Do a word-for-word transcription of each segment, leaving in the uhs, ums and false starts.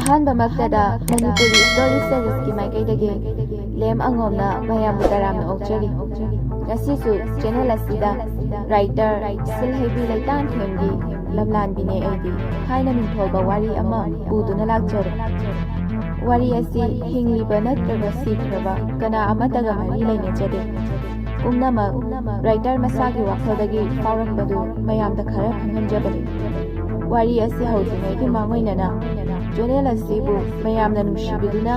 ꯑꯍꯥꯟꯕꯃꯛꯇꯗ Manipuri story series ꯀꯤ ꯃꯥꯏꯀꯩꯗꯒꯤ ꯂꯦꯝ ꯑꯉꯣꯝꯅ ꯃꯌꯥꯝꯕꯨ ꯇꯔꯥꯝꯅ ꯑꯣꯛꯆꯔꯤ꯫ ꯉꯁꯤꯁꯨ channel ꯑꯁꯤꯗ writer, ꯁꯤꯜꯍꯩꯕꯤ ꯂꯩꯇꯥꯡꯊꯦꯝꯒꯤ ꯂꯝꯂꯥꯟꯕꯤꯅꯦ ꯑꯩꯗꯤ ꯍꯥꯏꯅ ꯃꯤꯡꯊꯣꯜꯕ ꯋꯥꯔꯤ ꯑꯃ ꯄꯨꯗꯨꯅ ꯂꯥꯛꯆꯔꯦ꯫ ꯋꯥꯔꯤ ꯑꯁꯤ ꯍꯤꯡꯂꯤꯕ ꯅꯠꯇ꯭ꯔꯒ ꯁꯤꯈ꯭ꯔꯕ ꯀꯅꯥ ꯑꯃꯠꯇꯒ ꯃꯔꯤ ꯂꯩꯅꯖꯗꯦ꯫ ꯄꯨꯝꯅꯃꯛ writer ꯃꯁꯥꯒꯤ ꯋꯥꯈꯜꯗꯒꯤ ꯐꯥꯎꯔꯛꯄꯗꯨ ꯃꯌꯥꯝꯗ ꯈꯔ ꯈꯪꯍꯟꯖꯕꯅꯤ꯫ ꯋꯥꯔꯤ ꯑꯁꯤ ꯍꯧꯗ꯭ꯔꯤꯉꯩꯒꯤ ꯃꯥꯡꯑꯣꯏꯅꯅ channel ꯑꯁꯤꯕꯨ ꯃꯌꯥꯝꯅ ꯅꯨꯡꯁꯤꯕꯤꯗꯨꯅ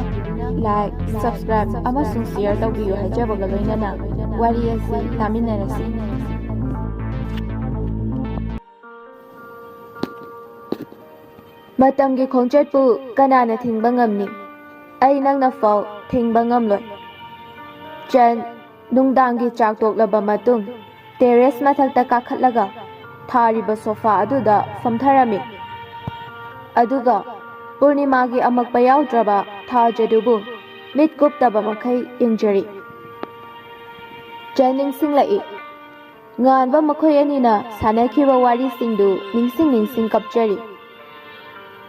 like, subscribe ꯑꯃꯁꯨꯡ share ꯇꯧꯕꯤꯌꯨ ꯍꯥꯏꯖꯕꯒ ꯂꯣꯏꯅꯅ ꯋꯥꯔꯤ ꯑꯁꯤ ꯇꯥꯃꯤꯟꯅꯔꯁꯤ꯫ ꯃꯇꯝꯒꯤ ꯈꯣꯡꯆꯠꯄꯨ ꯀꯅꯥꯅ ꯊꯤꯡꯕ ꯉꯝꯅꯤ? ꯑꯩ ꯅꯪꯅ ꯐꯥꯎ ꯊꯤꯡꯕ ꯉꯝꯂꯣꯏ꯫ ꯆꯟ ꯅꯨꯡꯗꯥꯡꯒꯤ ꯆꯥꯛ ꯇꯣꯛꯂꯕ ꯃꯇꯨꯡ terrace ꯃꯊꯛꯇ ꯀꯥꯈꯠꯂꯒ ꯊꯥꯔꯤꯕ sofa ꯑꯗꯨꯗ ꯐꯝꯊꯔꯝꯃꯤ꯫ ꯑꯗꯨꯒ ꯄꯨꯔꯅꯤꯃꯥꯒꯤ ꯑꯃꯛꯄ ꯌꯥꯎꯗ꯭ꯔꯕ ꯊꯥꯖꯗꯨꯕꯨ ꯃꯤꯠ ꯀꯨꯞꯇꯕ ꯃꯈꯩ ꯌꯦꯡꯖꯔꯤ꯫ ꯆꯟ ꯅꯤꯡꯁꯤꯡꯂꯛꯏ꯫ ꯉꯥꯟꯕ ꯃꯈꯣꯏ ꯑꯅꯤꯅ ꯁꯥꯟꯅꯈꯤꯕ ꯋꯥꯔꯤꯁꯤꯡꯗꯨ ꯅꯤꯡꯁꯤꯡ ꯅꯤꯡꯁꯤꯡ ꯀꯞꯆꯔꯤ꯫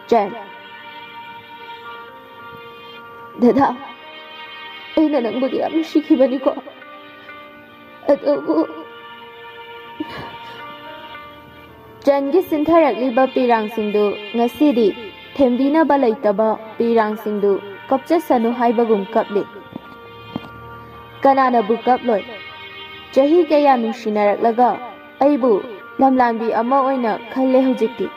ꯆꯟ, ꯗꯗꯥ, ꯑꯩꯅ ꯅꯪꯕꯨꯗꯤ ꯌꯥꯝ ꯅꯨꯡꯁꯤꯈꯤꯕꯅꯤꯀꯣ꯫ ꯑꯗꯨꯕꯨ ꯆꯟꯒꯤ ꯁꯤꯟꯊꯔꯛꯂꯤꯕ ꯄꯤꯔꯥꯡꯁꯤꯡꯗꯨ ꯉꯁꯤꯗꯤ ꯊꯦꯝꯕꯤꯅꯕ ꯂꯩꯇꯕ ꯄꯤꯔꯥꯡꯁꯤꯡꯗꯨ ꯀꯞꯆꯁꯅꯨ ꯍꯥꯏꯕꯒꯨꯝ ꯀꯞꯂꯤ꯫ ꯀꯅꯥꯅꯕꯨ ꯀꯞꯂꯣꯏ? ꯆꯍꯤ ꯀꯌꯥ ꯅꯨꯡꯁꯤꯅꯔꯛꯂꯒ ꯑꯩꯕꯨ ꯂꯝꯂꯥꯟꯕꯤ ꯑꯃ ꯑꯣꯏꯅ ꯈꯜꯂꯦ ꯍꯧꯖꯤꯛꯇꯤ꯫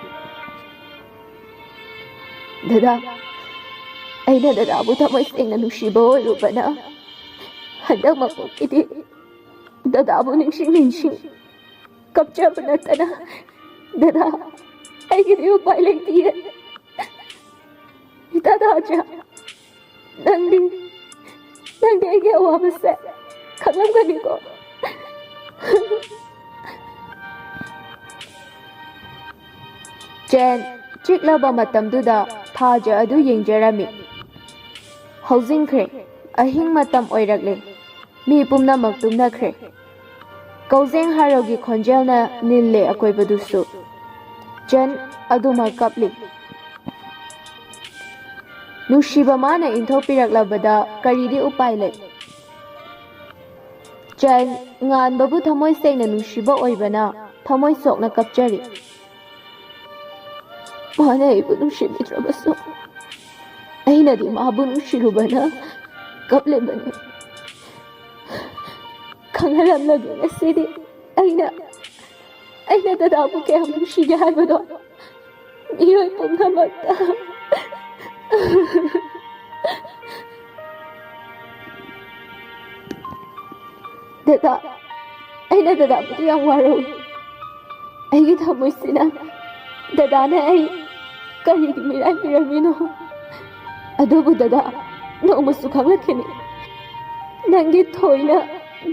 ꯗꯗꯥ, ꯑꯩꯅ ꯗꯗꯥꯕꯨ ꯊꯃꯣꯏ ꯁꯦꯡꯅ ꯅꯨꯡꯁꯤꯕ ꯑꯣꯏꯔꯨꯕꯅ ꯍꯟꯗꯛ ꯃꯄꯣꯛꯀꯤꯗꯤ ꯗꯗꯥꯕꯨ ꯅꯤꯡꯁꯤꯡ ꯅꯤꯡꯁꯤꯡ ꯀꯞꯆꯕ ꯅꯠꯇꯅ ꯗꯗꯥ ꯑꯩꯒꯤꯗꯤ ꯎꯄꯥꯏ ꯂꯩꯇꯤꯌꯦ꯫ ꯗꯗꯥ ꯆꯥ, ꯅꯪꯗꯤ, ꯅꯪꯗꯤ ꯑꯩꯒꯤ ꯑꯋꯥꯕꯁꯦ ꯈꯪꯂꯝꯒꯅꯤꯀꯣ꯫ ꯆꯦꯟ ꯆꯤꯛꯂꯕ ꯃꯇꯝꯗꯨꯗ ꯊꯥꯖ ꯑꯗꯨ ꯌꯦꯡꯖꯔꯝꯃꯤ꯫ ꯍꯧꯖꯤꯟꯈ꯭ꯔꯦ꯫ ꯑꯍꯤꯡ ꯃꯇꯝ ꯑꯣꯏꯔꯛꯂꯦ꯫ ꯃꯤ ꯄꯨꯝꯅꯃꯛ ꯇꯨꯝꯅꯈ꯭ꯔꯦ꯫ ꯀꯧꯖꯦꯡ ꯍꯥꯔꯧꯒꯤ ꯈꯣꯟꯖꯦꯜꯅ ꯅꯤꯜꯂꯦ ꯑꯀꯣꯏꯕꯗꯨꯁꯨ꯫ ꯆꯦꯟ ꯑꯗꯨꯃꯛ ꯀꯞꯂꯤ꯫ ꯅꯨꯡꯁꯤꯕ ꯃꯥꯅ ꯏꯟꯊꯣꯛꯄꯤꯔꯛꯂꯕꯗ ꯀꯔꯤꯗꯤ ꯎꯄꯥꯏ ꯂꯩ? ꯆꯟ, ꯉꯥꯟꯕꯕꯨ ꯊꯃꯣꯏ ꯁꯦꯡꯅ ꯅꯨꯡꯁꯤꯕ ꯑꯣꯏꯕꯅ ꯊꯃꯣꯏ ꯁꯣꯛꯅ ꯀꯞꯆꯔꯤ꯫ ꯃꯥꯅ ꯑꯩꯕꯨ ꯅꯨꯡꯁꯤꯕꯤꯗ꯭ꯔꯕꯁꯨ ꯑꯩꯅꯗꯤ ꯃꯥꯕꯨ ꯅꯨꯡꯁꯤꯔꯨꯕꯅ ꯀꯞꯂꯤꯕꯅꯤ꯫ ꯈꯪꯍꯜꯂꯝꯂꯒꯦ ꯉꯁꯤꯗꯤ ꯑꯩꯅ ꯑꯩꯅ ꯗꯗꯥꯕꯨ ꯀꯌꯥꯝ ꯅꯨꯡꯁꯤꯒꯦ ꯍꯥꯏꯕꯗꯣ ꯃꯤꯑꯣꯏ ꯄꯨꯝꯅꯃꯛꯇ꯫ ꯗꯗꯥ, ꯑꯩꯅ ꯗꯗꯥꯕꯨꯗꯤ ꯌꯥꯝ ꯋꯥꯔꯧꯏ꯫ ꯑꯩꯒꯤ ꯊꯃꯣꯏꯁꯤꯅ ꯗꯗꯥꯅ ꯑꯩ ꯀꯔꯤꯒꯤ ꯃꯤꯔꯥꯏꯕꯤꯔꯝꯃꯤꯅꯣ? ꯑꯗꯨꯕꯨ ꯗꯗꯥ, ꯅꯣꯡꯃꯁꯨ ꯈꯪꯂꯛꯈꯤꯅꯤ꯫ ꯅꯪꯒꯤ ꯊꯣꯏꯅ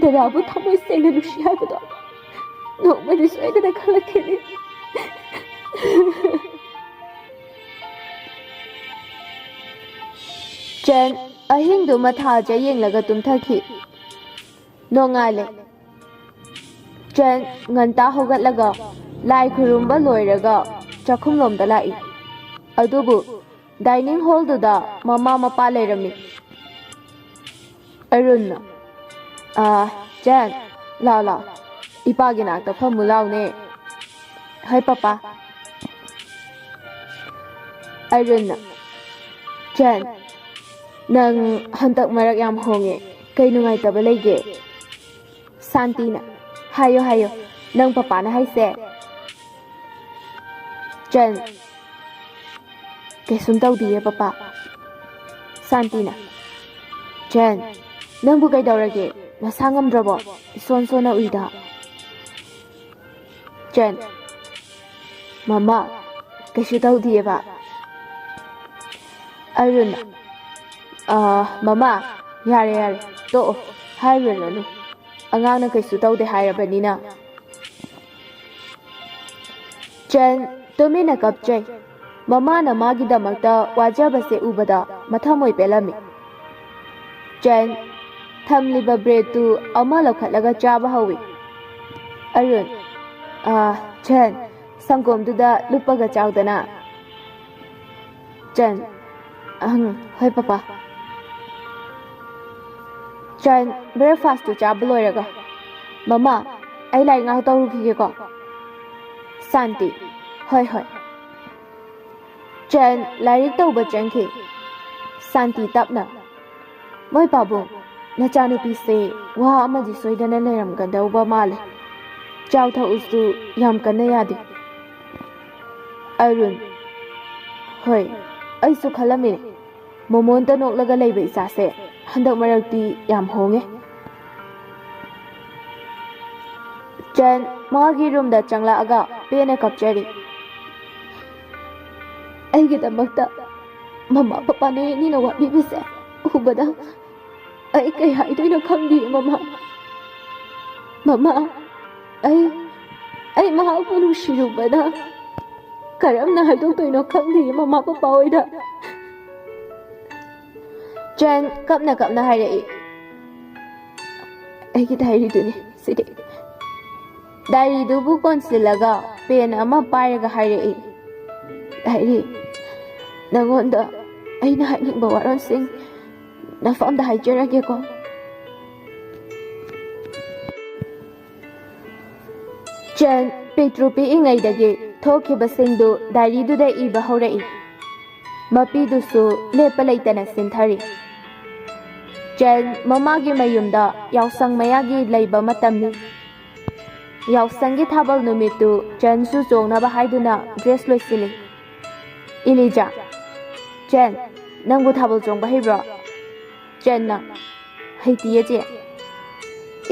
ꯗꯗꯥꯕꯨ ꯊꯃꯣꯏ ꯁꯦꯡꯅ ꯅꯨꯡꯁꯤ ꯍꯥꯏꯕꯗꯣ ꯅꯣꯡꯃꯗꯤ ꯁꯣꯏꯗꯅ ꯈꯪꯂꯛꯈꯤꯅꯤ꯫ ꯆꯟ ꯑꯍꯤꯡꯗꯨ ꯃꯊꯥꯖ ꯌꯦꯡꯂꯒ ꯇꯨꯝꯊꯈꯤ꯫ ꯅꯣꯡꯉꯥꯜꯂꯦ꯫ ꯆꯟ ꯉꯟꯇꯥ ꯍꯧꯒꯠꯂꯒ ꯂꯥꯏ ꯈꯨꯔꯨꯝꯕ ꯂꯣꯏꯔꯒ ꯆꯥꯛꯈꯨꯝꯂꯣꯝꯗ ꯂꯥꯛꯏ꯫ ꯑꯗꯨꯕꯨ dining hallꯗꯨꯗ ꯃꯃꯥ ꯃꯄꯥ ꯂꯩꯔꯝꯃꯤ꯫ ꯑꯔꯨꯟꯅ, "ꯑꯥ, ꯆꯟ, ꯂꯥꯎ, ꯂꯥꯎ, ꯏꯄꯥꯒꯤ ꯅꯥꯛꯇ ꯐꯝꯃꯨ ꯂꯥꯎꯅꯦ꯫ ꯍꯣꯏ, ꯄꯄꯥ꯫" ꯑꯔꯨꯟꯅ, "ꯆꯟ, ꯅꯪ ꯍꯟꯗꯛ ꯃꯔꯛ ꯌꯥꯝ ꯍꯣꯡꯉꯦ, ꯀꯩ ꯅꯨꯡꯉꯥꯏꯇꯕ ꯂꯩꯒꯦ?" ꯁꯥꯟꯇꯤꯅ, "ꯍꯥꯏꯌꯣ, ꯍꯥꯏꯌꯣ, ꯅꯪ ꯄꯄꯥꯅ ꯍꯥꯏꯁꯦ?" ꯆꯟ, "ꯀꯩꯁꯨꯝ ꯇꯧꯗꯤꯌꯦ, ꯄꯄꯥ꯫" ꯁꯥꯟꯇꯤꯅ, "ꯆꯟ, ꯅꯪꯕꯨ ꯀꯩꯗꯧꯔꯒꯦ? ꯅꯁꯥ ꯉꯝꯗ꯭ꯔꯕꯣ? ꯏꯁꯣꯟ ꯁꯣꯟꯅ ꯎꯏꯗ꯫" ꯆꯟ, "ꯃꯃꯥ, ꯀꯩꯁꯨ ꯇꯧꯗꯤꯌꯦꯕ꯫" ꯑꯔꯨꯟꯅ, "ꯑꯥ, ꯃꯃꯥ, ꯌꯥꯔꯦ, ꯌꯥꯔꯦ, ꯇꯣꯛꯑꯣ, ꯍꯥꯏꯔꯨꯔꯅꯨ꯫ ꯑꯉꯥꯡꯅ ꯀꯩꯁꯨ ꯇꯧꯗꯦ ꯍꯥꯏꯔꯕꯅꯤꯅ꯫" ꯆꯟ ꯇꯨꯃꯤꯟꯅ ꯀꯞꯆꯩ꯫ ꯃꯃꯥꯅ ꯃꯥꯒꯤꯗꯃꯛꯇ ꯋꯥꯖꯕꯁꯦ ꯎꯕꯗ ꯃꯊꯃꯣꯏ ꯄꯦꯜꯂꯝꯃꯤ꯫ ꯆꯟ ꯊꯝꯂꯤꯕ breadꯇꯨ ꯑꯃ ꯂꯧꯈꯠꯂꯒ ꯆꯥꯕ ꯍꯧꯏ꯫ ꯑꯔꯨꯟ, "ꯑꯥ, ꯆꯟ, ꯁꯪꯒꯣꯝꯗꯨꯗ ꯂꯨꯞꯄꯒ ꯆꯥꯎꯗꯅ꯫" ꯆꯟ, ꯑꯪ, ꯍꯣꯏ, ꯄꯄꯥ꯫ ꯆꯟ, breakfastꯇꯨ ꯆꯥꯕ ꯂꯣꯏꯔꯒ, "ꯃꯃꯥ, ꯑꯩ ꯂꯥꯏꯔꯤꯛ ꯉꯥꯏꯍꯥꯛ ꯇꯧꯔꯨꯈꯤꯒꯦꯀꯣ꯫" ꯁꯥꯟꯇꯤ, "ꯍꯣꯏ, ꯍꯣꯏ꯫" ꯆꯟ ꯂꯥꯏꯔꯤꯛ ꯇꯧꯕ ꯆꯪꯈꯤ꯫ ꯁꯥꯟꯇꯤ ꯇꯞꯅ, "ꯃꯣꯏ ꯄꯥꯕꯨꯡ, ꯅꯆꯥꯅꯨꯄꯤꯁꯦ ꯋꯥ ꯑꯃꯗꯤ ꯁꯣꯏꯗꯅ ꯂꯩꯔꯝꯒꯗꯧꯕ ꯃꯥꯜꯂꯦ꯫ ꯆꯥꯎ ꯊꯛꯎꯁꯨ ꯌꯥꯝ ꯀꯟꯅ ꯌꯥꯗꯦ꯫" ꯑꯔꯨꯟ, "ꯍꯣꯏ, ꯑꯩꯁꯨ ꯈꯜꯂꯝꯃꯤꯅꯦ꯫ ꯃꯣꯃꯣꯟꯇ ꯅꯣꯛꯂꯒ ꯂꯩꯕ ꯏꯆꯥꯁꯦ ꯍꯟꯗꯛ ꯃꯔꯛꯇꯤ ꯌꯥꯝ ꯍꯣꯡꯉꯦ꯫" ꯆꯟ ꯃꯥꯒꯤ ꯔꯨꯝꯗ ꯆꯪꯂꯛꯑꯒ ꯄꯦꯟꯅ ꯀꯞꯆꯔꯤ꯫ "ꯑꯩꯒꯤꯗꯃꯛꯇ ꯃꯃꯥ ꯄꯄꯥ ꯅꯣꯏ ꯑꯅꯤꯅ ꯋꯥꯕꯤꯕꯁꯦ ꯎꯕꯗ ꯑꯩ ꯀꯩ ꯍꯥꯏꯗꯣꯏꯅꯣ ꯈꯪꯗꯦ, ꯃꯃꯥ꯫ ꯃꯃꯥ, ꯑꯩ, ꯑꯩ ꯃꯍꯥꯛꯄꯨ ꯅꯨꯡꯁꯤꯔꯨꯕꯅ ꯀꯔꯝꯅ ꯍꯥꯏꯗꯣꯛꯇꯣꯏꯅꯣ ꯈꯪꯗꯦ ꯃꯃꯥ ꯄꯄꯥ ꯍꯣꯏꯗ꯫" ꯆꯦꯟ ꯀꯞꯅ ꯀꯞꯅ ꯍꯥꯏꯔꯛꯏ, "ꯑꯩꯒꯤ ꯗꯥꯏꯔꯤꯗꯨꯅꯤ ꯁꯤꯗꯤ꯫" ꯗꯥꯏꯔꯤꯗꯨꯕꯨ ꯀꯣꯟꯁꯤꯜꯂꯒ ꯄꯦꯟ ꯑꯃ ꯄꯥꯏꯔꯒ ꯍꯥꯏꯔꯛꯏ, "ꯗꯥꯏꯔꯤ, ꯅꯉꯣꯟꯗ ꯑꯩꯅ ꯍꯥꯏꯅꯤꯡꯕ ꯋꯥꯔꯣꯜꯁꯤꯡ ꯅꯐꯝꯗ ꯍꯥꯏꯖꯔꯒꯦꯀꯣ꯫" ꯆꯦꯟ ꯄꯤꯛꯇ꯭ꯔꯨ ꯄꯤꯛꯏꯉꯩꯗꯒꯤ ꯊꯣꯛꯈꯤꯕꯁꯤꯡꯗꯨ ꯗꯥꯏꯔꯤꯗꯨꯗ ꯏꯕ ꯍꯧꯔꯛꯏ꯫ ꯃꯄꯤꯗꯨꯁꯨ ꯂꯦꯞꯄ ꯂꯩꯇꯅ ꯁꯤꯟꯊꯔꯤ꯫ ꯆꯦꯟ ꯃꯃꯥꯒꯤ ꯃꯌꯨꯝꯗ ꯌꯥꯎꯁꯪ ꯃꯌꯥꯒꯤ ꯂꯩꯕ ꯃꯇꯝꯅꯤ꯫ ꯌꯥꯎꯁꯪꯒꯤ ꯊꯥꯕꯜ ꯅꯨꯃꯤꯠꯇꯨ ꯆꯦꯟꯁꯨ ꯆꯣꯡꯅꯕ ꯍꯥꯏꯗꯨꯅ ꯗ꯭ꯔꯦꯁ ꯂꯣꯏꯁꯤꯜꯂꯤ꯫ ꯏꯂꯤꯖꯥ, "ꯆꯦꯟ, ꯅꯪꯕꯨ ꯊꯥꯕꯜ ꯆꯣꯡꯕ ꯍꯩꯕ꯭ꯔꯣ?" ꯆꯦꯟꯅ, "ꯍꯩꯇꯤꯌꯦ, ꯆꯦ꯫"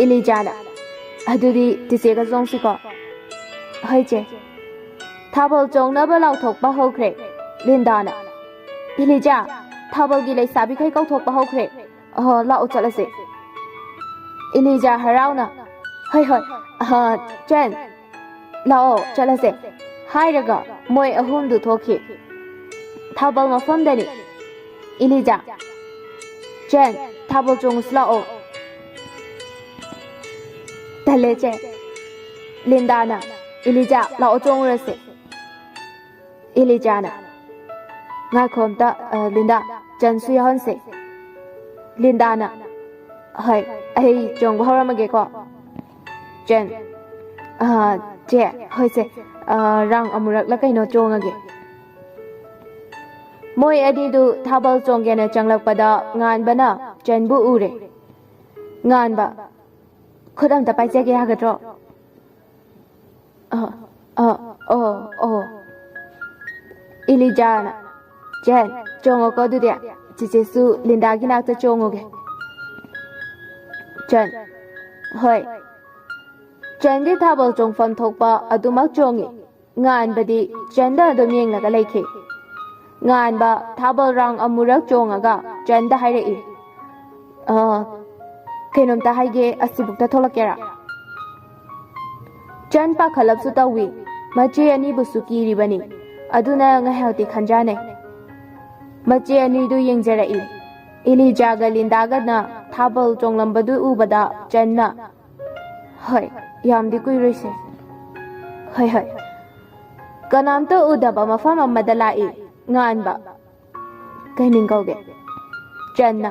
ꯏꯂꯤꯖꯥꯅ, "ꯑꯗꯨꯗꯤ ꯆꯤꯆꯦꯒ ꯆꯣꯡꯁꯤꯀꯣ?" "ꯍꯣꯏ, ꯆꯦ꯫" ꯊꯥꯕꯜ ꯆꯣꯡꯅꯕ ꯂꯥꯎꯊꯣꯛꯄ ꯍꯧꯈ꯭ꯔꯦ꯫ ꯂꯤꯟꯗꯥꯅ, "ꯏꯂꯤꯖꯥ, ꯊꯥꯕꯜꯒꯤ ꯂꯩꯁꯥꯕꯤꯈꯩ ꯀꯧꯊꯣꯛꯄ ꯍꯧꯈ꯭ꯔꯦ꯫ ꯑꯍꯣ, ꯂꯥꯛꯑꯣ ꯆꯠꯂꯁꯦ꯫" ꯏꯂꯤꯖꯥ ꯍꯔꯥꯎꯅ, "ꯍꯣꯏ, ꯍꯣꯏ, ꯑꯍ, ꯆꯦꯟ, ꯂꯥꯛꯑꯣ ꯆꯠꯂꯁꯦ" ꯍꯥꯏꯔꯒ ꯃꯣꯏ ꯑꯍꯨꯝꯗꯨ ꯊꯣꯛꯈꯤ꯫ ꯊꯥꯕꯜ ꯃꯐꯝꯗꯅꯤ꯫ ꯏꯂꯤꯖꯥ, "ꯆꯦꯟ, ꯊꯥꯕꯜ ꯆꯣꯡꯉꯨꯁꯤ ꯂꯥꯛꯑꯣ꯫" "ꯇꯜꯂꯦ, ꯆꯦ꯫" ꯂꯤꯟꯗꯥꯅ, "ꯏꯂꯤꯖꯥ, ꯂꯥꯛꯑꯣ ꯆꯣꯡꯉꯨꯔꯁꯦ꯫" ꯏꯂꯤꯖꯥꯅ, "ꯉꯥꯏꯈꯣ ꯑꯝꯇ, ꯑ, ꯂꯤꯟꯗꯥ, ꯆꯟꯁꯨ ꯌꯥꯎꯍꯟꯁꯦ꯫" ꯂꯤꯟꯗꯥꯅ, "ꯍꯣꯏ, ꯑꯩ ꯆꯣꯡꯕ ꯍꯧꯔꯝꯃꯒꯦꯀꯣ꯫" ꯆꯟ, "ꯑ, ꯆꯦ, ꯍꯣꯏ ꯆꯦ, ꯑ, ꯔꯥꯎꯟ ꯑꯃꯨꯔꯛꯂ ꯀꯩꯅꯣ ꯆꯣꯡꯉꯒꯦ꯫" ꯃꯣꯏ ꯑꯅꯤꯗꯨ ꯊꯥꯕꯜ ꯆꯣꯡꯒꯦꯅ ꯆꯪꯂꯛꯄꯗ ꯉꯥꯟꯕꯅ ꯆꯟꯕꯨ ꯎꯔꯦ꯫ ꯉꯥꯟꯕ, "ꯈꯨꯠ ꯑꯝꯇ ꯄꯥꯏꯖꯒꯦ ꯌꯥꯒꯗ꯭ꯔꯣ?" "ꯑ, ꯑ, ꯑꯣ, ꯑꯣ꯫" ꯏꯂꯤꯖꯥꯅ, "ꯆꯟ, ꯆꯣꯡꯉꯣꯀꯣ ꯑꯗꯨꯗꯤ꯫ ꯆꯤꯆꯦꯁꯨ ꯂꯤꯟꯗꯥꯒꯤ ꯅꯥꯛꯇ ꯆꯣꯡꯉꯨꯒꯦ꯫" ꯆꯟ, "ꯍꯣꯏ꯫" ꯆꯟꯗꯤ ꯊꯥꯕꯜ ꯆꯣꯡꯐꯝ ꯊꯣꯛꯄ ꯑꯗꯨꯃꯛ ꯆꯣꯡꯉꯤ꯫ ꯉꯥꯟꯕꯗꯤ ꯆꯟꯗ ꯑꯗꯨꯝ ꯌꯦꯡꯂꯒ ꯂꯩꯈꯤ꯫ ꯉꯥꯟꯕ ꯊꯥꯕꯜ ꯔꯥꯎꯟ ꯑꯃꯨꯔꯛ ꯆꯣꯡꯉꯒ ꯆꯟꯗ ꯍꯥꯏꯔꯛꯏ, "ꯑ, ꯀꯩꯅꯣꯝꯇ ꯍꯥꯏꯒꯦ, ꯑꯁꯤꯕꯨꯛꯇ ꯊꯣꯛꯂꯛꯀꯦꯔꯥ?" ꯆꯟ ꯄꯥꯈꯠꯂꯞꯁꯨ ꯇꯧꯏ꯫ ꯃꯆꯦ ꯑꯅꯤꯕꯨꯁꯨ ꯀꯤꯔꯤꯕꯅꯤ꯫ ꯑꯗꯨꯅ ꯉꯥꯏꯍꯥꯛꯇꯤ ꯈꯟꯖꯥꯅꯩ꯫ ꯃꯆꯦ ꯑꯅꯤꯗꯨ ꯌꯦꯡꯖꯔꯛꯏ꯫ ꯏꯂꯤꯖꯥꯒ ꯂꯤꯟꯗꯥꯒꯅ ꯊꯥꯕꯜ ꯆꯣꯡꯂꯝꯕꯗꯨ ꯎꯕꯗ ꯆꯟꯅ, "ꯍꯣꯏ, ꯌꯥꯝꯗꯤ ꯀꯨꯏꯔꯣꯏꯁꯦ꯫ ꯍꯣꯏ, ꯍꯣꯏ꯫" ꯀꯅꯥꯝꯇ ꯎꯗꯕ ꯃꯐꯝ ꯑꯃꯗ ꯂꯥꯛꯏ꯫ ꯉꯥꯟꯕ, "ꯀꯩ ꯃꯤꯡ ꯀꯧꯒꯦ?" ꯆꯟꯅ,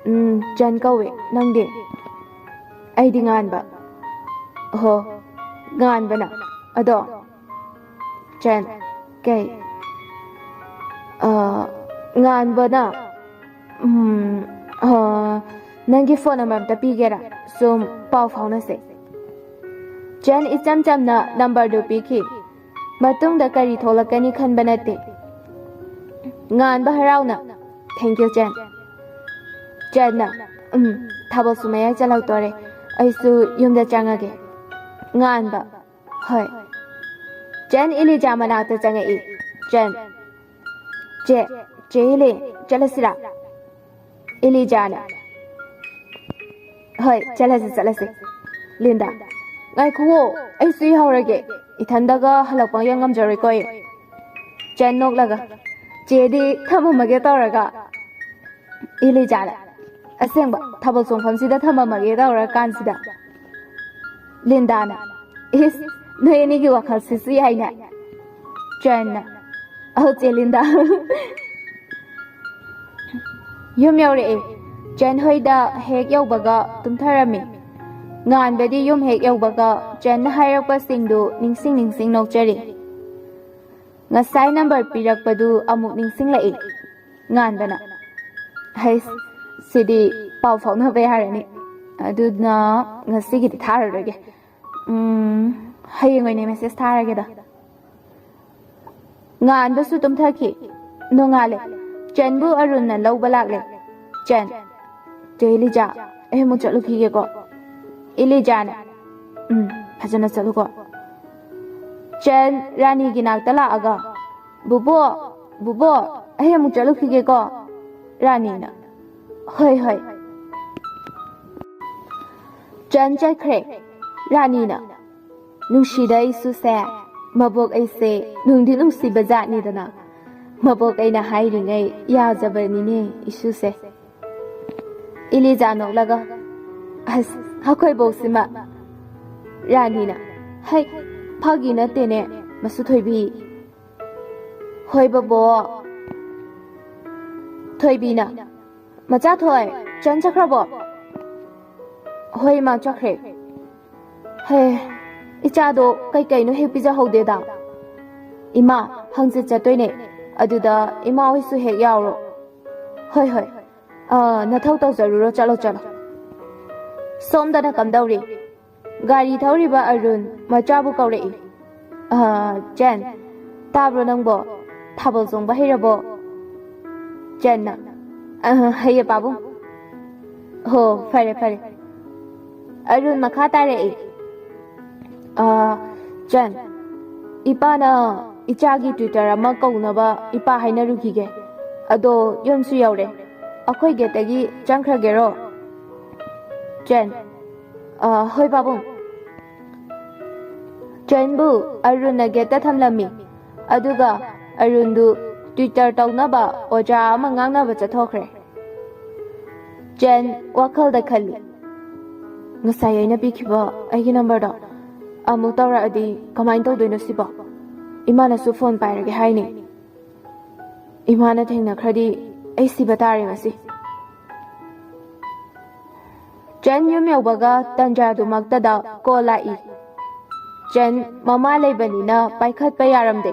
"ꯎꯝ, ꯆꯟ ꯀꯧꯋꯦ꯫ ꯅꯪꯗꯤ?" "ꯑꯩꯗꯤ ꯉꯥꯟꯕ꯫" "ꯑꯣꯍꯣ꯫" ꯉꯥꯟꯕꯅ, "ꯑꯗꯣ?" ꯆꯟ, "ꯀꯩ?" ꯑ, ꯉꯥꯟꯕꯅ, "ꯎꯝ, ꯑ, ꯅꯪꯒꯤ ꯐꯣꯟ ꯅꯝꯕꯔ ꯑꯝꯇ ꯄꯤꯒꯦꯔꯥ? ꯁꯨꯝ ꯄꯥꯎ ꯐꯥꯎꯅꯁꯦ꯫" ꯆꯟ ꯏꯆꯝ ꯆꯝꯅ ꯅꯝꯕꯔꯗꯨ ꯄꯤꯈꯤ꯫ ꯃꯇꯨꯡꯗ ꯀꯔꯤ ꯊꯣꯛꯂꯛꯀꯅꯤ ꯈꯟꯕ ꯅꯠꯇꯦ꯫ ꯉꯥꯟꯕ ꯍꯔꯥꯎꯅ, "Thank you, ꯆꯟ꯫" ꯆꯟꯅ, "ꯎꯝ, ꯊꯥꯕꯜꯁꯨ ꯃꯌꯥꯏ ꯆꯜꯂꯛꯇꯣꯔꯦ꯫ ꯑꯩꯁꯨ ꯌꯨꯝꯗ ꯆꯪꯉꯒꯦ꯫" ꯉꯥꯟꯕ, "ꯍꯣꯏ꯫" ꯆꯟ ꯏꯂꯤꯖꯥ ꯃꯅꯥꯛꯇ ꯆꯪꯉꯛꯏ꯫ ꯆꯟ, "ꯆꯦ, ꯆꯦ ꯏꯂꯤ, ꯆꯠꯂꯁꯤꯔꯥ?" ꯏꯂꯤꯖꯥꯅ, "ꯍꯣꯏ, ꯆꯠꯂꯁꯤ, ꯆꯠꯂꯁꯤ꯫" ꯂꯤꯟꯗꯥ, "ꯉꯥꯏꯈꯨꯋꯣ, ꯑꯩꯁꯨ ꯌꯥꯎꯔꯒꯦ꯫ ꯏꯊꯟꯗꯒ ꯍꯜꯂꯛꯄ ꯉꯝꯖꯔꯣꯏꯀꯣ ꯑꯩ꯫" ꯆꯟ ꯅꯣꯛꯂꯒ, "ꯆꯦꯗꯤ ꯊꯝꯃꯝꯃꯒꯦ ꯇꯧꯔꯒ꯫" ꯏꯂꯤꯖꯥꯅ, "ꯑꯁꯦꯡꯕ, ꯊꯥꯕꯜ ꯆꯣꯡꯐꯝꯁꯤꯗ ꯊꯝꯃꯝꯃꯒꯦ ꯇꯧꯔ ꯀꯥꯟꯁꯤꯗ꯫" ꯂꯤꯟꯗꯥꯅ, "ꯏꯁ, ꯅꯣꯏ ꯑꯅꯤꯒꯤ ꯋꯥꯈꯜꯁꯤꯁꯨ ꯌꯥꯏꯅꯦ꯫" ꯆꯟꯅ, ꯑꯧ, ꯆꯦ ꯂꯤꯟꯗꯥ꯫ ꯌꯨꯝ ꯌꯧꯔꯛꯑꯦ꯫ ꯆꯦꯟ ꯍꯣꯏꯗ ꯍꯦꯛ ꯌꯧꯕꯒ ꯇꯨꯝꯊꯔꯝꯃꯤ꯫ ꯉꯥꯟꯕꯗꯤ ꯌꯨꯝ ꯍꯦꯛ ꯌꯧꯕꯒ ꯆꯦꯟꯅ ꯍꯥꯏꯔꯛꯄꯁꯤꯡꯗꯨ ꯅꯤꯡꯁꯤꯡ ꯅꯤꯡꯁꯤꯡ ꯅꯣꯛꯆꯔꯤ꯫ ꯉꯁꯥꯏ ꯅꯝꯕꯔ ꯄꯤꯔꯛꯄꯗꯨ ꯑꯃꯨꯛ ꯅꯤꯡꯁꯤꯡꯂꯛꯏ꯫ ꯉꯥꯟꯕꯅ, "ꯍꯩꯁ, ꯁꯤꯗꯤ ꯄꯥꯎ ꯐꯥꯎꯅꯕ ꯌꯥꯔꯅꯤ꯫ ꯑꯗꯨꯅ ꯉꯁꯤꯒꯤꯗꯤ ꯊꯥꯔꯔꯣꯏꯒꯦ꯫ ꯎꯝ, ꯍꯌꯦꯡ ꯑꯣꯏꯅ ꯃꯦꯁꯦꯖ ꯊꯥꯔꯒꯦꯗ꯫" ꯉꯥꯟꯕꯁꯨ ꯇꯨꯝꯊꯈꯤ꯫ ꯅꯣꯡꯉꯥꯜꯂꯦ꯫ ꯆꯦꯟꯕꯨ ꯑꯔꯨꯟꯅ ꯂꯧꯕ ꯂꯥꯛꯂꯦ꯫ ꯆꯦꯟ, "ꯆꯦ ꯏꯂꯤꯖꯥ, ꯑꯩ ꯑꯃꯨꯛ ꯆꯠꯂꯨꯈꯤꯒꯦꯀꯣ꯫" ꯏꯂꯤꯖꯥꯅ, "ꯎꯝ, ꯐꯖꯅ ꯆꯠꯂꯨꯀꯣ꯫" ꯆꯦꯟ ꯔꯥꯅꯤꯒꯤ ꯅꯥꯛꯇ ꯂꯥꯛꯑꯒ, "ꯕꯨꯕꯣꯛ, ꯕꯨꯕꯣꯛ, ꯑꯩ ꯑꯃꯨꯛ ꯆꯠꯂꯨꯈꯤꯒꯦꯀꯣ꯫" ꯔꯥꯅꯤꯅ, "ꯍꯣꯏ, ꯍꯣꯏ꯫" ꯆꯦꯟ ꯆꯠꯈ꯭ꯔꯦ꯫ ꯔꯥꯅꯤꯅ, "ꯅꯨꯡꯁꯤꯗ ꯏꯁꯨꯁꯦ, ꯃꯕꯣꯛ ꯑꯩꯁꯦ ꯅꯨꯡꯗꯤ ꯅꯨꯡꯁꯤꯕ ꯖꯥꯠꯅꯤꯗꯅ꯫ ꯃꯕꯣꯛ ꯑꯩꯅ ꯍꯥꯏꯔꯤꯉꯩ ꯌꯥꯖꯕꯅꯤꯅꯦ ꯏꯁꯨꯁꯦ꯫" ꯏꯂꯤꯖꯥ ꯅꯣꯛꯂꯒ, "ꯑꯁ, ꯑꯩꯈꯣꯏ ꯕꯣꯛꯁꯤꯃ꯫" ꯔꯥꯅꯤꯅ, "ꯍꯩ, ꯐꯥꯒꯤ ꯅꯠꯇꯦꯅꯦ, ꯃꯁꯨ ꯊꯣꯏꯕꯤ꯫" "ꯍꯣꯏ ꯕꯣꯕꯣꯛ꯫" ꯊꯣꯏꯕꯤꯅ, "ꯃꯆꯥ ꯊꯣꯏ, ꯆꯦꯟ ꯆꯠꯈ꯭ꯔꯕꯣ?" "ꯍꯣꯏ ꯏꯃꯥ, ꯆꯠꯈ꯭ꯔꯦ꯫" "ꯍꯦ, ꯏꯆꯥꯗꯣ ꯀꯩꯀꯩꯅꯣ ꯍꯦꯛ ꯄꯤꯖꯍꯧꯗꯦꯗ꯫" "ꯏꯃꯥ, ꯍꯪꯆꯤꯠ ꯆꯠꯇꯣꯏꯅꯦ, ꯑꯗꯨꯗ ꯏꯃꯥ ꯍꯣꯏꯁꯨ ꯍꯦꯛ ꯌꯥꯎꯔꯣ꯫" "ꯍꯣꯏ, ꯍꯣꯏ꯫ ꯑꯥ, ꯅꯊꯧ ꯇꯧꯖꯔꯨꯔꯣ, ꯆꯠꯂꯣ, ꯆꯠꯂꯣ꯫" ꯁꯣꯝꯗꯅ ꯀꯝꯗꯧꯔꯤ? ꯒꯥꯔꯤ ꯊꯧꯔꯤꯕ ꯑꯔꯨꯟ ꯃꯆꯥꯕꯨ ꯀꯧꯔꯛꯏ꯫ "ꯑꯥ, ꯆꯦꯟ, ꯇꯥꯕ꯭ꯔꯣ ꯅꯪꯕꯣ? ꯊꯥꯕꯜ ꯆꯣꯡꯕ ꯍꯩꯔꯕꯣ?" ꯆꯦꯟꯅ, "ꯑꯥ, ꯍꯩꯌꯦ ꯄꯥꯕꯨꯡ꯫" "ꯍꯣ, ꯐꯔꯦ, ꯐꯔꯦ꯫" ꯑꯔꯨꯟ ꯃꯈꯥ ꯇꯥꯔꯛꯏ꯫ "ꯑꯥ, ꯆꯦꯟ, ꯏꯄꯥꯅ ꯏꯆꯥꯒꯤ ꯇ꯭ꯌꯨꯇꯔ ꯑꯃ ꯀꯧꯅꯕ ꯏꯄꯥ ꯍꯥꯏꯅꯔꯨꯈꯤꯒꯦ꯫ ꯑꯗꯣ ꯌꯨꯝꯁꯨ ꯌꯧꯔꯦ꯫ ꯑꯩꯈꯣꯏ ꯒꯦꯠꯇꯒꯤ ꯆꯪꯈ꯭ꯔꯒꯦꯔꯣ?" ꯆꯦꯟ, "ꯑꯥ, ꯍꯣꯏ ꯄꯥꯕꯨꯡ꯫" ꯆꯦꯟꯕꯨ ꯑꯔꯨꯟꯅ ꯒꯦꯠꯇ ꯊꯝꯂꯝꯃꯤ꯫ ꯑꯗꯨꯒ ꯑꯔꯨꯟꯗꯨ ꯇ꯭ꯌꯨꯇꯔ ꯇꯧꯅꯕ ꯑꯣꯖꯥ ꯑꯃ ꯉꯥꯡꯅꯕ ꯆꯠꯊꯣꯛꯈ꯭ꯔꯦ꯫ ꯆꯦꯟ ꯋꯥꯈꯜꯗ ꯈꯜꯂꯤ, "ꯉꯁꯥꯏ ꯑꯩꯅ ꯄꯤꯈꯤꯕ ꯑꯩꯒꯤ ꯅꯝꯕꯔꯗꯣ ꯑꯃꯨꯛ ꯇꯧꯔꯛꯑꯗꯤ ꯀꯃꯥꯏꯅ ꯇꯧꯗꯣꯏꯅꯣ ꯁꯤꯕꯣ? ꯏꯃꯥꯅꯁꯨ ꯐꯣꯟ ꯄꯥꯏꯔꯒꯦ ꯍꯥꯏꯅꯤ꯫ ꯏꯃꯥꯅ ꯊꯦꯡꯅꯈ꯭ꯔꯗꯤ ꯑꯩ ꯁꯤꯕ ꯇꯥꯔꯦ ꯉꯁꯤ꯫ ꯆꯟ ꯌꯨꯝ ꯌꯧꯕꯒ ꯇꯟꯖꯥꯗꯨꯃꯛꯇꯗ ꯀꯣꯜ ꯂꯥꯛꯏ꯫ ꯆꯟ ꯃꯃꯥ ꯂꯩꯕꯅꯤꯅ ꯄꯥꯏꯈꯠꯄ ꯌꯥꯔꯝꯗꯦ꯫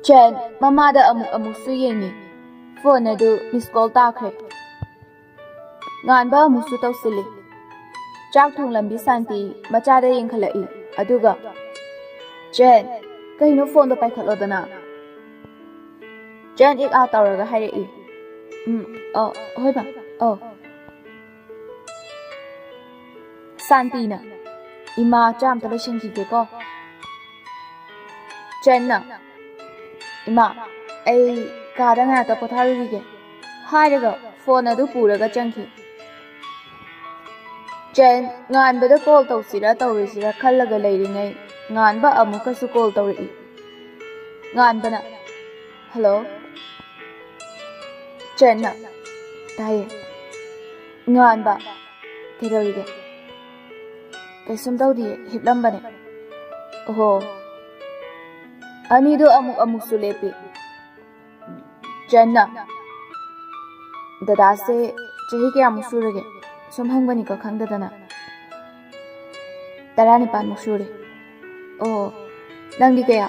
ꯆꯟ ꯃꯃꯥꯗ ꯑꯃꯨꯛ ꯑꯃꯨꯛꯁꯨ ꯌꯦꯡꯉꯤ꯫ ꯐꯣꯟ ꯑꯗꯨ ꯃꯤꯁ ꯀꯣꯜ ꯇꯥꯈ꯭ꯔꯦ꯫ ꯉꯥꯟꯕ ꯑꯃꯨꯛꯁꯨ ꯇꯧꯁꯤꯜꯂꯤ꯫ ꯆꯥꯛ ꯊꯣꯡꯂꯝꯕꯤ ꯁꯥꯟꯇꯤ ꯃꯆꯥꯗ ꯌꯦꯡꯈꯠꯂꯛꯏ꯫ ꯑꯗꯨꯒ, "ꯆꯦꯟ, ꯀꯩꯅꯣ, ꯐꯣꯟꯗꯣ ꯄꯥꯏꯈꯠꯂꯣꯗꯅ?" ꯆꯦꯟ ꯏꯛ ꯑꯥ ꯇꯧꯔꯒ ꯍꯥꯏꯔꯛꯏ꯫ "ꯎꯝ, ꯑ, ꯍꯣꯏ ꯕꯥ, ꯑꯧ꯫" ꯁꯥꯟꯇꯤꯅ, "ꯏꯃꯥ, ꯆꯥ ꯑꯝꯇ ꯂꯣꯏꯁꯤꯟꯈꯤꯒꯦꯀꯣ꯫" ꯆꯦꯟꯅ, "ꯏꯃꯥ, ꯑꯩ ꯀꯥꯗ ꯉꯥꯏꯍꯥꯛꯇ ꯄꯣꯊꯥꯔꯨꯈꯤꯒꯦ" ꯍꯥꯏꯔꯒ ꯐꯣꯟ ꯑꯗꯨ ꯄꯨꯔꯒ ꯆꯪꯈꯤ꯫ ꯆꯦꯟ ꯉꯥꯟꯕꯗ ꯀꯣꯜ ꯇꯧꯁꯤꯔꯥ ꯇꯧꯔꯣꯏꯁꯤꯔꯥ ꯈꯜꯂꯒ ꯂꯩꯔꯤꯉꯩ, ꯉꯥꯟꯕ ꯑꯃꯨꯛꯀꯁꯨ ꯀꯣꯜ ꯇꯧꯔꯛꯏ꯫ ꯉꯥꯟꯕꯅ, "ꯍꯜꯂꯣ?" ꯆꯦꯟꯅ, "ꯇꯥꯏꯌꯦ꯫" ꯉꯥꯟꯕ, "ꯀꯩꯗꯧꯔꯤꯒꯦ?" "ꯀꯩꯁꯨꯝ ꯇꯧꯗꯤꯌꯦ, ꯍꯤꯞꯂꯝꯕꯅꯦ꯫" "ꯑꯣꯍꯣ꯫" ꯑꯅꯤꯗꯨ ꯑꯃꯨꯛ ꯑꯃꯨꯛꯁꯨ ꯂꯦꯞꯄꯤ꯫ ꯆꯦꯟꯅ, "ꯗꯗꯥꯁꯦ ꯆꯍꯤ ꯀꯌꯥꯃꯨꯛ ꯁꯨꯔꯒꯦ? ꯁꯨꯝ ꯍꯪꯕꯅꯤꯀꯣ, ꯈꯪꯗꯗꯅ꯫" "ꯇꯔꯥꯅꯤꯄꯥꯟꯃꯨꯛ ꯁꯨꯔꯦ꯫" "ꯑꯣ, ꯅꯪꯗꯤ ꯀꯌꯥ?"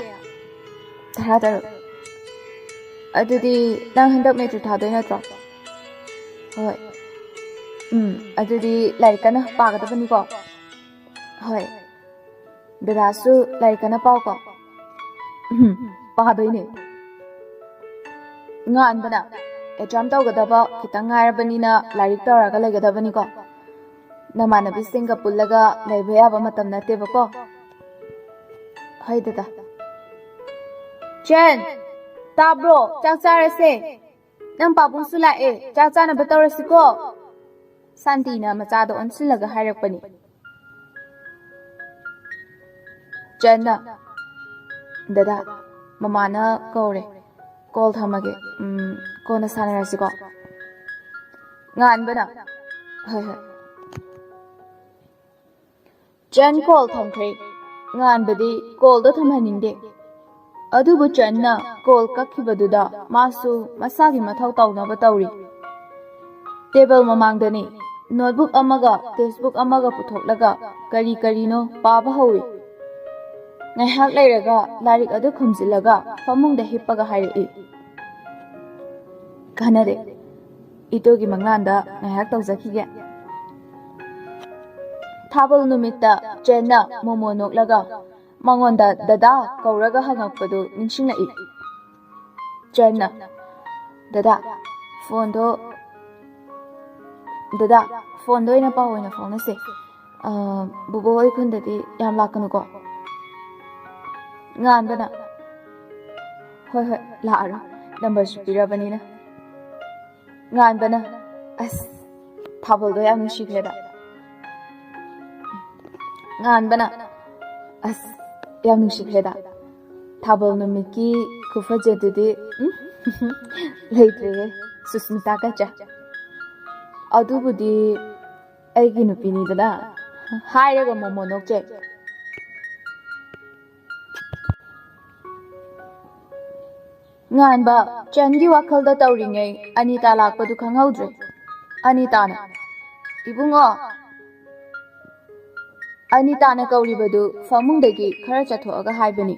"ꯇꯔꯥꯇꯔꯨꯛ꯫" "ꯑꯗꯨꯗꯤ ꯅꯪ ꯍꯟꯗꯛ ꯃꯦꯇ꯭ꯔꯤꯛ ꯊꯥꯗꯣꯏ ꯅꯠꯇ꯭ꯔꯣ?" "ꯍꯣꯏ꯫" "ꯎꯝ, ꯑꯗꯨꯗꯤ ꯂꯥꯏꯔꯤꯛ ꯀꯟꯅ ꯄꯥꯒꯗꯕꯅꯤꯀꯣ꯫" "ꯍꯣꯏ꯫ ꯗꯗꯥꯁꯨ ꯂꯥꯏꯔꯤꯛ ꯀꯟꯅ ꯄꯥꯎꯀꯣ꯫" "ꯎꯝ, ꯄꯥꯗꯣꯏꯅꯦ꯫" ꯉꯥꯟꯕꯅ, "ꯑꯦꯛꯖꯥꯝ ꯇꯧꯒꯗꯕ ꯈꯤꯇꯪ ꯉꯥꯏꯔꯕꯅꯤꯅ ꯂꯥꯏꯔꯤꯛ ꯇꯧꯔꯒ ꯂꯩꯒꯗꯕꯅꯤꯀꯣ꯫ ꯅꯃꯥꯟꯅꯕꯤꯁꯤꯡꯒ ꯄꯨꯜꯂꯒ ꯂꯩꯕ ꯌꯥꯕ ꯃꯇꯝ ꯅꯠꯇꯦꯕꯀꯣ꯫" "ꯍꯣꯏ ꯗꯗꯥ꯫" "ꯆꯦꯟ, ꯇꯥꯕ꯭ꯔꯣ? ꯆꯥꯛ ꯆꯥꯔꯁꯦ꯫ ꯅꯪ ꯄꯥꯕꯨꯡꯁꯨ ꯂꯥꯛꯑꯦ, ꯆꯥꯛ ꯆꯥꯅꯕ ꯇꯧꯔꯁꯤꯀꯣ꯫" ꯁꯥꯟꯇꯤꯅ ꯃꯆꯥꯗ ꯑꯣꯟꯁꯤꯜꯂꯒ ꯍꯥꯏꯔꯛꯄꯅꯤ꯫ ꯆꯦꯟꯅ, "ꯗꯗꯥ, ꯃꯃꯥꯅ ꯀꯧꯔꯦ꯫ ꯀꯣꯜ ꯊꯝꯃꯒꯦ꯫ ꯎꯝ, ꯀꯣꯟꯅ ꯁꯥꯟꯅꯔꯁꯤꯀꯣ꯫" ꯉꯥꯟꯕꯅ, "ꯍꯣꯏ, ꯍꯣꯏ꯫" ꯆꯦꯟ ꯀꯣꯜ ꯊꯝꯈ꯭ꯔꯦ꯫ ꯉꯥꯟꯕꯗꯤ ꯀꯣꯜꯗꯣ ꯊꯝꯍꯟꯅꯤꯡꯗꯦ꯫ ꯑꯗꯨꯕꯨ ꯆꯟꯅ ꯀꯣꯜ ꯀꯛꯈꯤꯕꯗꯨꯗ ꯃꯥꯁꯨ ꯃꯁꯥꯒꯤ ꯃꯊꯧ ꯇꯧꯅꯕ ꯇꯧꯔꯤ꯫ ꯇꯦꯕꯜ ꯃꯃꯥꯡꯗꯅꯤ꯫ ꯅꯣꯠꯕꯨꯛ ꯑꯃꯒ ꯇꯦꯛꯁꯕꯨꯛ ꯑꯃꯒ ꯄꯨꯊꯣꯛꯂꯒ ꯀꯔꯤ ꯀꯔꯤꯅꯣ ꯄꯥꯕ ꯍꯧꯏ꯫ ꯉꯥꯏꯍꯥꯛ ꯂꯩꯔꯒ ꯂꯥꯏꯔꯤꯛ ꯑꯗꯨ ꯈꯨꯝꯖꯤꯜꯂꯒ ꯐꯃꯨꯡꯗ ꯍꯤꯞꯄꯒ ꯍꯥꯏꯔꯛꯏ, "ꯀꯥꯟꯅꯗꯦ꯫ ꯏꯇꯣꯒꯤ ꯃꯪꯂꯥꯟꯗ ꯉꯥꯏꯍꯥꯛ ꯇꯧꯖꯈꯤꯒꯦ꯫" ꯊꯥꯕꯜ ꯅꯨꯃꯤꯠꯇ ꯆꯦꯟꯅ ꯃꯣꯃꯣ ꯅꯣꯛꯂꯒ ꯃꯉꯣꯟꯗ "ꯗꯗꯥ" ꯀꯧꯔꯒ ꯍꯪꯉꯛꯄꯗꯨ ꯅꯤꯡꯁꯤꯡꯂꯛꯏ꯫ ꯆꯦꯟꯅ, "ꯗꯗꯥ, ꯐꯣꯟꯗꯣ, ꯗꯗꯥ, ꯐꯣꯟꯗꯣ ꯑꯣꯏꯅ ꯄꯥꯎ ꯑꯣꯏꯅ ꯐꯥꯎꯅꯁꯦ꯫ ꯑ, ꯕꯨꯕꯣ ꯍꯣꯏ ꯈꯨꯟꯗꯗꯤ ꯌꯥꯝ ꯂꯥꯛꯀꯅꯨꯀꯣ꯫" ꯉꯥꯟꯕꯅ, "ꯍꯣꯏ, ꯍꯣꯏ, ꯂꯥꯛꯑꯔꯣꯏ, ꯅꯝꯕꯔꯁꯨ ꯄꯤꯔꯕꯅꯤꯅ꯫" ꯉꯥꯟꯕꯅ, "ꯑꯁ, ꯊꯥꯕꯜꯗꯣ ꯌꯥꯝ ꯅꯨꯡꯁꯤꯈ꯭ꯔꯦꯗ꯫" ꯉꯥꯟꯕꯅ, "ꯑꯁ, ꯌꯥꯝ ꯅꯨꯡꯁꯤꯈ꯭ꯔꯦꯗ꯫ ꯊꯥꯕꯜ ꯅꯨꯃꯤꯠꯀꯤ ꯈꯨꯐꯖꯗꯨꯗꯤ, ꯎꯝ, ꯂꯩꯇ꯭ꯔꯦꯍꯦ, ꯁꯨꯁꯃꯤꯇꯥ ꯀꯠꯆ꯫ ꯑꯗꯨꯕꯨꯗꯤ ꯑꯩꯒꯤ ꯅꯨꯄꯤꯅꯤꯗꯅ꯫" ꯍꯥꯏꯔꯒ ꯃꯣꯃꯣ ꯅꯣꯛꯆꯩ꯫ ꯉꯥꯟꯕ ꯆꯟꯒꯤ ꯋꯥꯈꯜꯗ ꯇꯧꯔꯤꯉꯩ ꯑꯅꯤꯇꯥ ꯂꯥꯛꯄꯗꯨ ꯈꯪꯍꯧꯗ꯭ꯔꯦ꯫ ꯑꯅꯤꯇꯥꯅ, "ꯏꯕꯨꯡꯉꯣ!" ꯑꯅꯤꯇꯥꯅ ꯀꯧꯔꯤꯕꯗꯨ ꯐꯃꯨꯡꯗꯒꯤ ꯈꯔ ꯆꯠꯊꯣꯛꯑꯒ ꯍꯥꯏꯕꯅꯤ꯫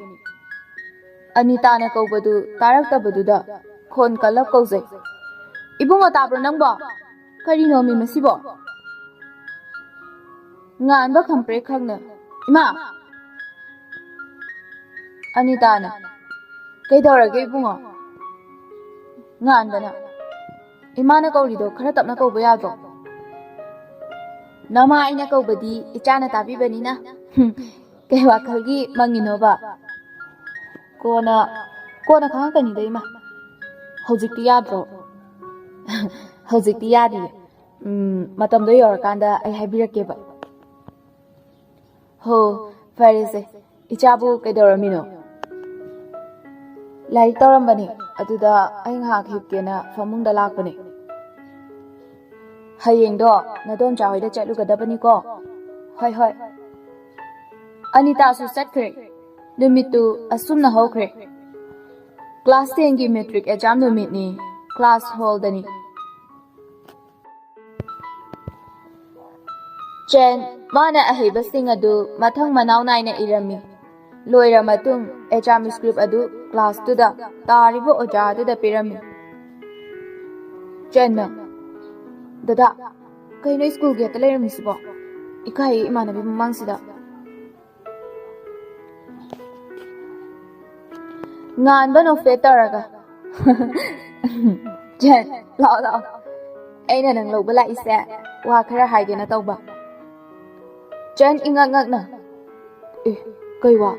ꯑꯅꯤꯇꯥꯅ ꯀꯧꯕꯗꯨ ꯇꯥꯔꯛꯇꯕꯗꯨꯗ ꯈꯣꯟ ꯀꯜꯂꯞ ꯀꯧꯖꯩ, "ꯏꯕꯨꯡꯉꯣ, ꯇꯥꯕ꯭ꯔꯣ ꯅꯪꯕꯣ? ꯀꯔꯤꯅꯣꯃꯤ ꯃꯁꯤꯕꯣ?" ꯉꯥꯟꯕ ꯈꯪꯄ꯭ꯔꯦꯛ ꯈꯪꯅ, "ꯏꯃꯥ!" ꯑꯅꯤꯇꯥꯅ, "ꯀꯩꯗꯧꯔꯒꯦ ꯏꯕꯨꯡꯉꯣ?" ꯉꯥꯟꯕꯅ, "ꯏꯃꯥꯅ ꯀꯧꯔꯤꯗꯣ ꯈꯔ ꯇꯞꯅ ꯀꯧꯕ ꯌꯥꯗ꯭ꯔꯣ?" "ꯅꯃꯥ ꯑꯩꯅ ꯀꯧꯕꯗꯤ ꯏꯆꯥꯅ ꯇꯥꯕꯤꯕꯅꯤꯅ꯫" "ꯍꯨꯝ, ꯀꯩ ꯋꯥꯈꯜꯒꯤ ꯃꯪꯉꯤꯅꯣꯕ?" "ꯀꯣꯟꯅ, ꯀꯣꯟꯅ ꯈꯪꯉꯛꯀꯅꯤꯗ ꯏꯃꯥ꯫ ꯍꯧꯖꯤꯛꯇꯤ ꯌꯥꯗ꯭ꯔꯣ?" "ꯍꯧꯖꯤꯛꯇꯤ ꯌꯥꯗꯤꯌꯦ꯫ ꯎꯝ, ꯃꯇꯝꯗꯣ ꯌꯧꯔꯀꯥꯟꯗ ꯑꯩ ꯍꯥꯏꯕꯤꯔꯛꯀꯦꯕ꯫" "ꯍꯣ, ꯐꯔꯦꯁꯦ꯫ ꯏꯆꯥꯕꯨ ꯀꯩꯗꯧꯔꯝꯃꯤꯅꯣ?" "ꯂꯥꯏꯔꯤꯛ ꯇꯧꯔꯝꯕꯅꯦ, ꯑꯗꯨꯗ ꯑꯩ ꯉꯥꯏꯍꯥꯛ ꯍꯤꯞꯀꯦꯅ ꯐꯃꯨꯡꯗ ꯂꯥꯛꯄꯅꯦ꯫" "ꯍꯌꯦꯡꯗꯣ ꯅꯗꯣꯝꯆꯥ ꯍꯣꯏꯗ ꯆꯠꯂꯨꯒꯗꯕꯅꯤꯀꯣ꯫" "ꯍꯣꯏ, ꯍꯣꯏ꯫" ꯑꯅꯤꯇꯥꯁꯨ ꯆꯠꯈ꯭ꯔꯦ꯫ ꯅꯨꯃꯤꯠꯇꯨ ꯑꯁꯨꯝꯅ ꯍꯧꯈ꯭ꯔꯦ꯫ Class ten ꯒꯤ matric exam ꯅꯨꯃꯤꯠꯅꯤ꯫ Class hall ꯗꯅꯤ꯫ ꯆꯦꯟ, ꯃꯥꯅ ꯑꯍꯩꯕꯁꯤꯡ ꯑꯗꯨ ꯃꯊꯪ ꯃꯅꯥꯎ ꯅꯥꯏꯅ ꯏꯔꯝꯃꯤ꯫ ꯂꯣꯏꯔ ꯃꯇꯨꯡ exam script ꯑꯗꯨ class ꯇꯨꯗ ꯇꯥꯔꯤꯕ ꯑꯣꯖꯥ ꯑꯗꯨꯗ ꯄꯤꯔꯝꯃꯤ꯫ ꯆꯦꯟꯅ, "ꯗꯗꯥ, ꯀꯩꯅꯣ school gate ꯇ ꯂꯩꯔꯝꯃꯤꯁꯤꯕꯣ? ꯏꯀꯥꯏꯌꯦ ꯏꯃꯥꯟꯅꯕꯤ ꯃꯃꯥꯡꯁꯤꯗ"꯫ ꯉꯥꯟꯕ ꯅꯣꯛꯐꯦꯠ ꯇꯧꯔꯒ, "ꯆꯦꯟ, ꯂꯥꯛꯑꯣ, ꯂꯥꯛꯑꯣ꯫ ꯑꯩꯅ ꯅꯪ ꯂꯧꯕ ꯂꯥꯛꯏꯁꯦ ꯋꯥ ꯈꯔ ꯍꯥꯏꯒꯦꯅ ꯇꯧꯕ"꯫ ꯆꯦꯟ ꯏꯉꯛ ꯉꯛꯅ, "ꯑꯦ, ꯀꯩ ꯋꯥ?"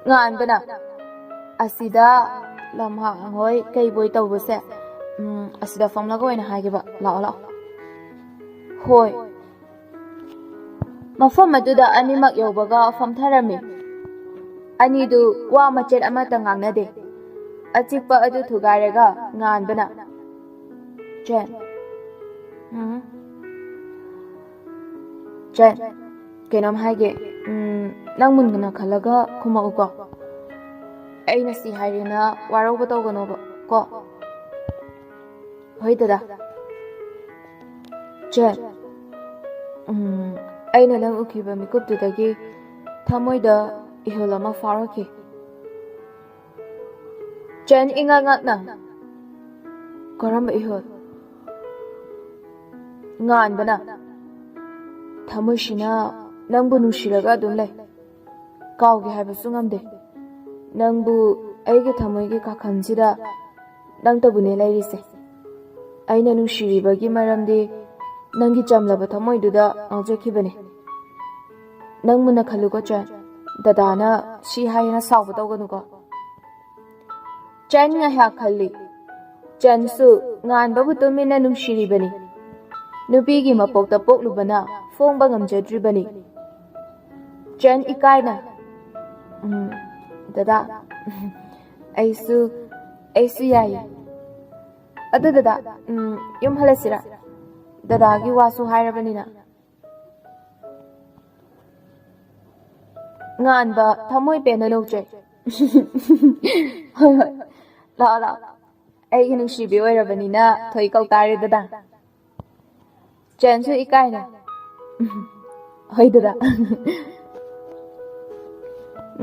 ꯉꯥꯟꯕꯅ, "ꯑꯁꯤꯗ ꯂꯝꯍꯥꯡ ꯍꯣꯏ ꯀꯩꯕꯣꯏ ꯇꯧꯕꯁꯦ, ꯎꯝ, ꯑꯁꯤꯗ ꯐꯝꯂꯒ ꯑꯣꯏꯅ ꯍꯥꯏꯒꯦꯕ꯫ ꯂꯥꯛꯑꯣ, ꯂꯥꯛꯑꯣ"꯫ "ꯍꯣꯏ"꯫ ꯃꯐꯝ ꯑꯗꯨꯗ ꯑꯅꯤꯃꯛ ꯌꯧꯕꯒ ꯐꯝꯊꯔꯝꯃꯤ꯫ ꯑꯅꯤꯗꯨ ꯋꯥ ꯃꯆꯦꯠ ꯑꯃꯠꯇ ꯉꯥꯡꯅꯗꯦ꯫ ꯑꯆꯤꯛꯄ ꯑꯗꯨ ꯊꯨꯒꯥꯏꯔꯒ ꯉꯥꯟꯕꯅ, "ꯆꯦꯟ, ꯎꯝ, ꯆꯦꯟ, ꯀꯩꯅꯣꯝ ꯍꯥꯏꯒꯦ꯫ ꯎꯝ, ꯅꯪ ꯃꯨꯟꯅ ꯈꯜꯂꯒ ꯈꯨꯝꯃꯛꯎꯀꯣ꯫ ꯑꯩꯅ ꯁꯤ ꯍꯥꯏꯔꯦꯅ ꯋꯥꯔꯧꯕ ꯇꯧꯒꯅꯣꯕ ꯀꯣ"꯫ "ꯍꯣꯏ ꯗꯗꯥ"꯫ "ꯆꯦꯟ, ꯎꯝ, ꯑꯩꯅ ꯅꯪ ꯎꯈꯤꯕ ꯃꯤꯀꯨꯞꯇꯨꯗꯒꯤ ꯊꯃꯣꯏꯗ ꯏꯍꯨꯜ ꯑꯃ ꯐꯥꯎꯔꯛꯈꯤ"꯫ ꯆꯦꯟ ꯏꯉꯛ ꯉꯛꯅ, "ꯀꯔꯝꯕ ꯏꯍꯨꯜ?" ꯉꯥꯟꯕꯅ, "ꯊꯃꯣꯏꯁꯤꯅ ꯅꯪꯕꯨ ꯅꯨꯡꯁꯤꯔꯒ ꯑꯗꯨꯝ ꯂꯩ꯫ ꯀꯥꯎꯒꯦ ꯍꯥꯏꯕꯁꯨ ꯉꯝꯗꯦ꯫ ꯅꯪꯕꯨ ꯑꯩꯒꯤ ꯊꯃꯣꯏꯒꯤ ꯀꯥꯈꯟꯁꯤꯗ ꯅꯪꯇꯕꯨꯅꯦ ꯂꯩꯔꯤꯁꯦ꯫ ꯑꯩꯅ ꯅꯨꯡꯁꯤꯔꯤꯕꯒꯤ ꯃꯔꯝꯗꯤ ꯅꯪꯒꯤ ꯆꯝꯂꯕ ꯊꯃꯣꯏꯗꯨꯗ ꯉꯥꯎꯖꯈꯤꯕꯅꯦ꯫ ꯅꯪ ꯃꯨꯟꯅ ꯈꯜꯂꯨꯀꯣ ꯆꯦꯟ꯫ ꯗꯗꯥꯅ ꯁꯤ ꯍꯥꯏꯌꯦꯅ ꯁꯥꯎꯕ ꯇꯧꯒꯅꯨꯀꯣ"꯫ ꯆꯦꯟ ꯉꯥꯏꯍꯥꯛ ꯈꯜꯂꯤ꯫ ꯆꯦꯟꯁꯨ ꯉꯥꯟꯕꯕꯨ ꯇꯨꯃꯤꯟꯅ ꯅꯨꯡꯁꯤꯔꯤꯕꯅꯤ꯫ ꯅꯨꯄꯤꯒꯤ ꯃꯄꯣꯛꯇ ꯄꯣꯛꯂꯨꯕꯅ ꯐꯣꯡꯕ ꯉꯝꯖꯗ꯭ꯔꯤꯕꯅꯤ꯫ ꯆꯦꯟ ꯏꯀꯥꯏꯅ, "ꯎꯝ, ꯗꯗꯥ, ꯑꯩꯁꯨ, ꯑꯩꯁꯨ ꯌꯥꯏꯌꯦ꯫ ꯑꯗꯨ ꯗꯗꯥ, ꯎꯝ, ꯌꯨꯝ ꯍꯜꯂꯁꯤꯔꯥ? ꯗꯗꯥꯒꯤ ꯋꯥꯁꯨ ꯍꯥꯏꯔꯕꯅꯤꯅ"꯫ ꯉꯥꯟꯕ, ꯊꯃꯣꯏ ꯄꯦꯟꯅ ꯅꯣꯛꯆꯩ꯫ ꯍꯣꯏ, ꯍꯣꯏ, ꯂꯥꯛꯑꯣ, ꯂꯥꯛꯑꯣ꯫ ꯑꯩꯒꯤ ꯅꯨꯡꯁꯤꯕꯤ ꯑꯣꯏꯔꯕꯅꯤꯅ ꯊꯣꯏ ꯀꯧ ꯇꯥꯔꯦ, ꯗꯗꯥ꯫ ꯆꯦꯟꯁꯨ ꯏꯀꯥꯏꯅ, "ꯍꯣꯏ, ꯗꯗꯥ꯫"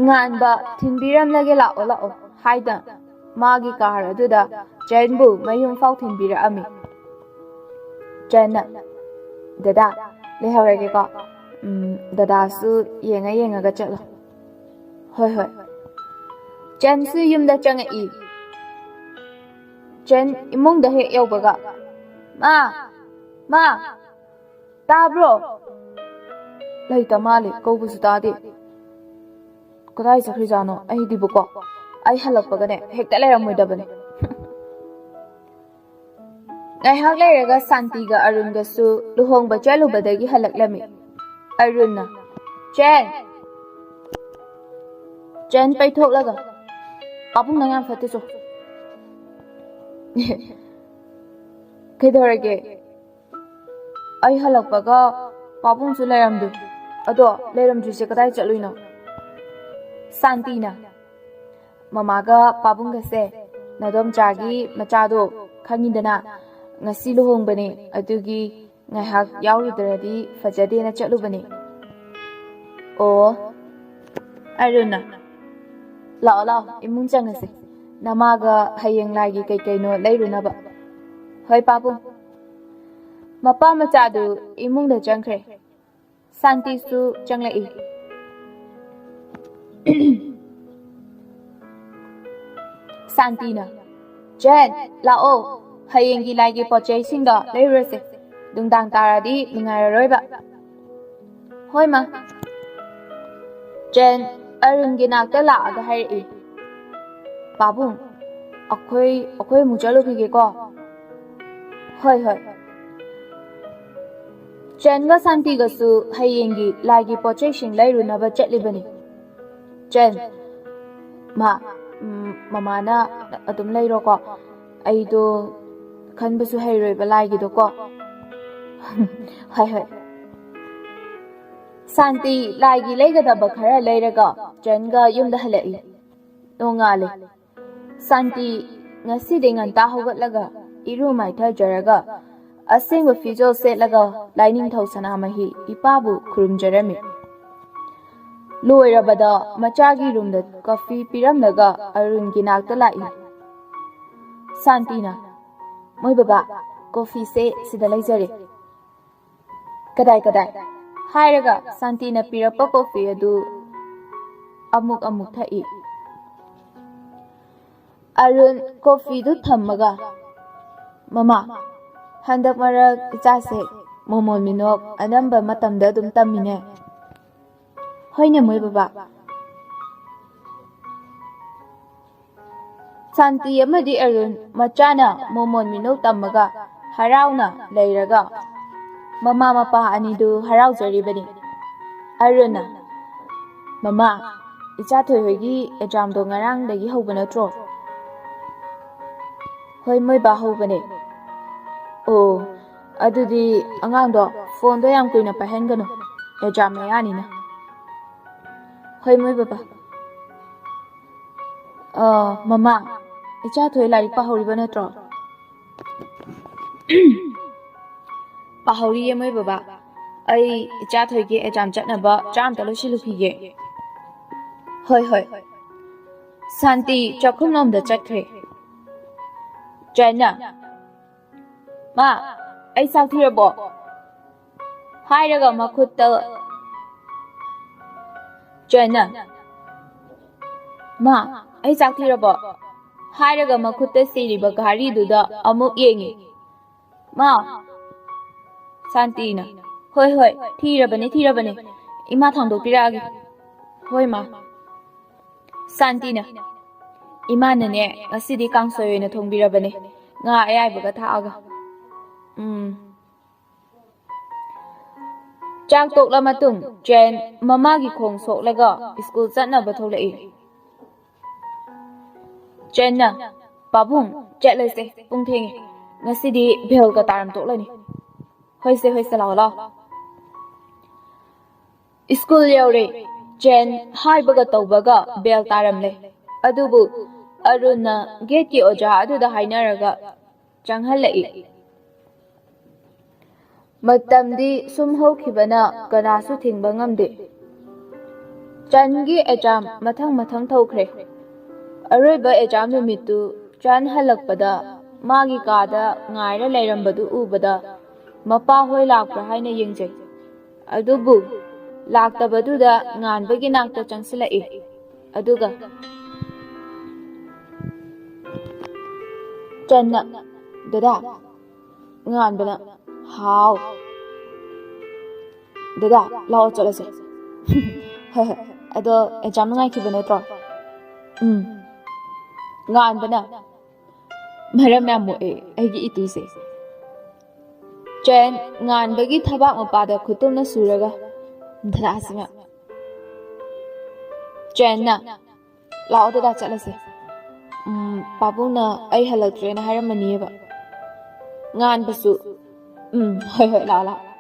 ꯉꯥꯟꯕ, "ꯊꯤꯟꯕꯤꯔꯝꯂꯒꯦ, ꯂꯥꯛꯑꯣ, ꯂꯥꯛꯑꯣ" ꯍꯥꯏꯗ ꯃꯥꯒꯤ ꯀꯥꯔ ꯑꯗꯨꯗ ꯆꯦꯟꯕꯨ ꯃꯌꯨꯝ ꯐꯥꯎ ꯊꯤꯟꯕꯤꯔꯛꯑꯝꯃꯤ꯫ ꯆꯦꯟꯅ, "ꯗꯗꯥ, ꯂꯩꯍꯧꯔꯒꯦꯀꯣ꯫ ꯎꯝ, ꯗꯗꯥꯁꯨ ꯌꯦꯡꯉ ꯌꯦꯡꯉꯒ ꯆꯠꯂꯣ꯫" "ꯍꯣꯏ, ꯍꯣꯏ꯫" ꯆꯦꯟꯁꯨ ꯌꯨꯝꯗ ꯆꯪꯉꯛꯏ꯫ ꯆꯦꯟ ꯏꯃꯨꯡꯗ ꯍꯦꯛ ꯌꯧꯕꯒ, "ꯃꯥ! ꯃꯥ! ꯇꯥꯕ꯭ꯔꯣ?" ꯂꯩꯇ ꯃꯥꯜꯂꯦ, ꯀꯧꯕꯁꯨ ꯇꯥꯗꯦ꯫ ꯀꯗꯥꯏ ꯆꯠꯈ꯭ꯔꯤꯖꯥꯠꯅꯣ? ꯑꯩꯗꯤꯕꯀꯣ, ꯑꯩ ꯍꯜꯂꯛꯄꯒꯅꯦ ꯍꯦꯛꯇ ꯂꯩꯔꯝꯃꯣꯏꯗꯕꯅꯦ꯫ ꯉꯥꯏꯍꯥꯛ ꯂꯩꯔꯒ ꯁꯥꯟꯇꯤꯒ ꯑꯔꯨꯟꯒꯁꯨ ꯂꯨꯍꯣꯡꯕ ꯆꯠꯂꯨꯕꯗꯒꯤ ꯍꯜꯂꯛꯂꯝꯃꯤ꯫ ꯑꯔꯨꯟꯅ, "ꯆꯦꯟ!" ꯆꯦꯟ ꯄꯩꯊꯣꯛꯂꯒ, "ꯄꯥꯕꯨꯡ, ꯅꯪ ꯌꯥꯝ ꯐꯠꯇꯦ, ꯆꯣ꯫" "ꯀꯩꯗꯧꯔꯒꯦ? ꯑꯩ ꯍꯜꯂꯛꯄꯒ ꯄꯥꯕꯨꯡꯁꯨ ꯂꯩꯔꯝꯗꯦ꯫ ꯑꯗꯣ ꯂꯩꯔꯝꯗ꯭ꯔꯤꯁꯦ ꯀꯗꯥꯏ ꯆꯠꯂꯨꯏꯅꯣ?" ꯁꯥꯟꯇꯤꯅ, "ꯃꯃꯥꯒ ꯄꯥꯕꯨꯡꯒꯁꯦ ꯅꯗꯣꯝꯆꯥꯒꯤ ꯃꯆꯥꯗꯣ ꯈꯪꯉꯤꯗꯅ, ꯉꯁꯤ ꯂꯨꯍꯣꯡꯕꯅꯦ, ꯑꯗꯨꯒꯤ ꯉꯥꯏꯍꯥꯛ ꯌꯥꯎꯔꯨꯗ꯭ꯔꯗꯤ ꯐꯖꯗꯦꯅ ꯆꯠꯂꯨꯕꯅꯦ꯫" "ꯑꯣ꯫" ꯑꯔꯨꯟꯅ, "ꯂꯥꯛꯑꯣ, ꯂꯥꯛꯑꯣ, ꯏꯃꯨꯡ ꯆꯪꯉꯁꯦ꯫ ꯅꯃꯥꯒ ꯍꯌꯦꯡ ꯂꯥꯏꯒꯤ ꯀꯩ ꯀꯩꯅꯣ ꯂꯩꯔꯨꯅꯕ꯫" "ꯍꯣꯏ, ꯄꯥꯕꯨꯡ꯫" ꯃꯄꯥ ꯃꯆꯥꯗꯨ ꯏꯃꯨꯡꯗ ꯆꯪꯈ꯭ꯔꯦ꯫ ꯁꯥꯟꯇꯤꯁꯨ ꯆꯪꯂꯛꯏ꯫ ꯁꯥꯟꯇꯤꯅ, "ꯆꯦꯟ, ꯂꯥꯛꯑꯣ, ꯍꯌꯦꯡꯒꯤ ꯂꯥꯏꯒꯤ ꯄꯣꯠ ꯆꯩꯁꯤꯡꯗꯣ ꯂꯩꯔꯨꯔꯁꯦ, ꯅꯨꯡꯗꯥꯡ ꯇꯥꯔꯗꯤ ꯅꯨꯡꯉꯥꯏꯔꯔꯣꯏꯕ꯫" "ꯍꯣꯏ, ꯃꯥ꯫" ꯆꯦꯟ ꯑꯔꯨꯟꯒꯤ ꯅꯥꯛꯇ ꯂꯥꯛꯑꯒ ꯍꯥꯏꯔꯛꯏ, "ꯄꯥꯕꯨꯡ, ꯑꯩꯈꯣꯏ, ꯑꯩꯈꯣꯏ ꯑꯃꯨꯛ ꯆꯠꯂꯨꯈꯤꯒꯦꯀꯣ꯫" "ꯍꯣꯏ, ꯍꯣꯏ꯫" ꯆꯦꯟꯒ ꯁꯥꯟꯇꯤꯒꯁꯨ ꯍꯌꯦꯡꯒꯤ ꯂꯥꯏꯒꯤ ꯄꯣꯠ ꯆꯩꯁꯤꯡ ꯂꯩꯔꯨꯅꯕ ꯆꯠꯂꯤꯕꯅꯤ꯫ ꯆꯦꯟ, "ꯃꯥ, ꯎꯝ, ꯃꯃꯥꯅ ꯑꯗꯨꯝ ꯂꯩꯔꯣꯀꯣ, ꯑꯩꯗꯣ ꯈꯟꯕꯁꯨ ꯍꯩꯔꯣꯏꯕ ꯂꯥꯏꯒꯤꯗꯣꯀꯣ꯫" "ꯍꯣꯏ, ꯍꯣꯏ꯫" ꯁꯥꯟꯇꯤ ꯂꯥꯏꯒꯤ ꯂꯩꯒꯗꯕ ꯈꯔ ꯂꯩꯔꯒ ꯆꯦꯟꯒ ꯌꯨꯝꯗ ꯍꯜꯂꯛꯏ꯫ ꯅꯣꯡꯉꯥꯜꯂꯦ꯫ ꯁꯥꯟꯇꯤ ꯉꯁꯤꯗꯤ ꯉꯟꯇꯥ ꯍꯧꯒꯠꯂꯒ ꯏꯔꯨ ꯃꯥꯏꯊꯖꯔꯒ ꯑꯁꯦꯡꯕ ꯐꯤꯖꯣꯜ ꯁꯦꯠꯂꯒ ꯂꯥꯏꯅꯤꯡꯊꯧ ꯁꯅꯥꯃꯍꯤ ꯏꯄꯥꯕꯨ ꯈꯨꯔꯨꯝꯖꯔꯝꯃꯤ꯫ ꯂꯣꯏꯔꯕꯗ ꯃꯆꯥꯒꯤ ꯔꯨꯝꯗ ꯀꯣꯐꯤ ꯄꯤꯔꯝꯂꯒ ꯑꯔꯨꯟꯒꯤ ꯅꯥꯛꯇ ꯂꯥꯛꯏ꯫ ꯁꯥꯟꯇꯤꯅ, "ꯃꯣꯏ ꯕꯕꯥ, ꯀꯣꯐꯤꯁꯦ ꯁꯤꯗ ꯂꯩꯖꯔꯦ꯫ ꯀꯗꯥꯏ ꯀꯗꯥꯏ?" ꯍꯥꯏꯔꯒ ꯁꯥꯟꯇꯤꯅ ꯄꯤꯔꯛꯄ ꯀꯣꯐꯤ ꯑꯗꯨ ꯑꯃꯨꯛ ꯑꯃꯨꯛ ꯊꯛꯏ꯫ ꯑꯔꯨꯟ ꯀꯣꯐꯤꯗꯨ ꯊꯝꯃꯒ, "ꯃꯃꯥ, ꯍꯟꯗꯛ ꯃꯔꯛ ꯏꯆꯥꯁꯦ ꯃꯣꯃꯣꯟ ꯃꯤꯅꯣꯛ ꯑꯅꯝꯕ ꯃꯇꯝꯗ ꯑꯗꯨꯝ ꯇꯝꯃꯤꯅꯦ꯫" "ꯍꯣꯏꯅꯦ ꯃꯣꯏ ꯕꯕꯥ꯫" ꯁꯥꯟꯇꯤ ꯑꯃꯗꯤ ꯑꯔꯨꯟ ꯃꯆꯥꯅ ꯃꯣꯃꯣꯟ ꯃꯤꯅꯣꯛ ꯇꯝꯃꯒ ꯍꯔꯥꯎꯅ ꯂꯩꯔꯒ ꯃꯃꯥ ꯃꯄꯥ ꯑꯅꯤꯗꯨ ꯍꯔꯥꯎꯖꯔꯤꯕꯅꯤ꯫ ꯑꯔꯨꯟꯅ, "ꯃꯃꯥ, ꯏꯆꯥ ꯊꯣꯏꯍꯣꯏꯒꯤ ꯑꯦꯛꯖꯥꯝꯗꯣ ꯉꯔꯥꯡꯗꯒꯤ ꯍꯧꯕ ꯅꯠꯇ꯭ꯔꯣ?" "ꯍꯣꯏ ꯃꯣꯏ ꯕꯥ, ꯍꯧꯕꯅꯦ꯫" "ꯑꯣ, ꯑꯗꯨꯗꯤ ꯑꯉꯥꯡꯗꯣ ꯐꯣꯟꯗꯣ ꯌꯥꯝ ꯀꯨꯏꯅ ꯄꯥꯏꯍꯟꯒꯅꯨ, ꯑꯦꯛꯖꯥꯝ ꯃꯌꯥꯅꯤꯅ꯫" "ꯍꯣꯏ ꯃꯣꯏ ꯕꯕꯥ꯫" "ꯑ, ꯃꯃꯥ, ꯏꯆꯥ ꯊꯣꯏ ꯂꯥꯏꯔꯤꯛ ꯄꯥꯍꯧꯔꯤꯕ ꯅꯠꯇ꯭ꯔꯣ?" "ꯄꯥꯍꯧꯔꯤꯌꯦ ꯃꯣꯏ ꯕꯕꯥ꯫ ꯑꯩ ꯏꯆꯥ ꯊꯣꯏꯒꯤ ꯑꯦꯛꯖꯥꯝ ꯆꯠꯅꯕ ꯆꯥ ꯑꯝꯇ ꯂꯣꯏꯁꯤꯜꯂꯨꯈꯤꯒꯦ꯫" "ꯍꯣꯏ, ꯍꯣꯏ꯫" ꯁꯥꯟꯇꯤ ꯆꯥꯛꯈꯨꯝꯂꯣꯝꯗ ꯆꯠꯈ꯭ꯔꯦ꯫ ꯆꯦꯟꯅ, "ꯃꯥ, ꯑꯩ ꯆꯥꯛ ꯊꯤꯔꯕꯣ?" ꯍꯥꯏꯔꯒ ꯃꯈꯨꯠꯇ, ꯆꯦꯟꯅ, "ꯃꯥ, ꯑꯩ ꯆꯥꯛ ꯊꯤꯔꯕꯣ?" ꯍꯥꯏꯔꯒ ꯃꯈꯨꯠꯇ ꯁꯤꯔꯤꯕ ꯘꯥꯔꯤꯗꯨꯗ ꯑꯃꯨꯛ ꯌꯦꯡꯉꯤ꯫ "ꯃꯥ꯫" ꯁꯥꯟꯇꯤꯅ, "ꯍꯣꯏ, ꯍꯣꯏ, ꯊꯤꯔꯕꯅꯦ, ꯊꯤꯔꯕꯅꯦ꯫ ꯏꯃꯥ ꯊꯥꯡꯗꯣꯛꯄꯤꯔꯛꯑꯒꯦ꯫" "ꯍꯣꯏ, ꯃꯥ꯫" ꯁꯥꯟꯇꯤꯅ, "ꯏꯃꯥꯅꯅꯦ, ꯉꯁꯤꯗꯤ ꯀꯥꯡꯁꯣꯏ ꯑꯣꯏꯅ ꯊꯣꯡꯕꯤꯔꯕꯅꯦ, ꯉꯥ ꯑꯌꯥꯏꯕꯒ ꯊꯥꯛꯑꯒ꯫" ꯎꯝ꯫ ꯆꯥꯛ ꯇꯣꯛꯂ ꯃꯇꯨꯡ ꯆꯦꯟ ꯃꯃꯥꯒꯤ ꯈꯣꯡ ꯁꯣꯛꯂꯒ ꯁ꯭ꯀꯨꯜ ꯆꯠꯅꯕ ꯊꯣꯛꯂꯛꯏ꯫ ꯆꯦꯟꯅ, "ꯄꯥꯕꯨꯡ, ꯆꯠꯂꯁꯦ, ꯄꯨꯡ ꯊꯦꯡꯉꯦ꯫ ꯉꯁꯤꯗꯤ ꯚꯦꯜꯒ ꯇꯥꯔꯝ ꯇꯣꯛꯂꯅꯤ꯫" "ꯍꯣꯏꯁꯦ, ꯍꯣꯏꯁꯦ, ꯂꯥꯛꯑꯣ, ꯂꯥꯛꯑꯣ꯫" ꯁ꯭ꯀꯨꯜ ꯌꯧꯔꯦ꯫ ꯆꯦꯟ ꯍꯥꯏꯕꯒ ꯇꯧꯕꯒ ꯕꯦꯜ ꯇꯥꯔꯝꯂꯦ꯫ ꯑꯗꯨꯕꯨ ꯑꯔꯨꯟꯅ ꯒꯦꯠꯀꯤ ꯑꯣꯖꯥ ꯑꯗꯨꯗ ꯍꯥꯏꯅꯔꯒ ꯆꯪꯍꯜꯂꯛꯏ꯫ ꯃꯇꯝꯗꯤ ꯁꯨꯝ ꯍꯧꯈꯤꯕꯅ ꯀꯅꯥꯁꯨ ꯊꯤꯡꯕ ꯉꯝꯗꯦ꯫ ꯆꯟꯒꯤ ꯑꯦꯛꯖꯥꯝ ꯃꯊꯪ ꯃꯊꯪ ꯊꯣꯛꯈ꯭ꯔꯦ꯫ ꯑꯔꯣꯏꯕ ꯑꯦꯛꯖꯥꯝ ꯅꯨꯃꯤꯠꯇꯨ ꯆꯟ ꯍꯜꯂꯛꯄꯗ ꯃꯥꯒꯤ ꯀꯥꯗ ꯉꯥꯏꯔ ꯂꯩꯔꯝꯕꯗꯨ ꯎꯕꯗ ꯃꯄꯥ ꯍꯣꯏ ꯂꯥꯛꯄ꯭ꯔꯥ ꯍꯥꯏꯅ ꯌꯦꯡꯖꯩ꯫ ꯑꯗꯨꯕꯨ ꯂꯥꯛꯇꯕꯗꯨꯗ ꯉꯥꯟꯕꯒꯤ ꯅꯥꯛꯇ ꯆꯪꯁꯤꯜꯂꯛꯏ꯫ ꯑꯗꯨꯒ ꯆꯟꯅ, "ꯗꯗꯥ," ꯉꯥꯟꯕꯅ, "ꯍꯥꯎ?" "ꯗꯗꯥ, ꯂꯥꯛꯑꯣ ꯆꯠꯂꯁꯦ꯫" "ꯍꯣꯏ ꯍꯣꯏ, ꯑꯗꯣ ꯑꯦꯛꯖꯥꯝ ꯅꯨꯡꯉꯥꯏꯈꯤꯕ ꯅꯠꯇ꯭ꯔꯣ?" "ꯎꯝ꯫" ꯉꯥꯟꯕꯅ, "ꯃꯔꯝ ꯌꯥꯝ ꯃꯣꯛꯑꯦ ꯑꯩꯒꯤ ꯏꯇꯨꯁꯦ꯫" ꯆꯦꯟ ꯉꯥꯟꯕꯒꯤ ꯊꯕꯥꯛ ꯃꯄꯥꯗ ꯈꯨꯇꯨꯝꯅ ꯁꯨꯔꯒ, "ꯗꯗꯥꯁꯤꯃ꯫" ꯆꯦꯟꯅ, "ꯂꯥꯛꯑꯣ ꯗꯗꯥ, ꯆꯠꯂꯁꯦ꯫ ꯎꯝ, ꯄꯥꯕꯨꯡꯅ ꯑꯩ ꯍꯜꯂꯛꯇ꯭ꯔꯦꯅ ꯍꯥꯏꯔꯝꯃꯅꯤꯕ꯫" ꯉꯥꯟꯕꯁꯨ, "ꯎꯝ, ꯍꯣꯏ ꯍꯣꯏ, ꯂꯥꯛꯑꯣ ꯂꯥꯛꯑꯣ꯫"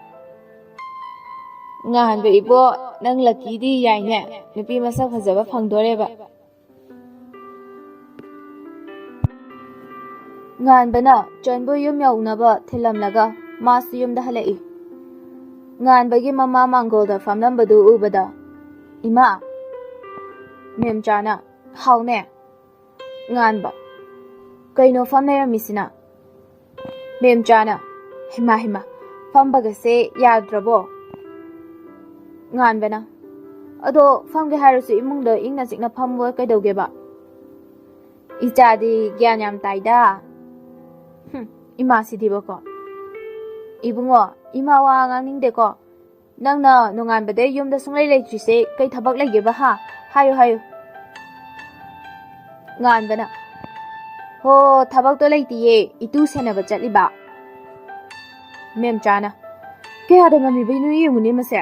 ꯉꯥꯟꯕ ꯏꯕꯣ, ꯅꯪ ꯂꯛꯀꯤꯗꯤ ꯌꯥꯏꯅꯦ, ꯅꯨꯄꯤ ꯃꯁꯛ ꯐꯖꯕ ꯐꯪꯗꯣꯔꯦꯕ꯫ ꯉꯥꯟꯕꯅ ꯆꯟꯕꯨ ꯌꯨꯝ ꯌꯧꯅꯕ ꯊꯤꯜꯂꯝꯂꯒ ꯃꯥꯁꯨ ꯌꯨꯝꯗ ꯍꯜꯂꯛꯏ꯫ ꯉꯥꯟꯕꯒꯤ ꯃꯃꯥ ꯃꯥꯡꯒꯣꯜꯗ ꯐꯝꯂꯝꯕꯗꯨ ꯎꯕꯗ, "ꯏꯃꯥ!" ꯃꯦꯝꯆꯥꯅ, "ꯍꯥꯎꯅꯦ?" ꯉꯥꯟꯕ, "ꯀꯩꯅꯣ ꯐꯝ ꯂꯩꯔꯝꯃꯤꯁꯤꯅ?" ꯃꯦꯝꯆꯥꯅ, "ꯍꯩꯃꯥ ꯍꯩꯃꯥ, ꯐꯝꯕꯒꯁꯦ ꯌꯥꯗ꯭ꯔꯕꯣ?" ꯉꯥꯟꯕꯅ, "ꯑꯗꯣ ꯐꯝꯒꯦ ꯍꯥꯏꯔꯁꯨ ꯏꯃꯨꯡꯗ ꯏꯪꯅ ꯆꯤꯛꯅ ꯐꯝꯕ ꯀꯩꯗꯧꯒꯦꯕ?" "ꯏꯆꯥꯗꯤ ꯒ꯭ꯌꯥꯟ ꯌꯥꯝ ꯇꯥꯏꯗ꯫" ꯍꯨꯝ, ꯏꯃꯥꯁꯤꯗꯤꯕꯀꯣ꯫ "ꯏꯕꯨꯡꯉꯣ, ꯏꯃꯥ ꯋꯥ ꯉꯥꯡꯅꯤꯡꯗꯦꯀꯣ꯫ ꯅꯪꯅ ꯅꯣꯡꯉꯥꯟꯕꯗꯩ ꯌꯨꯝꯗ ꯁꯨꯡꯂꯩ ꯂꯩꯇ꯭ꯔꯤꯁꯦ ꯀꯩ ꯊꯕꯛ ꯂꯩꯒꯦꯕ ꯍꯥ? ꯍꯥꯏꯌꯨ, ꯍꯥꯏꯌꯨ꯫" ꯉꯥꯟꯕꯅ, "ꯍꯣ, ꯊꯕꯛꯇꯣ ꯂꯩꯇꯤꯌꯦ, ꯏꯇꯨ ꯁꯦꯟꯅꯕ ꯆꯠꯂꯤꯕ꯫" ꯃꯦꯝꯆꯥꯅ, "ꯀꯌꯥꯗ ꯉꯝꯃꯤꯕꯩꯅꯣ ꯌꯦꯡꯉꯨꯅꯦ ꯃꯁꯦ꯫"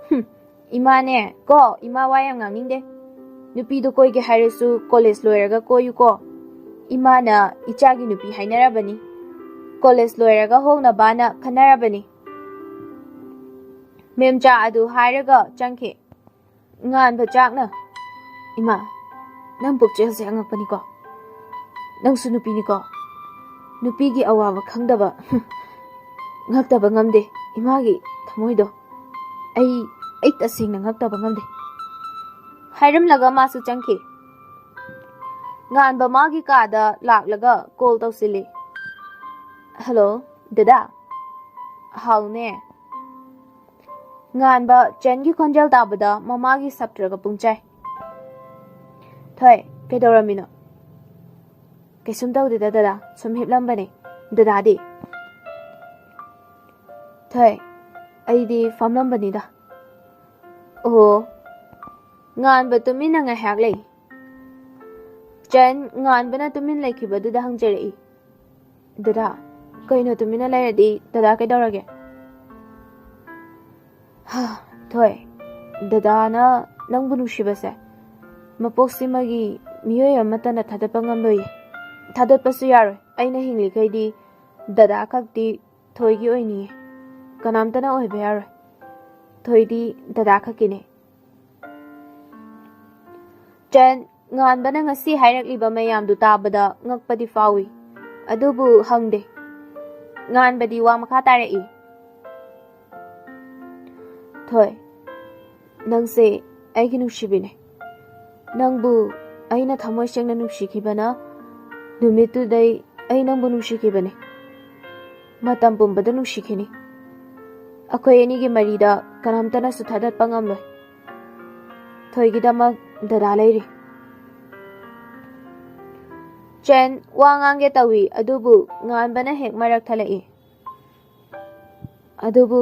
ꯍꯨꯝ, ꯏꯃꯥꯅꯦ ꯀꯣ, ꯏꯃꯥ ꯋꯥ ꯌꯥꯝ ꯉꯥꯡꯅꯤꯡꯗꯦ꯫ ꯅꯨꯄꯤꯗꯣ ꯀꯣꯏꯒꯦ ꯍꯥꯏꯔꯁꯨ ꯀꯣꯂꯦꯖ ꯂꯣꯏꯔꯒ ꯀꯣꯏꯌꯨꯀꯣ꯫ ꯏꯃꯥꯅ ꯏꯆꯥꯒꯤ ꯅꯨꯄꯤ ꯍꯥꯏꯅꯔꯕꯅꯤ꯫ ꯀꯣꯂꯦꯖ ꯂꯣꯏꯔꯒ ꯍꯣꯡꯅꯕꯅ ꯈꯟꯅꯔꯕꯅꯤ꯫ ꯃꯦꯝꯆꯥ ꯑꯗꯨ ꯍꯥꯏꯔꯒ ꯆꯪꯈꯤ꯫ ꯉꯥꯟꯕ ꯆꯥꯛꯅ, "ꯏꯃꯥ, ꯅꯪ ꯄꯨꯛꯆꯦꯜꯁꯦ ꯑꯉꯛꯄꯅꯤꯀꯣ꯫ ꯅꯪꯁꯨ ꯅꯨꯄꯤꯅꯤꯀꯣ꯫ ꯅꯨꯄꯤꯒꯤ ꯑꯋꯥꯕ ꯈꯪꯗꯕ꯫ ꯉꯛꯇꯕ ꯉꯝꯗꯦ ꯏꯃꯥꯒꯤ ꯊꯃꯣꯏꯗꯣ꯫ ꯑꯩ, ꯑꯩ ꯇꯁꯦꯡꯅ ꯉꯛꯇꯕ ꯉꯝꯗꯦ," ꯍꯥꯏꯔꯝꯂꯒ ꯃꯥꯁꯨ ꯆꯪꯈꯤ꯫ ꯉꯥꯟꯕ ꯃꯥꯒꯤ ꯀꯥꯗ ꯂꯥꯛꯂꯒ ꯀꯣꯜ ꯇꯧꯁꯤꯜꯂꯤ꯫ "ꯍꯜꯂꯣ, ꯗꯗꯥ?" "ꯍꯥꯎꯅꯦ?" ꯉꯥꯟꯕ ꯆꯦꯟꯒꯤ ꯈꯣꯟꯖꯦꯜ ꯇꯥꯕꯗ ꯃꯃꯥꯒꯤ ꯁꯞꯇ꯭ꯔꯒ ꯄꯨꯡꯆꯥꯏ꯫ "ꯊꯣꯏ, ꯀꯩꯗꯧꯔꯝꯃꯤꯅꯣ?" "ꯀꯩꯁꯨꯝ ꯇꯧꯗꯦꯗ ꯗꯗꯥ, ꯁꯨꯝ ꯍꯤꯞꯂꯝꯕꯅꯦ꯫ ꯗꯗꯥꯗꯤ?" "ꯊꯣꯏ, ꯑꯩꯗꯤ ꯐꯝꯂꯝꯕꯅꯤꯗ꯫" "ꯑꯣ꯫" ꯉꯥꯟꯕ ꯇꯨꯃꯤꯟꯅ ꯉꯥꯏꯍꯥꯛ ꯂꯩ꯫ ꯆꯟ ꯉꯥꯟꯕꯅ ꯇꯨꯃꯤꯟ ꯂꯩꯈꯤꯕꯗꯨꯗ ꯍꯪꯖꯔꯛꯏ, "ꯗꯗꯥ, ꯀꯩꯅꯣ ꯇꯨꯃꯤꯟꯅ ꯂꯩꯔꯗꯤ? ꯗꯗꯥ ꯀꯩꯗꯧꯔꯒꯦ?" "ꯍꯥ, ꯊꯣꯏ, ꯗꯗꯥꯅ ꯅꯪꯕꯨ ꯅꯨꯡꯁꯤꯕꯁꯦ ꯃꯄꯣꯛꯁꯤꯃꯒꯤ ꯃꯤꯑꯣꯏ ꯑꯃꯠꯇꯅ ꯊꯥꯗꯠꯄ ꯉꯝꯂꯣꯏꯌꯦ꯫ ꯊꯥꯗꯠꯄꯁꯨ ꯌꯥꯔꯣꯏ꯫ ꯑꯩꯅ ꯍꯤꯡꯂꯤꯈꯩꯗꯤ ꯗꯗꯥ ꯈꯛꯇꯤ ꯊꯣꯏꯒꯤ ꯑꯣꯏꯅꯤꯡꯉꯤ꯫ ꯀꯅꯥꯝꯇꯅ ꯑꯣꯏꯕ ꯌꯥꯔꯣꯏ꯫ ꯊꯣꯏꯗꯤ ꯗꯗꯥ ꯈꯛꯀꯤꯅꯦ꯫" ꯆꯟ, ꯉꯥꯟꯕꯅ ꯉꯁꯤ ꯍꯥꯏꯔꯛꯂꯤꯕ ꯃꯌꯥꯝꯗꯨ ꯇꯥꯕꯗ ꯉꯛꯄꯗꯤ ꯐꯥꯎꯏ, ꯑꯗꯨꯕꯨ ꯍꯪꯗꯦ꯫ ꯉꯥꯟꯕꯗꯤ ꯋꯥ ꯃꯈꯥ ꯇꯥꯔꯛꯏ, "ꯊꯣꯏ, ꯅꯪꯁꯦ ꯑꯩꯒꯤ ꯅꯨꯡꯁꯤꯕꯤꯅꯦ꯫ ꯅꯪꯕꯨ ꯑꯩꯅ ꯊꯃꯣꯏ ꯁꯦꯡꯅ ꯅꯨꯡꯁꯤꯈꯤꯕꯅ ꯅꯨꯃꯤꯠꯇꯨꯗꯩ ꯑꯩ ꯅꯪꯕꯨ ꯅꯨꯡꯁꯤꯈꯤꯕꯅꯦ꯫ ꯃꯇꯝ ꯄꯨꯝꯕꯗ ꯅꯨꯡꯁꯤꯈꯤꯅꯤ꯫ ꯑꯩꯈꯣꯏ ꯑꯅꯤꯒꯤ ꯃꯔꯤꯗ ꯀꯅꯥꯝꯇꯅꯁꯨ ꯊꯥꯗꯠꯄ ꯉꯝꯂꯣꯏ꯫ ꯊꯣꯏꯒꯤꯗꯃꯛ ꯗꯗꯥ ꯂꯩꯔꯤ꯫" ꯆꯦꯟ ꯋꯥ ꯉꯥꯡꯒꯦ ꯇꯧꯏ, ꯑꯗꯨꯕꯨ ꯉꯥꯟꯕꯅ ꯍꯦꯛ ꯃꯔꯛ ꯊꯠꯂꯛꯏ꯫ "ꯑꯗꯨꯕꯨ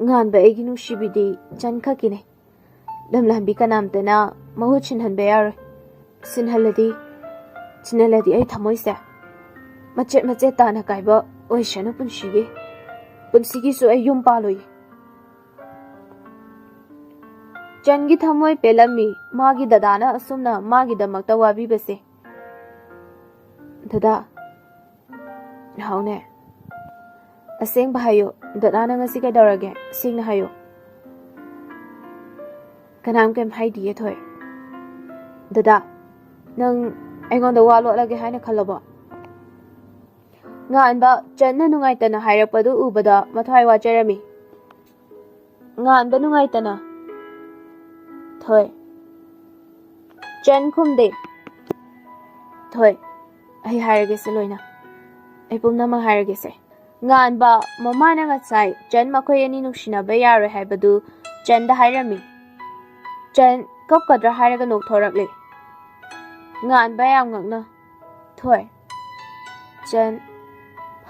ꯉꯥꯟꯕ ꯑꯩꯒꯤ ꯅꯨꯡꯁꯤꯕꯤꯗꯤ ꯆꯟ ꯈꯛꯀꯤꯅꯦ꯫ ꯂꯝꯂꯥꯟꯕꯤ ꯀꯅꯥꯝꯇꯅ ꯃꯍꯨꯠ ꯁꯤꯟꯍꯟꯕ ꯌꯥꯔꯣꯏ꯫ ꯁꯤꯟꯍꯜꯂꯗꯤ, ꯁꯤꯟꯍꯜꯂꯗꯤ ꯑꯩ ꯊꯃꯣꯏꯁꯦ ꯃꯆꯦꯠ ꯃꯆꯦꯠ ꯇꯥꯅ ꯀꯥꯏꯕ ꯑꯣꯏꯁꯅꯨ ꯄꯨꯟꯁꯤꯒꯤ꯫ ꯄꯨꯟꯁꯤꯒꯤꯁꯨ ꯑꯩ ꯌꯨꯝ ꯄꯥꯜꯂꯣꯏ꯫" ꯆꯟꯒꯤ ꯊꯃꯣꯏ ꯄꯦꯜꯂꯝꯃꯤ꯫ ꯃꯥꯒꯤ ꯗꯗꯥꯅ ꯑꯁꯨꯝꯅ ꯃꯥꯒꯤꯗꯃꯛꯇ ꯋꯥꯕꯤꯕꯁꯦ꯫ "ꯗꯗꯥ꯫" "ꯍꯥꯎꯅꯦ?" "ꯑꯁꯦꯡꯕ ꯍꯥꯏꯌꯣ꯫ ꯗꯗꯥꯅ ꯉꯁꯤ ꯀꯩꯗꯧꯔꯒꯦ? ꯁꯦꯡꯅ ꯍꯥꯏꯌꯣ꯫" ꯀꯅꯥꯝ ꯀꯩꯝ ꯍꯥꯏꯗꯤꯌꯦ, ꯊꯣꯏ꯫ ꯗꯗꯥ, ꯅꯪ ꯑꯩꯉꯣꯟꯗ ꯋꯥ ꯂꯣꯠꯂꯒꯦ ꯍꯥꯏꯅ ꯈꯜꯂꯕꯣ? ꯉꯥꯟꯕ ꯆꯟꯅ ꯅꯨꯡꯉꯥꯏꯇꯅ ꯍꯥꯏꯔꯛꯄꯗꯨ ꯎꯕꯗ ꯃꯊ꯭ꯋꯥꯏ ꯋꯥꯖꯔꯝꯃꯤ꯫ ꯉꯥꯟꯕ ꯅꯨꯡꯉꯥꯏꯇꯅ꯫ ꯊꯣꯏ꯫ ꯆꯟ ꯈꯨꯝꯗꯦ꯫ ꯊꯣꯏ, ꯑꯩ ꯍꯥꯏꯔꯒꯦꯁꯦ ꯂꯣꯏꯅ꯫ ꯑꯩ ꯄꯨꯝꯅꯃꯛ ꯍꯥꯏꯔꯒꯦꯁꯦ꯫ ꯉꯥꯟꯕ ꯃꯃꯥꯅ ꯉꯁꯥꯏ ꯆꯟ ꯃꯈꯣꯏ ꯑꯅꯤ ꯅꯨꯡꯁꯤꯅꯕ ꯌꯥꯔꯣꯏ ꯍꯥꯏꯕꯗꯨ ꯆꯟꯗ ꯍꯥꯏꯔꯝꯃꯤ꯫ ꯆꯟ ꯀꯞꯀꯗ꯭ꯔꯥ ꯍꯥꯏꯔꯒ ꯅꯣꯛꯊꯣꯔꯛꯂꯦ꯫ ꯉꯥꯟꯕ ꯌꯥꯝ ꯉꯛꯅ꯫ ꯊꯣꯏ꯫ ꯆꯟ꯫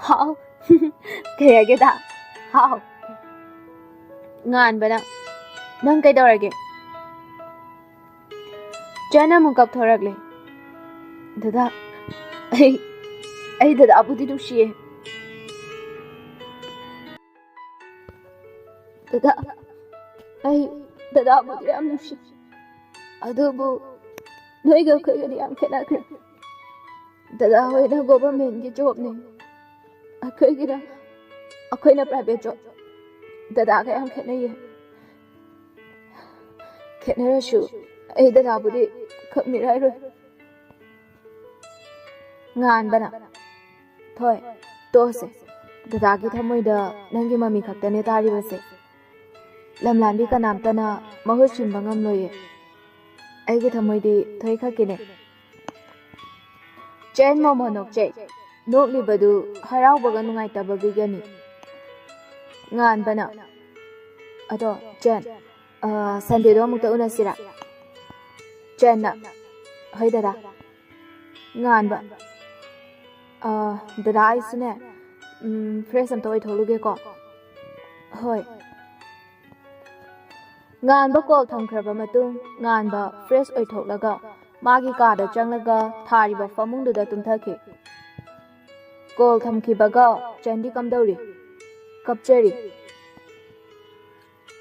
ꯍꯥꯎ꯫ ꯀꯩ ꯍꯥꯏꯒꯦꯗ? ꯍꯥꯎ꯫ ꯉꯥꯟꯕꯅ, "ꯅꯪ ꯀꯩꯗꯧꯔꯒꯦ?" ꯆꯟ ꯑꯃꯨꯛ ꯀꯞꯊꯣꯔꯛꯂꯦ꯫ "ꯗꯗꯥ, ꯑꯩ, ꯑꯩ ꯗꯗꯥꯕꯨꯗꯤ ꯅꯨꯡꯁꯤꯌꯦ꯫ ꯗꯗꯥ, ꯑꯩ ꯗꯗꯥꯕꯨꯗꯤ ꯌꯥꯝ ꯅꯨꯡꯁꯤ꯫ ꯑꯗꯨꯕꯨ ꯅꯣꯏꯒ ꯑꯩꯈꯣꯏꯒꯗꯤ ꯌꯥꯝ ꯈꯦꯠꯅꯈ꯭ꯔꯦ꯫ ꯗꯗꯥ ꯍꯣꯏꯅ ꯒꯣꯚꯔꯟꯃꯦꯟꯠꯀꯤ ꯖꯣꯕꯅꯦ꯫ ꯑꯩꯈꯣꯏꯒꯤꯅ, ꯑꯩꯈꯣꯏꯅ ꯄ꯭ꯔꯥꯏꯚꯦꯠ ꯖꯣꯕ꯫ ꯗꯗꯥꯒ ꯌꯥꯝ ꯈꯦꯠꯅꯩꯌꯦ꯫ ꯈꯦꯠꯅꯔꯁꯨ ꯑꯩ ꯗꯗꯥꯕꯨꯗꯤ ꯈꯪꯃꯤꯔꯥꯏꯔꯣꯏ꯫" ꯉꯥꯟꯕꯅ, "ꯊꯣꯏ, ꯇꯣꯛꯑꯁꯦ꯫ ꯗꯗꯥꯒꯤ ꯊꯃꯣꯏꯗ ꯅꯪꯒꯤ ꯃꯃꯤ ꯈꯛꯇꯅꯦ ꯇꯥꯔꯤꯕꯁꯦ꯫ ꯂꯝꯂꯥꯟꯕꯤ ꯀꯅꯥꯝꯇꯅ ꯃꯍꯨꯠ ꯁꯤꯟꯕ ꯉꯝꯂꯣꯏꯌꯦ꯫ ꯑꯩꯒꯤ ꯊꯃꯣꯏꯗꯤ ꯊꯣꯏ ꯈꯛꯀꯤꯅꯦ꯫" ꯆꯦꯟ ꯃꯣꯃꯣ ꯅꯣꯛꯆꯩ꯫ ꯅꯣꯛꯂꯤꯕꯗꯨ ꯍꯔꯥꯎꯕꯒ ꯅꯨꯡꯉꯥꯏꯇꯕꯒꯤꯒꯅꯤ꯫ ꯉꯥꯟꯕꯅ, "ꯑꯗꯣ ꯆꯦꯟ, ꯑ, ꯁꯟꯗꯦꯗꯣ ꯑꯃꯨꯛꯇ ꯎꯅꯁꯤꯔꯥ?" ꯆꯦꯟꯅ, "ꯍꯣꯏ ꯗꯗꯥ꯫" ꯉꯥꯟꯕ, "ꯑ, ꯗꯗꯥ, ꯑꯩꯁꯨꯅꯦ, ꯎꯝ, ꯐ꯭ꯔꯦꯁ ꯑꯝꯇ ꯑꯣꯏꯊꯣꯛꯂꯨꯒꯦꯀꯣ꯫" "ꯍꯣꯏ꯫" ꯉꯥꯟꯕ ꯀꯣꯜ ꯊꯝꯈ꯭ꯔꯕ ꯃꯇꯨꯡ, ꯉꯥꯟꯕ ꯐ꯭ꯔꯦꯁ ꯑꯣꯏꯊꯣꯛꯂꯒ ꯃꯥꯒꯤ ꯀꯥꯗ ꯆꯪꯂꯒ ꯊꯥꯔꯤꯕ ꯐꯃꯨꯡꯗꯨꯗ ꯇꯨꯝꯊꯈꯤ꯫ ꯀꯣꯜ ꯊꯝꯈꯤꯕꯒ ꯆꯦꯟꯗꯤ ꯀꯝꯗꯧꯔꯤ? ꯀꯞꯆꯔꯤ꯫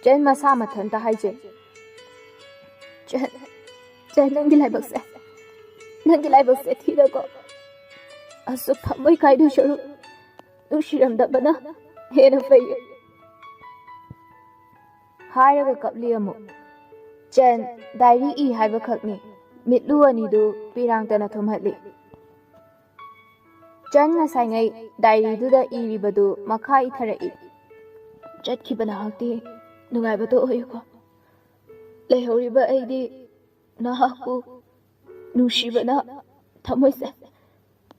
ꯆꯦꯟ ꯃꯁꯥ ꯃꯊꯟꯇ ꯍꯥꯏꯖꯩ꯫ "ꯆꯦꯟ, ꯆꯦꯟ, ꯅꯪꯒꯤ ꯂꯥꯏꯕꯛꯁꯦ, ꯅꯪꯒꯤ ꯂꯥꯏꯕꯛꯁꯦ ꯊꯤꯔꯀꯣ꯫ ꯑꯁꯨꯛ ꯊꯃꯣꯏ ꯀꯥꯏꯗꯣꯏ ꯁꯔꯨꯛ ꯅꯨꯡꯁꯤꯔꯝꯗꯕꯅ ꯍꯦꯟꯅ ꯐꯩꯌꯦ꯫" ꯍꯥꯏꯔꯒ ꯀꯞꯂꯤ ꯑꯃꯨꯛ꯫ ꯆꯟ, ꯗꯥꯏꯔꯤ ꯏ ꯍꯥꯏꯕꯈꯛꯅꯤ꯫ ꯃꯤꯠꯂꯨ ꯑꯅꯤꯗꯨ ꯄꯤꯔꯥꯡꯇꯅ ꯊꯨꯝꯍꯠꯂꯤ꯫ ꯆꯟ ꯉꯁꯥꯏꯉꯩ ꯗꯥꯏꯔꯤꯗꯨꯗ ꯏꯔꯤꯕꯗꯨ ꯃꯈꯥ ꯏꯊꯔꯛꯏ꯫ ꯆꯠꯈꯤꯕ ꯅꯍꯥꯛꯇꯤ ꯅꯨꯡꯉꯥꯏꯕꯗꯣ ꯑꯣꯏꯌꯨꯀꯣ꯫ ꯂꯩꯍꯧꯔꯤꯕ ꯑꯩꯗꯤ ꯅꯍꯥꯛꯄꯨ ꯅꯨꯡꯁꯤꯕꯅ ꯊꯃꯣꯏꯁꯦ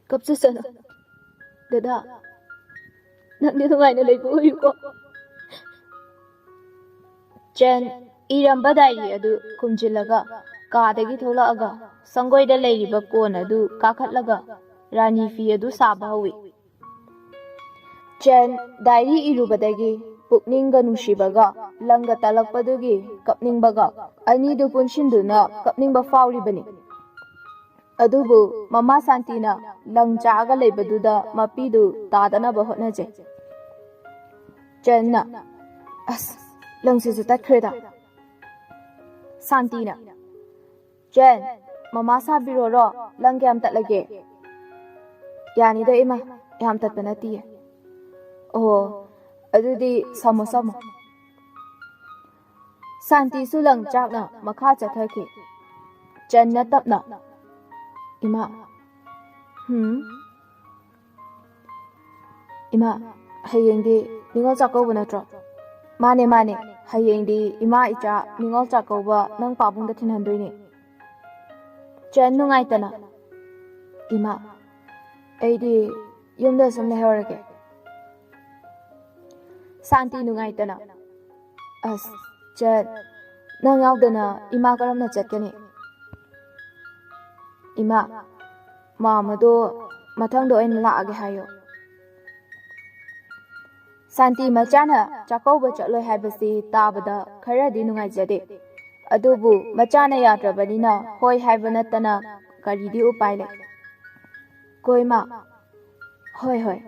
ꯀꯞꯆꯁꯅꯨ꯫ ꯗꯗꯥ, ꯅꯪꯗꯤ ꯅꯨꯡꯉꯥꯏꯅ ꯂꯩꯕ ꯑꯣꯏꯌꯨꯀꯣ꯫ ꯆꯦꯟ ꯏꯔꯝꯕ ꯗꯥꯏꯔꯤ ꯑꯗꯨ ꯈꯨꯝꯖꯤꯜꯂꯒ ꯀꯥꯗꯒꯤ ꯊꯣꯛꯂꯛꯑꯒ ꯁꯪꯒꯣꯏꯗ ꯂꯩꯔꯤꯕ ꯀꯣꯟ ꯑꯗꯨ ꯀꯥꯈꯠꯂꯒ ꯔꯥꯅꯤ ꯐꯤ ꯑꯗꯨ ꯁꯥꯕ ꯍꯧꯏ꯫ ꯆꯦꯟ ꯗꯥꯏꯔꯤ ꯏꯔꯨꯕꯗꯒꯤ ꯄꯨꯛꯅꯤꯡꯒ ꯅꯨꯡꯁꯤꯕꯒ ꯂꯪꯒ ꯇꯥꯂꯛꯄꯗꯨꯒꯤ ꯀꯞꯅꯤꯡꯕꯒ ꯑꯅꯤꯗꯨ ꯄꯨꯟꯁꯤꯟꯗꯨꯅ ꯀꯞꯅꯤꯡꯕ ꯐꯥꯎꯔꯤꯕꯅꯤ꯫ ꯑꯗꯨꯕꯨ ꯃꯃꯥ ꯁꯥꯟꯇꯤꯅ ꯂꯪ ꯆꯥꯛꯑꯒ ꯂꯩꯕꯗꯨꯗ ꯃꯄꯤꯗꯨ ꯇꯥꯗꯅꯕ ꯍꯣꯠꯅꯖꯩ꯫ ꯆꯦꯟꯅ, "ꯑꯁ, ꯂꯪꯁꯤꯁꯨ ꯇꯠꯈ꯭ꯔꯦꯗ꯫" ꯁꯥꯟꯇꯤꯅ, "ꯆꯦꯟ, ꯃꯃꯥ ꯁꯥꯕꯤꯔꯣꯔꯣ? ꯂꯪ ꯀꯌꯥꯝ ꯇꯠꯂꯒꯦ?" "ꯌꯥꯅꯤꯗ ꯏꯃꯥ, ꯌꯥꯝ ꯇꯠꯄ ꯅꯠꯇꯤꯌꯦ꯫" "ꯑꯣ, ꯑꯗꯨꯗꯤ ꯁꯝꯃꯣ, ꯁꯝꯃꯣ꯫" ꯁꯥꯟꯇꯤꯁꯨ ꯂꯪ ꯆꯥꯛꯅ ꯃꯈꯥ ꯆꯠꯊꯈꯤ꯫ ꯆꯟꯅ ꯇꯞꯅ, "ꯏꯃꯥ꯫" "ꯍꯨꯝ?" "ꯏꯃꯥ, ꯍꯌꯦꯡꯗꯤ ꯅꯤꯉꯣꯜ ꯆꯥꯛꯀꯧꯕ ꯅꯠꯇ꯭ꯔꯣ?" "ꯃꯥꯅꯦ, ꯃꯥꯅꯦ, ꯍꯌꯦꯡꯗꯤ ꯏꯃꯥ ꯏꯆꯥ ꯅꯤꯉꯣꯜ ꯆꯥꯛꯀꯧꯕ ꯅꯪ ꯄꯥꯕꯨꯡꯗ ꯊꯤꯟꯍꯟꯗꯣꯏꯅꯦ꯫" ꯆꯟ ꯅꯨꯡꯉꯥꯏꯇꯅ, "ꯏꯃꯥ, ꯑꯩꯗꯤ ꯌꯨꯝꯗ ꯁꯨꯝ ꯂꯩꯍꯧꯔꯒꯦ꯫" ꯁꯥꯟꯇꯤ ꯅꯨꯡꯉꯥꯏꯇꯅ, "ꯑꯁ, ꯆꯟ, ꯅꯪ ꯌꯥꯎꯗꯅ ꯏꯃꯥ ꯀꯔꯝꯅ ꯆꯠꯀꯅꯤ?" "ꯏꯃꯥ, ꯃꯥꯝꯃꯗꯣ ꯃꯊꯪꯗ ꯑꯣꯏꯅ ꯂꯥꯛꯑꯒꯦ ꯍꯥꯏꯌꯣ꯫" ꯁꯥꯟꯇꯤ ꯃꯆꯥꯅ ꯆꯥꯛꯀꯧꯕ ꯆꯠꯂꯣꯏ ꯍꯥꯏꯕꯁꯤ ꯇꯥꯕꯗ ꯈꯔꯗꯤ ꯅꯨꯡꯉꯥꯏꯖꯗꯦ꯫ ꯑꯗꯨꯕꯨ ꯃꯆꯥꯅ ꯌꯥꯗ꯭ꯔꯕꯅꯤꯅ ꯍꯣꯏ ꯍꯥꯏꯕ ꯅꯠꯇꯅ ꯀꯔꯤꯗꯤ ꯎꯄꯥꯏ ꯂꯩ? "ꯀꯣ ꯏꯃꯥ꯫" "ꯍꯣꯏ, ꯍꯣꯏ꯫"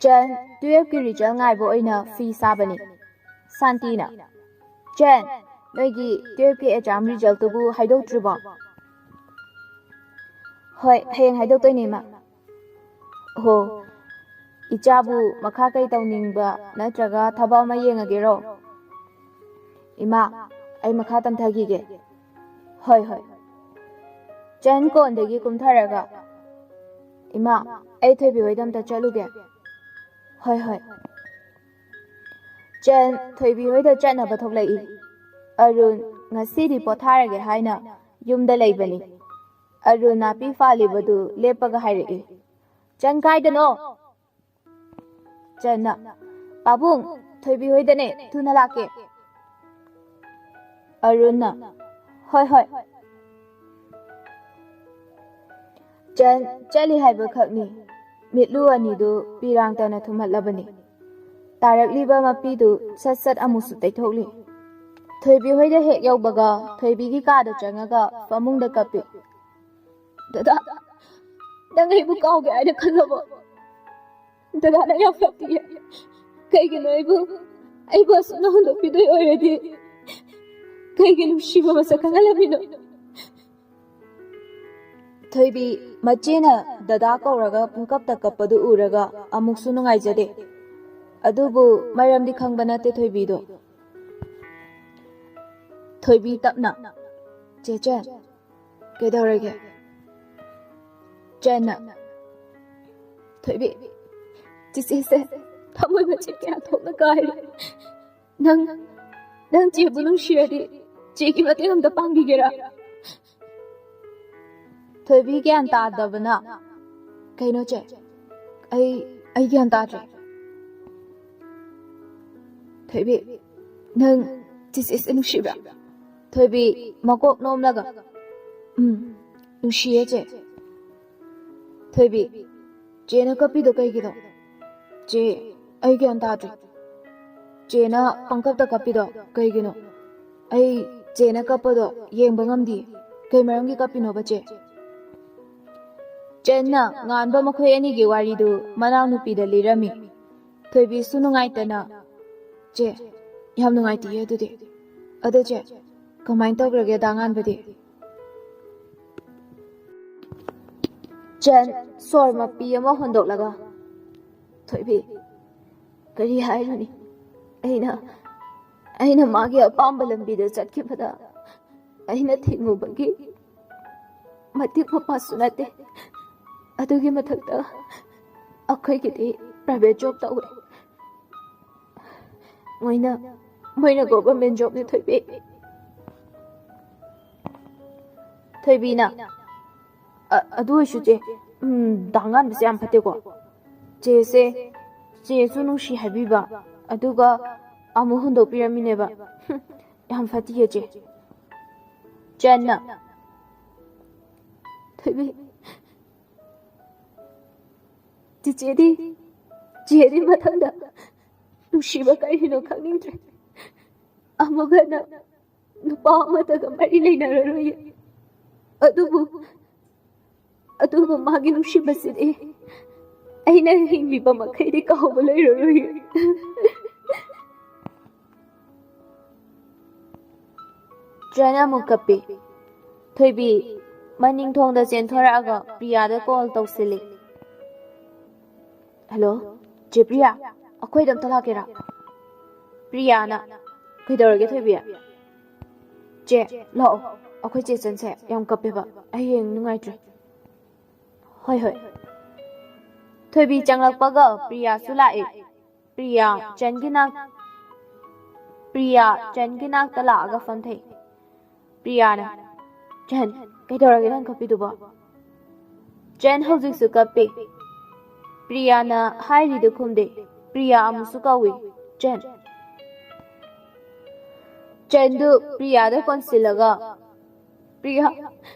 ꯆꯟ ꯇꯨꯌꯦꯜꯐꯀꯤ ꯔꯤꯖꯜ ꯉꯥꯏꯕ ꯑꯣꯏꯅ ꯐꯤ ꯁꯥꯕꯅꯤ꯫ ꯁꯥꯟꯇꯤꯅ, "ꯆꯦꯟ, ꯅꯣꯏꯒꯤ ꯇꯨꯌꯦꯜꯐꯀꯤ ꯑꯦꯛꯖꯥꯝ ꯔꯤꯖꯜꯇꯨꯕꯨ ꯍꯥꯏꯗꯣꯛꯇ꯭ꯔꯤꯕꯣ?" "ꯍꯣꯏ, ꯍꯌꯦꯡ ꯍꯥꯏꯗꯣꯛꯇꯣꯏꯅꯦ, ꯏꯃꯥ꯫" "ꯑꯣ, ꯏꯆꯥꯕꯨ ꯃꯈꯥ ꯀꯩ ꯇꯧꯅꯤꯡꯕ ꯅꯠꯇ꯭ꯔꯒ ꯊꯕꯛ ꯑꯃ ꯌꯦꯡꯉꯒꯦꯔꯣ?" ꯏꯃꯥ, ꯑꯩ ꯃꯈꯥ ꯇꯝꯊꯈꯤꯒꯦ꯫ ꯍꯣꯏ, ꯍꯣꯏ꯫ ꯆꯟ ꯀꯣꯟꯗꯒꯤ ꯀꯨꯝꯊꯔꯒ, "ꯏꯃꯥ, ꯑꯩ ꯊꯣꯏꯕꯤ ꯍꯣꯏꯗ ꯑꯝꯇ ꯆꯠꯂꯨꯒꯦ"꯫ "ꯍꯣꯏ, ꯍꯣꯏ"꯫ ꯆꯟ ꯊꯣꯏꯕꯤ ꯍꯣꯏꯗ ꯆꯠꯅꯕ ꯊꯣꯛꯂꯛꯏ꯫ ꯑꯔꯨꯟ ꯉꯁꯤꯗꯤ ꯄꯣꯊꯥꯔꯒꯦ ꯍꯥꯏꯅ ꯌꯨꯝꯗ ꯂꯩꯕꯅꯤ꯫ ꯑꯔꯨꯟ ꯅꯥꯄꯤ ꯐꯥꯜꯂꯤꯕꯗꯨ ꯂꯦꯞꯄꯒ ꯍꯥꯏꯔꯛꯏ, "ꯆꯟ ꯀꯥꯏꯗꯅꯣ?" ꯆꯟꯅ, "ꯄꯥꯕꯨꯡ, ꯊꯣꯏꯕꯤ ꯍꯣꯏꯗꯅꯦ, ꯊꯨꯅ ꯂꯥꯛꯀꯦ"꯫ ꯑꯔꯨꯟꯅ, "ꯍꯣꯏ, ꯍꯣꯏ"꯫ ꯆꯟ ꯆꯠꯂꯤ ꯍꯥꯏꯕ ꯈꯛꯅꯤ꯫ ꯃꯤꯠꯂꯨ ꯑꯅꯤꯗꯨ ꯄꯤꯔꯥꯡꯇꯅ ꯊꯨꯝꯍꯠꯂꯕꯅꯤ꯫ ꯇꯥꯔꯛꯂꯤꯕ ꯃꯄꯤꯗꯨ ꯁꯠ ꯁꯠ ꯑꯃꯨꯛꯁꯨ ꯇꯩꯊꯣꯛꯂꯤ꯫ ꯊꯣꯏꯕꯤ ꯍꯣꯏꯗ ꯍꯦꯛ ꯌꯧꯕꯒ ꯊꯣꯏꯕꯤꯒꯤ ꯀꯥꯗ ꯆꯪꯉꯒ ꯐꯃꯨꯡꯗ ꯀꯞꯄꯤ꯫ "ꯗꯗꯥ, ꯅꯪ ꯑꯩꯕꯨ ꯀꯥꯎꯒꯦ ꯍꯥꯏꯅ ꯈꯜꯂꯕꯣ? ꯗꯗꯥ, ꯅꯪ ꯌꯥꯝ ꯐꯠꯇꯤꯌꯦ꯫ ꯀꯩꯒꯤꯅꯣ ꯑꯩꯕꯨ, ꯑꯩꯕꯨ ꯑꯁꯨꯝꯅ ꯍꯨꯟꯗꯣꯛꯄꯤꯗꯣꯏ ꯑꯣꯏꯔꯗꯤ ꯀꯩꯒꯤ ꯅꯨꯡꯁꯤꯕ ꯃꯁꯛ ꯈꯪꯍꯜꯂꯝꯃꯤꯅꯣ?" ꯊꯣꯏꯕꯤ ꯃꯆꯦꯅ ꯗꯗꯥ ꯀꯧꯔꯒ ꯄꯨꯡꯀꯞꯇ ꯀꯞꯄꯗꯨ ꯎꯔꯒ ꯑꯃꯨꯛꯁꯨ ꯅꯨꯡꯉꯥꯏꯖꯗꯦ꯫ ꯑꯗꯨꯕꯨ ꯃꯔꯝꯗꯤ ꯈꯪꯕ ꯅꯠꯇꯦ ꯊꯣꯏꯕꯤꯗꯣ꯫ ꯊꯣꯏꯕꯤ ꯇꯞꯅ, "ꯆꯦ ꯆꯟ, ꯀꯩꯗꯧꯔꯒꯦ?" ꯆꯟꯅ, "ꯊꯣꯏꯕꯤ, ꯆꯤꯆꯦꯁꯦ ꯊꯃꯣꯏ ꯃꯆꯦꯠ ꯀꯌꯥ ꯊꯣꯛꯅ ꯀꯥꯏꯔꯦ꯫ ꯅꯪ, ꯅꯪ ꯆꯦꯕꯨ ꯅꯨꯡꯁꯤꯔꯗꯤ ꯆꯦꯒꯤ ꯃꯇꯦꯡ ꯑꯝꯇ ꯄꯥꯡꯕꯤꯒꯦꯔꯥ?" ꯊꯣꯏꯕꯤ ꯒ꯭ꯌꯥꯟ ꯇꯥꯗꯕꯅ, "ꯀꯩꯅꯣ ꯆꯦ? ꯑꯩ, ꯑꯩ ꯒ꯭ꯌꯥꯟ ꯇꯥꯗ꯭ꯔꯦ꯫" ꯊꯣꯏꯕꯤ, "ꯅꯪ ꯆꯤꯆꯦꯁꯦ ꯅꯨꯡꯁꯤꯕ꯭ꯔꯥ?" ꯊꯣꯏꯕꯤ ꯃꯀꯣꯛ ꯅꯣꯝꯂꯒ, "ꯎꯝ, ꯅꯨꯡꯁꯤꯌꯦ ꯆꯦ꯫" ꯊꯣꯏꯕꯤ, "ꯆꯦꯅ ꯀꯞꯄꯤꯗꯣ ꯀꯩꯒꯤꯅꯣ? ꯆꯦ, ꯑꯩ ꯒ꯭ꯌꯥꯟ ꯇꯥꯗ꯭ꯔꯦ꯫ ꯆꯦꯅ ꯄꯪꯀꯞꯇ ꯀꯞꯄꯤꯗꯣ ꯀꯩꯒꯤꯅꯣ? ꯑꯩ ꯆꯦꯅ ꯀꯞꯄꯗꯣ ꯌꯦꯡꯕ ꯉꯝꯗꯤꯌꯦ꯫ ꯀꯩ ꯃꯔꯝꯒꯤ ꯀꯞꯄꯤꯅꯣꯕ ꯆꯦ?" ꯆꯦꯟꯅ ꯉꯥꯟꯕ ꯃꯈꯣꯏ ꯑꯅꯤꯒꯤ ꯋꯥꯔꯤꯗꯨ ꯃꯅꯥꯎꯅꯨꯄꯤꯗ ꯂꯤꯔꯝꯃꯤ꯫ ꯊꯣꯏꯕꯤꯁꯨ ꯅꯨꯡꯉꯥꯏꯇꯅ, "ꯆꯦ, ꯌꯥꯝ ꯅꯨꯡꯉꯥꯏꯇꯤꯌꯦ ꯑꯗꯨꯗꯤ꯫ ꯑꯗꯣ ꯆꯦ, ꯀꯃꯥꯏꯅ ꯇꯧꯈ꯭ꯔꯒꯦ ꯗꯥ ꯉꯥꯟꯕꯗꯤ?" ꯆꯦꯟ ꯁꯣꯔ ꯃꯄꯤ ꯑꯃ ꯍꯣꯟꯗꯣꯛꯂꯒ, "ꯊꯣꯏꯕꯤ, ꯀꯔꯤ ꯍꯥꯏꯔꯨꯅꯤ? ꯑꯩꯅ, ꯑꯩꯅ ꯃꯥꯒꯤ ꯑꯄꯥꯝꯕ ꯂꯝꯕꯤꯗ ꯆꯠꯈꯤꯕꯗ ꯑꯩꯅ ꯊꯤꯡꯉꯨꯕꯒꯤ ꯃꯇꯤꯛ ꯃꯄꯥꯁꯨ ꯅꯠꯇꯦ꯫ ꯑꯗꯨꯒꯤ ꯃꯊꯛꯇ ꯑꯩꯈꯣꯏꯒꯤꯗꯤ private job ꯇꯧꯋꯦ꯫ ꯃꯣꯏꯅ, ꯃꯣꯏꯅ government jobꯅꯦ, ꯊꯣꯏꯕꯤ꯫ ꯊꯣꯏꯕꯤꯅ, "ꯑ-, ꯑꯗꯨ ꯑꯣꯏꯁꯨ ꯆꯦ, ꯎꯝ, ꯗꯥ ꯉꯥꯟꯕꯁꯦ ꯌꯥꯝ ꯐꯠꯇꯦꯀꯣ꯫ ꯆꯦꯁꯦ, ꯆꯦꯁꯨ ꯅꯨꯡꯁꯤ ꯍꯥꯏꯕꯤꯕ, ꯑꯗꯨꯒ ꯑꯃꯨꯛ ꯍꯨꯟꯗꯣꯛꯄꯤꯔꯝꯃꯤꯅꯦꯕ꯫ ꯌꯥꯝ ꯐꯠꯇꯤꯌꯦ ꯆꯦ"꯫ ꯆꯟꯅ, "ꯊꯣꯏꯕꯤ, ꯆꯤꯆꯦꯗꯤ, ꯆꯦꯗꯤ ꯃꯊꯪꯗ ꯅꯨꯡꯁꯤꯕ ꯀꯔꯤꯅꯣ ꯈꯪꯅꯤꯡꯗ꯭ꯔꯦ꯫ ꯑꯃꯨꯛ ꯍꯟꯅ ꯅꯨꯄꯥ ꯑꯃꯠꯇꯒ ꯃꯔꯤ ꯂꯩꯅꯔꯔꯣꯏꯌꯦ꯫ ꯑꯗꯨꯕꯨ, ꯑꯗꯨꯕꯨ ꯃꯥꯒꯤ ꯅꯨꯡꯁꯤꯕꯁꯤꯗꯤ ꯑꯩꯅ ꯍꯤꯡꯂꯤꯕ ꯃꯈꯩꯗꯤ ꯀꯥꯎꯕ ꯂꯩꯔꯔꯣꯏꯌꯦ"꯫ ꯆꯟ ꯑꯃꯨꯛ ꯀꯞꯄꯤ꯫ ꯊꯣꯏꯕꯤ ꯃꯅꯤꯡ ꯊꯣꯡꯗ ꯆꯦꯟꯊꯣꯔꯛꯑꯒ ꯄ꯭ꯔꯤꯌꯥꯗ call ꯇꯧꯁꯤꯜꯂꯤ꯫ "Hello, ꯆꯦ ꯄ꯭ꯔꯤꯌꯥ, ꯑꯩꯈꯣꯏꯗ ꯑꯝꯇ ꯂꯥꯛꯀꯦꯔꯥ?" ꯄ꯭ꯔꯤꯌꯥꯅ, "ꯀꯩꯗꯧꯔꯒꯦ ꯊꯣꯏꯕꯤ?" "ꯆꯦ, ꯂꯥꯛꯑꯣ, ꯑꯩꯈꯣꯏ ꯆꯦ ꯆꯟꯁꯦ ꯌꯥꯝ ꯀꯞꯄꯦꯕ, ꯑꯩ ꯌꯦꯡ ꯅꯨꯡꯉꯥꯏꯇ꯭ꯔꯦ"꯫ "ꯍꯣꯏ, ꯍꯣꯏ"꯫ ꯊꯣꯏꯕꯤ ꯆꯪꯂꯛꯄꯒ ꯄ꯭ꯔꯤꯌꯥꯁꯨ ꯂꯥꯛꯑꯦ꯫ ꯄ꯭ꯔꯤꯌꯥ ꯆꯟꯒꯤ ꯅꯥꯛ-, ꯄ꯭ꯔꯤꯌꯥ ꯆꯟꯒꯤ ꯅꯥꯛꯇ ꯂꯥꯛꯑꯒ ꯐꯝꯊꯩ꯫ ꯄ꯭ꯔꯤꯌꯥꯅ, "ꯆꯟ, ꯀꯩꯗꯧꯔꯒꯦ ꯅꯪ ꯀꯞꯄꯤꯗꯨꯕꯣ?" ꯆꯟ ꯍꯧꯖꯤꯛꯁꯨ ꯀꯞꯄꯤ꯫ ꯄ꯭ꯔꯤꯌꯥꯅ ꯍꯥꯏꯔꯤꯗꯨ ꯈꯨꯝꯗꯦ꯫ ꯄ꯭ꯔꯤꯌꯥ ꯑꯃꯨꯛꯁꯨ ꯀꯧꯏ, "ꯆꯟ"꯫ ꯆꯟꯗꯨ ꯄ꯭ꯔꯤꯌꯥꯗ ꯀꯣꯟꯁꯤꯜꯂꯒ, "ꯄ꯭ꯔꯤꯌꯥ,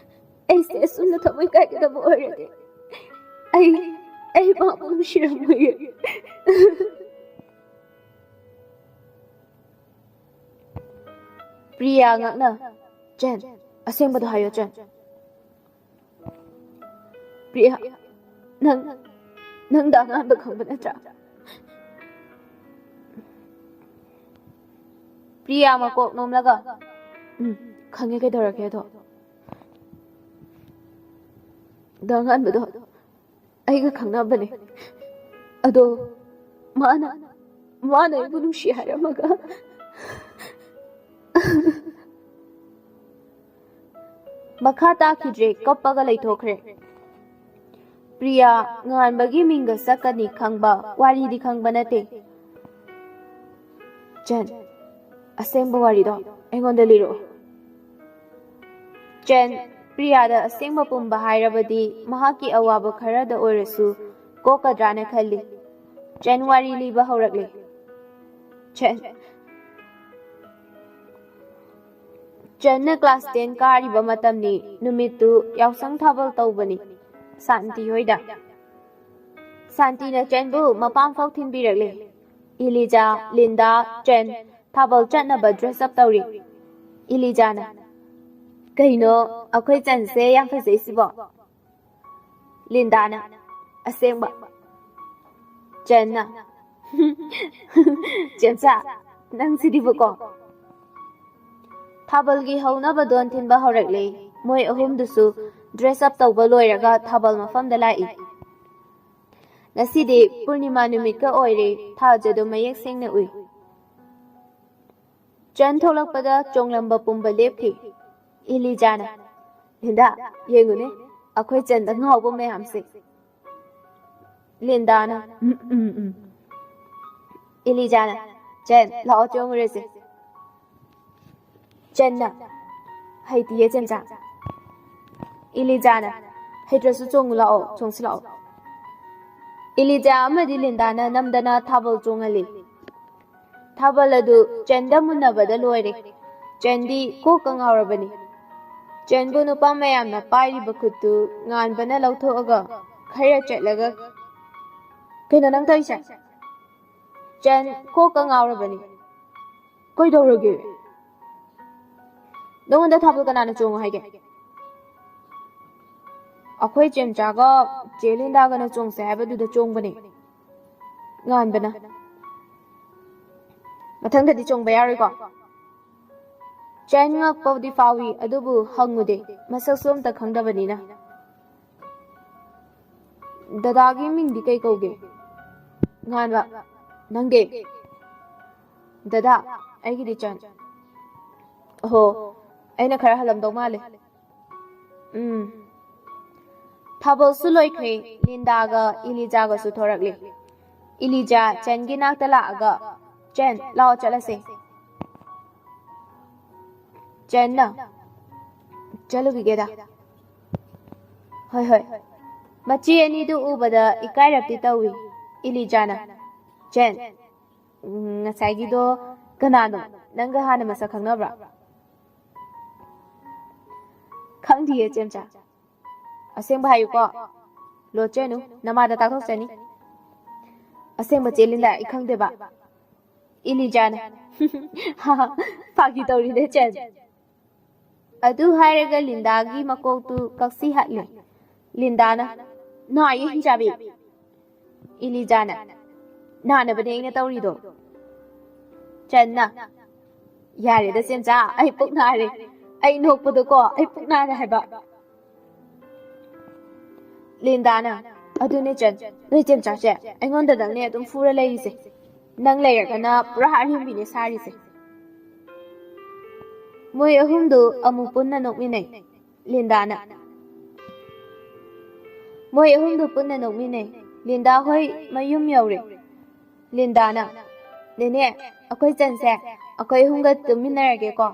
ꯑꯩꯁꯦ ꯑꯁꯨꯝꯅ ꯊꯃꯣꯏ ꯀꯥꯏꯒꯗꯕ ꯑꯣꯏꯔꯗꯤ ꯑꯩ, ꯑꯩ ꯃꯥꯕꯨ ꯅꯨꯡꯁꯤꯔꯝꯃꯣꯏꯌꯦ"꯫ ꯄ꯭ꯔꯤꯌꯥ ꯉꯛꯅ, "ꯆꯟ, ꯑꯁꯦꯡꯕꯗꯣ ꯍꯥꯏꯌꯣ ꯆꯟ"꯫ "ꯄ꯭ꯔꯤꯌꯥ, ꯅꯪ, ꯅꯪ ꯗꯥ ꯉꯥꯟꯕ ꯈꯪꯕ ꯅꯠꯇ꯭ꯔꯥ?" ꯄ꯭ꯔꯤꯌꯥ ꯃꯀꯣꯛ ꯅꯣꯝꯂꯒ, "ꯎꯝ, ꯈꯪꯉꯦ, ꯀꯩꯗꯧꯔꯒꯦ ꯑꯗꯣ?" "ꯗꯥ ꯉꯥꯟꯕꯗꯣ ꯑꯩꯒ ꯈꯪꯅꯕꯅꯦ꯫ ꯑꯗꯣ ꯃꯥꯅ, ꯃꯥꯅ ꯑꯩꯕꯨ ꯅꯨꯡꯁꯤ ꯍꯥꯏꯔꯝꯃꯒ ꯃꯈꯥ ꯇꯥꯈꯤꯗ꯭ꯔꯦ, ꯀꯞꯄꯒ ꯂꯩꯊꯣꯛꯈ꯭ꯔꯦ꯫ ꯄ꯭ꯔꯤꯌꯥ, ꯉꯥꯟꯕꯒꯤ ꯃꯤꯡꯒ ꯁꯛꯀꯅꯤ ꯈꯪꯕ, ꯋꯥꯔꯤꯗꯤ ꯈꯪꯕ ꯅꯠꯇꯦ꯫ ꯆꯟ, ꯑꯁꯦꯡꯕ ꯋꯥꯔꯤꯗꯣ ꯑꯩꯉꯣꯟꯗ ꯂꯤꯔꯛꯑꯣ꯫ ꯆꯟ, ꯄ꯭ꯔꯤꯌꯥꯗ ꯑꯁꯦꯡꯕ ꯄꯨꯝꯕ ꯍꯥꯏꯔꯕꯗꯤ ꯃꯍꯥꯛꯀꯤ ꯑꯋꯥꯕ ꯈꯔꯗ ꯑꯣꯏꯔꯁꯨ ꯀꯣꯛꯀꯗ꯭ꯔꯥꯅ ꯈꯜꯂꯤ꯫ ꯆꯟ ꯋꯥꯔꯤ ꯂꯤꯕ ꯍꯧꯔꯛꯂꯦ꯫ ꯆꯟ, ꯆꯟꯅ class ten ꯀꯥꯔꯤꯕ ꯃꯇꯝꯅꯤ꯫ ꯅꯨꯃꯤꯠꯇꯨ ꯌꯥꯎꯁꯪ ꯊꯥꯕꯜ ꯇꯧꯕꯅꯤ ꯁꯥꯟꯇꯤ ꯍꯣꯏꯗ꯫ ꯁꯥꯟꯇꯤꯅ ꯆꯟꯕꯨ ꯃꯄꯥꯝ ꯐꯥꯎ ꯊꯤꯟꯕꯤꯔꯛꯂꯦ꯫ ꯏꯂꯤꯖꯥ, ꯂꯤꯟꯗꯥ, ꯆꯟ ꯊꯥꯕꯜ ꯆꯠꯅꯕ dress up ꯇꯧꯔꯤ꯫ ꯏꯂꯤꯖꯥꯅ, "ꯀꯩꯅꯣ, ꯑꯩꯈꯣꯏ ꯆꯟꯁꯦ ꯌꯥꯝ ꯐꯖꯩꯁꯤꯕꯣ?" ꯂꯤꯟꯗꯥꯅ, "ꯑꯁꯦꯡꯕ?" ꯆꯟꯅ, "ꯆꯦꯝꯆꯥ, ꯅꯪꯁꯤꯗꯤꯕꯀꯣ?" ꯊꯥꯕꯜꯒꯤ ꯍꯧꯅꯕ ꯗꯣꯟ ꯊꯤꯟꯕ ꯍꯧꯔꯛꯂꯦ꯫ ꯃꯣꯏ ꯑꯍꯨꯝꯗꯨꯁꯨ dress up ꯇꯧꯕ ꯂꯣꯏꯔꯒ ꯊꯥꯕꯜ ꯃꯐꯝꯗ ꯂꯥꯛꯏ꯫ ꯉꯁꯤꯗꯤ ꯄꯨꯔꯅꯤꯃꯥ ꯅꯨꯃꯤꯠꯀ ꯑꯣꯏꯔꯦ, ꯊꯥꯖꯗꯣ ꯃꯌꯦꯛ ꯁꯦꯡꯅ ꯎꯏ꯫ ꯆꯟ ꯊꯣꯛꯂꯛꯄꯗ ꯆꯣꯡꯂꯝꯕ ꯄꯨꯝꯕ ꯂꯦꯞꯈꯤ꯫ ꯏꯂꯤꯖꯥꯅ, "ꯂꯤꯟꯗꯥ, ꯌꯦꯡꯉꯨꯅꯦ, ꯑꯩꯈꯣꯏ ꯆꯟꯗ ꯉꯥꯎꯕ ꯃꯌꯥꯝꯁꯦ꯫" ꯂꯤꯟꯗꯥꯅ, "ꯎꯝ, ꯎꯝ, ꯎꯝ꯫" ꯏꯂꯤꯖꯥꯅ, "ꯆꯟ, ꯂꯥꯛꯑꯣ ꯆꯣꯡꯉꯨꯔꯁꯦ꯫" ꯆꯟꯅ, "ꯍꯩꯇꯤꯌꯦ ꯆꯦꯝꯆꯥ꯫" ꯏꯂꯤꯖꯥꯅ, "ꯍꯩꯇ꯭ꯔꯁꯨ ꯆꯣꯡꯉꯨ ꯂꯥꯛꯑꯣ, ꯆꯣꯡꯁꯤ ꯂꯥꯛꯑꯣ꯫" ꯏꯂꯤꯖꯥ ꯑꯃꯗꯤ ꯂꯤꯟꯗꯥꯅ ꯅꯝꯗꯅ ꯊꯥꯕꯜ ꯆꯣꯡꯍꯜꯂꯤ꯫ ꯊꯥꯕꯜ ꯑꯗꯨ ꯆꯟꯗ ꯃꯨꯟꯅꯕꯗ ꯂꯣꯏꯔꯦ꯫ ꯆꯟꯗꯤ ꯀꯣꯛꯀ ꯉꯥꯎꯔꯕꯅꯤ꯫ ꯆꯟꯕꯨ ꯅꯨꯄꯥ ꯃꯌꯥꯝꯅ ꯄꯥꯏꯔꯤꯕ ꯈꯨꯠꯇꯨ ꯉꯥꯟꯕꯅ ꯂꯧꯊꯣꯛꯑꯒ ꯈꯔ ꯆꯠꯂꯒ, "ꯀꯩꯅꯣ ꯅꯪ ꯇꯧꯔꯤꯁꯦ?" ꯆꯟ ꯀꯣꯛꯀ ꯉꯥꯎꯔꯕꯅꯤ꯫ "ꯀꯩꯗꯧꯔꯒꯦ? ꯅꯉꯣꯟꯗ ꯊꯥꯕꯜ ꯀꯅꯥꯅ ꯆꯣꯡꯉꯨ ꯍꯥꯏꯒꯦ?" "ꯑꯩꯈꯣꯏ ꯆꯦꯝꯆꯥꯒ ꯆꯦ ꯂꯤꯟꯗꯥꯒꯅ ꯆꯣꯡꯁꯦ ꯍꯥꯏꯕꯗꯨꯗ ꯆꯣꯡꯕꯅꯦ꯫" ꯉꯥꯟꯕꯅ, "ꯃꯊꯪꯗꯗꯤ ꯆꯣꯡꯕ ꯌꯥꯔꯣꯏꯀꯣ?" ꯆꯟ ꯉꯛꯄꯗꯤ ꯐꯥꯎꯏ, ꯑꯗꯨꯕꯨ ꯍꯪꯉꯨꯗꯦ, ꯃꯁꯛꯁꯨ ꯑꯝꯇ ꯈꯪꯗꯕꯅꯤꯅ꯫ "ꯗꯗꯥꯒꯤ ꯃꯤꯡꯗꯤ ꯀꯩ ꯀꯧꯒꯦ?" ꯉꯥꯟꯕ, "ꯅꯪꯗꯤ?" "ꯗꯗꯥ, ꯑꯩꯒꯤꯗꯤ ꯆꯟ꯫" "ꯑꯍꯣ, ꯑꯩꯅ ꯈꯔ ꯍꯜꯂꯝꯗꯧ ꯃꯥꯜꯂꯦ꯫" ꯎꯝ꯫ ꯊꯥꯕꯜꯁꯨ ꯂꯣꯏꯈ꯭ꯔꯦ꯫ ꯂꯤꯟꯗꯥꯒ ꯏꯂꯤꯖꯥꯒꯁꯨ ꯊꯣꯔꯛꯂꯦ꯫ ꯏꯂꯤꯖꯥ ꯆꯦꯟꯒꯤ ꯅꯥꯛꯇ ꯂꯥꯛꯑꯒ, "ꯆꯦꯟ, ꯂꯥꯛꯑꯣ ꯆꯠꯂꯁꯦ꯫" ꯆꯦꯟꯅ, "ꯆꯠꯂꯨꯈꯤꯒꯦꯗ꯫" "ꯍꯣꯏ, ꯍꯣꯏ꯫" ꯃꯆꯦ ꯑꯅꯤꯗꯨ ꯎꯕꯗ ꯏꯀꯥꯏꯔꯞꯇꯤ ꯇꯧꯏ꯫ ꯏꯂꯤꯖꯥꯅ, "ꯆꯦꯟ, ꯎꯝ, ꯉꯁꯥꯏꯒꯤꯗꯣ ꯀꯅꯥꯅꯣ? ꯅꯪꯒ ꯍꯥꯟꯅ ꯃꯁꯛ ꯈꯪꯅꯕ꯭ꯔꯥ?" "ꯈꯪꯗꯤꯌꯦ, ꯆꯦꯝꯆꯥ꯫" "ꯑꯁꯦꯡꯕ ꯍꯥꯏꯌꯨꯀꯣ꯫ ꯂꯣꯠꯆꯅꯨ, ꯅꯃꯥꯗ ꯇꯥꯛꯊꯣꯛꯆꯅꯤ꯫" "ꯑꯁꯦꯡꯕ ꯆꯦ ꯂꯤꯟꯗꯥ, ꯑꯩ ꯈꯪꯗꯦꯕ꯫" ꯏꯂꯤꯖꯥꯅ, "ꯐꯥꯒꯤ ꯇꯧꯔꯤꯅꯦ, ꯆꯦꯟ꯫" ꯑꯗꯨ ꯍꯥꯏꯔꯒ ꯂꯤꯟꯗꯥꯒꯤ ꯃꯀꯣꯛꯇꯨ ꯀꯛꯁꯤ ꯍꯠꯂꯦ꯫ ꯂꯤꯟꯗꯥꯅ, "ꯅꯥꯏꯌꯦ, ꯍꯤꯡꯆꯥꯕꯤ꯫" ꯏꯂꯤꯖꯥꯅ, "ꯅꯥꯅꯕꯅꯦ ꯑꯩꯅ ꯇꯧꯔꯤꯗꯣ꯫" ꯆꯦꯟꯅ, "ꯌꯥꯔꯦꯗ ꯆꯦꯝꯆꯥ, ꯑꯩ ꯄꯨꯛ ꯅꯥꯔꯦ꯫ ꯑꯩ ꯅꯣꯛꯄꯗꯀꯣ ꯑꯩ ꯄꯨꯛ ꯅꯥꯔꯦ ꯍꯥꯏꯕ꯫" ꯂꯤꯟꯗꯥꯅ, "ꯑꯗꯨꯅꯦ ꯆꯦꯟ, ꯅꯣꯏ ꯆꯦꯝꯆꯥꯁꯦ ꯑꯩꯉꯣꯟꯗꯗꯪꯅꯦ ꯑꯗꯨꯝ ꯐꯨꯔ ꯂꯩꯔꯤꯁꯦ꯫ ꯅꯪ ꯂꯩꯔꯒꯅ ꯄꯨꯔꯥ ꯑꯔꯦꯝꯕꯤꯅꯦ ꯁꯥꯔꯤꯁꯦ꯫" ꯃꯣꯏ ꯑꯍꯨꯝꯗꯨ ꯑꯃꯨꯛ ꯄꯨꯟꯅ ꯅꯣꯛꯃꯤꯟꯅꯩ꯫ ꯂꯤꯟꯗꯥꯅ, ꯃꯣꯏ ꯑꯍꯨꯝꯗꯨ ꯄꯨꯟꯅ ꯅꯣꯛꯃꯤꯟꯅꯩ꯫ ꯂꯤꯟꯗꯥ ꯍꯣꯏ ꯃꯌꯨꯝ ꯌꯧꯔꯦ꯫ ꯂꯤꯟꯗꯥꯅ, "ꯅꯦꯅꯦ, ꯑꯩꯈꯣꯏ ꯆꯦꯟꯁꯦ, ꯑꯩꯈꯣꯏ ꯑꯍꯨꯝꯒ ꯇꯨꯝꯃꯤꯟꯅꯔꯒꯦꯀꯣ꯫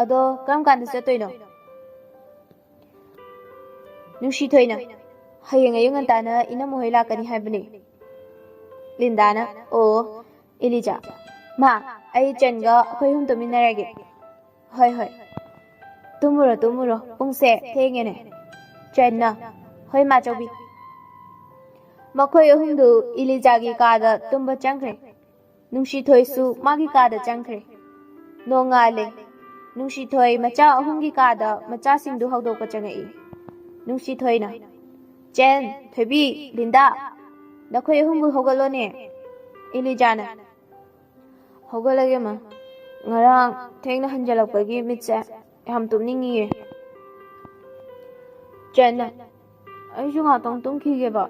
ꯑꯗꯣ ꯀꯔꯝ ꯀꯥꯟꯗ ꯆꯠꯇꯣꯏꯅꯣ?" ꯅꯨꯡꯁꯤꯊꯣꯏꯅ, "ꯍꯌꯦꯡ ꯑꯌꯨꯛ ꯉꯟꯇꯥꯅ ꯏꯅꯝꯃ ꯍꯣꯏ ꯂꯥꯛꯀꯅꯤ ꯍꯥꯏꯕꯅꯦ꯫" ꯂꯤꯟꯗꯥꯅ, "ꯑꯣ, ꯏꯂꯤꯖꯥ, ꯃꯥ, ꯑꯩ ꯆꯦꯟꯒ ꯑꯩꯈꯣꯏ ꯑꯍꯨꯝ ꯇꯨꯝꯃꯤꯟꯅꯔꯒꯦ꯫" "ꯍꯣꯏ, ꯍꯣꯏ꯫ ꯇꯨꯝꯃꯨꯔꯣ, ꯇꯨꯝꯃꯨꯔꯣ꯫ ꯄꯨꯡꯁꯦ ꯊꯦꯡꯉꯦꯅꯦ꯫" ꯆꯦꯟꯅ, "ꯍꯣꯏ, ꯃꯥꯆꯧꯕꯤ꯫" ꯃꯈꯣꯏ ꯑꯍꯨꯝꯗꯨ ꯏꯂꯤꯖꯥꯒꯤ ꯀꯥꯗ ꯇꯨꯝꯕ ꯆꯪꯈ꯭ꯔꯦ꯫ ꯅꯨꯡꯁꯤꯊꯣꯏꯁꯨ ꯃꯥꯒꯤ ꯀꯥꯗ ꯆꯪꯈ꯭ꯔꯦ꯫ ꯅꯣꯡꯉꯥꯜꯂꯦ꯫ ꯅꯨꯡꯁꯤꯊꯣꯏ ꯃꯆꯥ ꯑꯍꯨꯝꯒꯤ ꯀꯥꯗ ꯃꯆꯥꯁꯤꯡꯗꯨ ꯍꯧꯗꯣꯛꯄ ꯆꯪꯉꯛꯏ꯫ ꯅꯨꯡꯁꯤꯊꯣꯏꯅ, "ꯆꯦꯟ, ꯊꯣꯏꯕꯤ, ꯂꯤꯟꯗꯥ, ꯅꯈꯣꯏ ꯑꯍꯨꯝꯕꯨ ꯍꯧꯒꯠꯂꯣꯅꯦ꯫" ꯏꯂꯤꯖꯥꯅ, "ꯍꯧꯒꯠꯂꯒꯦ, ꯃꯥ꯫ ꯉꯔꯥꯡ ꯊꯦꯡꯅ ꯍꯟꯖꯜꯂꯛꯄꯒꯤ ꯃꯤꯠꯁꯦ ꯌꯥꯝ ꯇꯨꯝꯅꯤꯡꯉꯤꯌꯦ꯫" ꯆꯦꯟꯅ, "ꯑꯩꯁꯨ ꯉꯥꯛꯇꯪ ꯇꯨꯝꯈꯤꯒꯦꯕ꯫"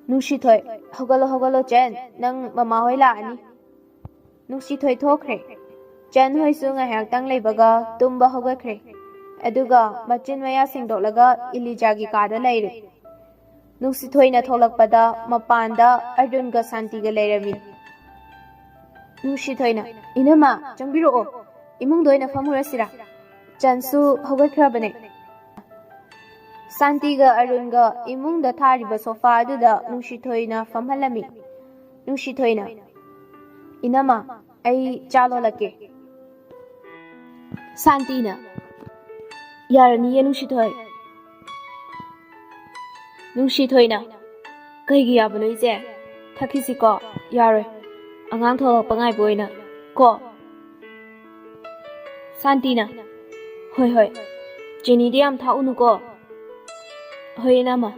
ꯅꯨꯡꯁꯤꯊꯣꯏ, "ꯍꯧꯒꯠꯂꯣ, ꯍꯧꯒꯠꯂꯣ, ꯆꯦꯟ, ꯅꯪ ꯃꯃꯥ ꯍꯣꯏ ꯂꯥꯛꯑꯅꯤ꯫" ꯅꯨꯡꯁꯤꯊꯣꯏ ꯊꯣꯛꯈ꯭ꯔꯦ꯫ ꯆꯦꯟ ꯍꯣꯏꯁꯨ ꯉꯥꯏꯍꯥꯛꯇꯪ ꯂꯩꯕꯒ ꯇꯨꯝꯕ ꯍꯧꯒꯠꯈ꯭ꯔꯦ꯫ ꯑꯗꯨꯒ ꯃꯆꯤꯟ ꯃꯌꯥ ꯁꯦꯡꯗꯣꯛꯂꯒ ꯏꯂꯤꯖꯥꯒꯤ ꯀꯥꯗ ꯂꯩꯔꯦ꯫ ꯅꯨꯡꯁꯤꯊꯣꯏꯅ ꯊꯣꯛꯂꯛꯄꯗ ꯃꯄꯥꯟꯗ ꯑꯔꯖꯨꯟꯒ ꯁꯥꯟꯇꯤꯒ ꯂꯩꯔꯝꯃꯤ꯫ ꯅꯨꯡꯁꯤꯊꯣꯏꯅ, "ꯏꯅꯝꯃ, ꯆꯪꯕꯤꯔꯛꯑꯣ, ꯏꯃꯨꯡꯗ ꯑꯣꯏꯅ ꯐꯝꯃꯨꯔꯁꯤꯔꯥ? ꯆꯟꯁꯨ ꯍꯧꯒꯠꯈ꯭ꯔꯕꯅꯦ꯫" ꯁꯥꯟꯇꯤꯒ ꯑꯔꯨꯟꯒ ꯏꯃꯨꯡꯗ ꯊꯥꯔꯤꯕ ꯁꯣꯐꯥ ꯑꯗꯨꯗ ꯅꯨꯡꯁꯤꯊꯣꯏꯅ ꯐꯝꯍꯜꯂꯝꯃꯤ꯫ ꯅꯨꯡꯁꯤꯊꯣꯏꯅ, "ꯏꯅꯝꯃ, ꯑꯩ ꯆꯥ ꯂꯣꯜꯂꯛꯀꯦ꯫" ꯁꯥꯟꯇꯤꯅ, "ꯌꯥꯔꯅꯤꯌꯦ ꯅꯨꯡꯁꯤꯊꯣꯏ꯫" ꯅꯨꯡꯁꯤꯊꯣꯏꯅ, "ꯀꯩꯒꯤ ꯌꯥꯕꯅꯣ ꯏꯆꯦ? ꯊꯛꯈꯤꯁꯤꯀꯣ?" "ꯌꯥꯔꯣꯏ, ꯑꯉꯥꯡ ꯊꯣꯛꯂꯛꯄ ꯉꯥꯏꯕ ꯑꯣꯏꯅ ꯀꯣ꯫" ꯁꯥꯟꯇꯤꯅ, "ꯍꯣꯏ ꯍꯣꯏ, ꯆꯤꯅꯤꯗꯤ ꯌꯥꯝ ꯊꯥꯛꯎꯅꯨꯀꯣ꯫" "ꯍꯣꯏ ꯏꯅꯝꯃ꯫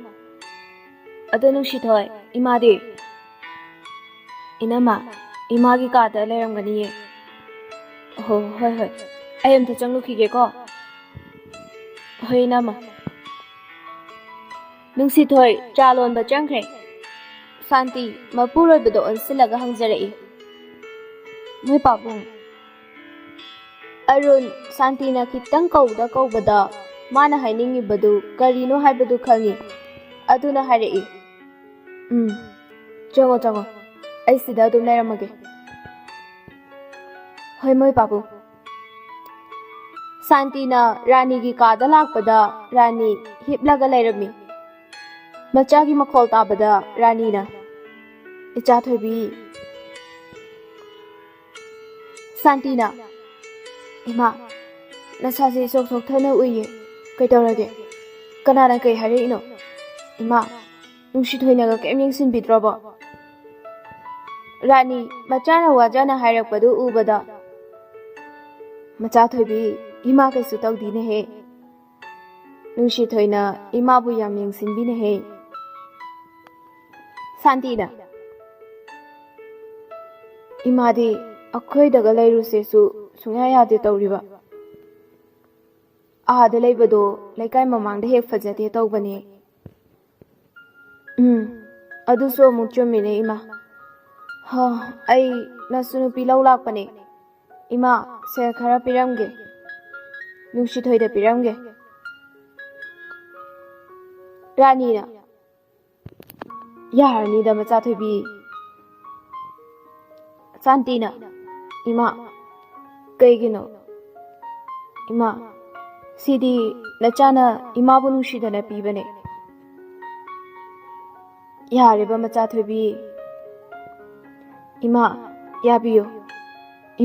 ꯑꯗꯣ ꯅꯨꯡꯁꯤꯊꯣꯏ, ꯏꯃꯥꯗꯤ?" "ꯏꯅꯝꯃ, ꯏꯃꯥꯒꯤ ꯀꯥꯗ ꯂꯩꯔꯝꯒꯅꯤꯌꯦ꯫" "ꯑꯣ, ꯍꯣꯏ ꯍꯣꯏ, ꯑꯩ ꯑꯝꯇ ꯆꯪꯂꯨꯈꯤꯒꯦꯀꯣ꯫" "ꯍꯣꯏ ꯏꯅꯝꯃ꯫" ꯅꯨꯡꯁꯤꯊꯣꯏ ꯆꯥ ꯂꯣꯟꯕ ꯆꯪꯈ꯭ꯔꯦ꯫ ꯁꯥꯟꯇꯤ ꯃꯄꯨꯔꯣꯏꯕꯗ ꯑꯣꯟꯁꯤꯜꯂꯒ ꯍꯪꯖꯔꯛꯏ, "ꯃꯣꯏ ꯄꯥꯕꯨꯡ?" ꯑꯔꯨꯟ ꯁꯥꯟꯇꯤꯅ ꯈꯤꯇꯪ ꯀꯧꯗ ꯀꯧꯕꯗ ꯃꯥꯅ ꯍꯥꯏꯅꯤꯡꯉꯤꯕꯗꯨ ꯀꯔꯤꯅꯣ ꯍꯥꯏꯕꯗꯨ ꯈꯪꯏ꯫ ꯑꯗꯨꯅ ꯍꯥꯏꯔꯛꯏ, "ꯎꯝ, ꯆꯪꯉꯣ, ꯆꯪꯉꯣ꯫ ꯑꯩ ꯁꯤꯗ ꯑꯗꯨꯝ ꯂꯩꯔꯝꯃꯒꯦ꯫" "ꯍꯣꯏ, ꯃꯣꯏ ꯄꯥꯕꯨꯡ꯫" ꯁꯥꯟꯇꯤꯅ ꯔꯥꯅꯤꯒꯤ ꯀꯥꯗ ꯂꯥꯛꯄꯗ ꯔꯥꯅꯤ ꯍꯤꯞꯂꯒ ꯂꯩꯔꯝꯃꯤ꯫ ꯃꯆꯥꯒꯤ ꯃꯈꯣꯜ ꯇꯥꯕꯗ ꯔꯥꯅꯤꯅ, "ꯏꯆꯥ ꯊꯣꯏꯕꯤ꯫" ꯁꯥꯟꯇꯤꯅ, "ꯏꯃꯥ, ꯅꯁꯥꯁꯦ ꯏꯁꯣꯛ ꯁꯣꯛꯊꯅ ꯎꯏꯌꯦ꯫ ꯀꯩꯗꯧꯔꯒꯦ? ꯀꯅꯥꯅ ꯀꯩ ꯍꯥꯏꯔꯛꯏꯅꯣ? ꯏꯃꯥ, ꯅꯨꯡꯁꯤꯊꯣꯏꯅꯒ ꯀꯩꯝ ꯌꯦꯡꯁꯤꯟꯕꯤꯗ꯭ꯔꯕꯣ?" ꯔꯥꯅꯤ ꯃꯆꯥꯅ ꯋꯥꯖꯅ ꯍꯥꯏꯔꯛꯄꯗꯨ ꯎꯕꯗ, "ꯃꯆꯥ ꯊꯣꯏꯕꯤ, ꯏꯃꯥ ꯀꯩꯁꯨ ꯇꯧꯗꯤꯅꯦꯍꯦ꯫ ꯅꯨꯡꯁꯤꯊꯣꯏꯅ ꯏꯃꯥꯕꯨ ꯌꯥꯝ ꯌꯦꯡꯁꯤꯟꯕꯤꯅꯦꯍꯦ꯫" ꯁꯥꯟꯇꯤꯅ, "ꯏꯃꯥꯗꯤ ꯑꯩꯈꯣꯏꯗꯒ ꯂꯩꯔꯨꯁꯦꯁꯨ ꯁꯨꯡꯌꯥ ꯌꯥꯗꯦ ꯇꯧꯔꯤꯕ꯫ ꯑꯥꯗ ꯂꯩꯕꯗꯣ ꯂꯩꯀꯥꯏ ꯃꯃꯥꯡꯗ ꯍꯦꯛ ꯐꯖꯗꯦ ꯇꯧꯕꯅꯦ꯫" "ꯎꯝ, ꯑꯗꯨꯁꯨ ꯑꯃꯨꯛ ꯆꯨꯝꯃꯤꯅꯦ ꯏꯃꯥ꯫ ꯍ, ꯑꯩ ꯅꯁꯨ ꯅꯨꯄꯤ ꯂꯧ ꯂꯥꯛꯄꯅꯦ꯫ ꯏꯃꯥ, ꯁꯦꯜ ꯈꯔ ꯄꯤꯔꯝꯒꯦ꯫" ꯅꯨꯡꯁꯤꯊꯣꯏꯗ ꯄꯤꯔꯝꯒꯦ꯫ ꯔꯥꯅꯤꯅ, "ꯌꯥꯔꯅꯤꯗ, ꯃꯆꯥꯊꯣꯏꯕꯤ꯫" ꯁꯥꯟꯇꯤꯅ, "ꯏꯃꯥ, ꯀꯩꯒꯤꯅꯣ? ꯏꯃꯥ, ꯁꯤꯗꯤ ꯅꯆꯥꯅ ꯏꯃꯥꯕꯨ ꯅꯨꯡꯁꯤꯗꯅ ꯄꯤꯕꯅꯦ꯫ ꯌꯥꯔꯦꯕ, ꯃꯆꯥꯊꯣꯏꯕꯤ꯫ ꯏꯃꯥ, ꯌꯥꯕꯤꯌꯨ꯫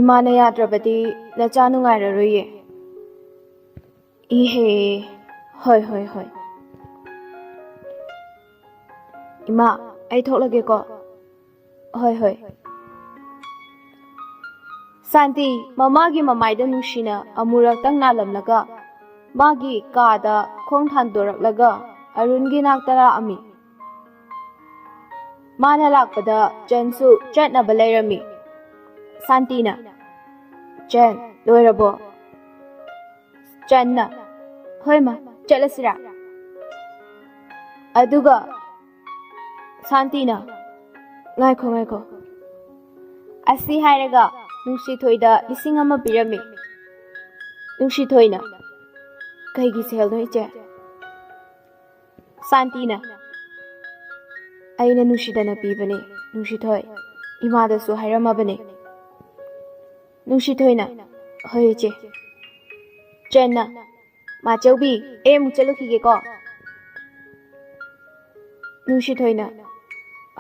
ꯏꯃꯥꯅ ꯌꯥꯗ꯭ꯔꯕꯗꯤ ꯅꯆꯥ ꯅꯨꯡꯉꯥꯏꯔꯔꯣꯏꯌꯦ꯫" "ꯏꯍꯦ, ꯍꯣꯏ, ꯍꯣꯏ, ꯍꯣꯏ꯫ ꯏꯃꯥ, ꯑꯩ ꯊꯣꯛꯂꯒꯦꯀꯣ꯫" "ꯍꯣꯏ, ꯍꯣꯏ꯫" ꯁꯥꯟꯇꯤ ꯃꯃꯥꯒꯤ ꯃꯃꯥꯏꯗ ꯅꯨꯡꯁꯤꯅ ꯑꯃꯨꯔꯛꯇꯪ ꯅꯥꯜꯂꯝꯂꯒ ꯃꯥꯒꯤ ꯀꯥꯗ ꯈꯣꯡ ꯊꯥꯡꯗꯣꯔꯛꯂꯒ ꯑꯔꯨꯟꯒꯤ ꯅꯥꯛꯇ ꯂꯥꯛꯑꯝꯃꯤ꯫ ꯃꯥꯅ ꯂꯥꯛꯄꯗ ꯆꯟꯁꯨ ꯆꯠꯅꯕ ꯂꯩꯔꯝꯃꯤ꯫ ꯁꯥꯟꯇꯤꯅ, "ꯆꯟ, ꯂꯣꯏꯔꯕꯣ?" ꯆꯟꯅ, "ꯍꯣꯏ ꯃꯥ, ꯆꯠꯂꯁꯤꯔꯥ?" ꯑꯗꯨꯒ ꯁꯥꯟꯇꯤꯅ, "ꯉꯥꯏꯈꯣ, ꯉꯥꯏꯈꯣ꯫ ꯑꯁꯤ ꯍꯥꯏꯔꯒ ꯅꯨꯡꯁꯤꯊꯣꯏꯗ ꯂꯤꯁꯤꯡ ꯑꯃ ꯄꯤꯔꯝꯃꯤ꯫" ꯅꯨꯡꯁꯤꯊꯣꯏꯅ, "ꯀꯩꯒꯤ ꯁꯦꯜꯅꯣ, ꯏꯆꯦ?" ꯁꯥꯟꯇꯤꯅ, "ꯑꯩꯅ ꯅꯨꯡꯁꯤꯗꯅ ꯄꯤꯕꯅꯦ, ꯅꯨꯡꯁꯤꯊꯣꯏ꯫ ꯏꯃꯥꯗꯁꯨ ꯍꯥꯏꯔꯝꯃꯕꯅꯦ꯫" ꯅꯨꯡꯁꯤꯊꯣꯏꯅ, "ꯍꯣꯏ, ꯏꯆꯦ꯫" ꯆꯟꯅ, "ꯃꯥꯆꯧꯕꯤ, ꯑꯩ ꯑꯃꯨꯛ ꯆꯠꯂꯨꯈꯤꯒꯦꯀꯣ꯫" ꯅꯨꯡꯁꯤꯊꯣꯏꯅ,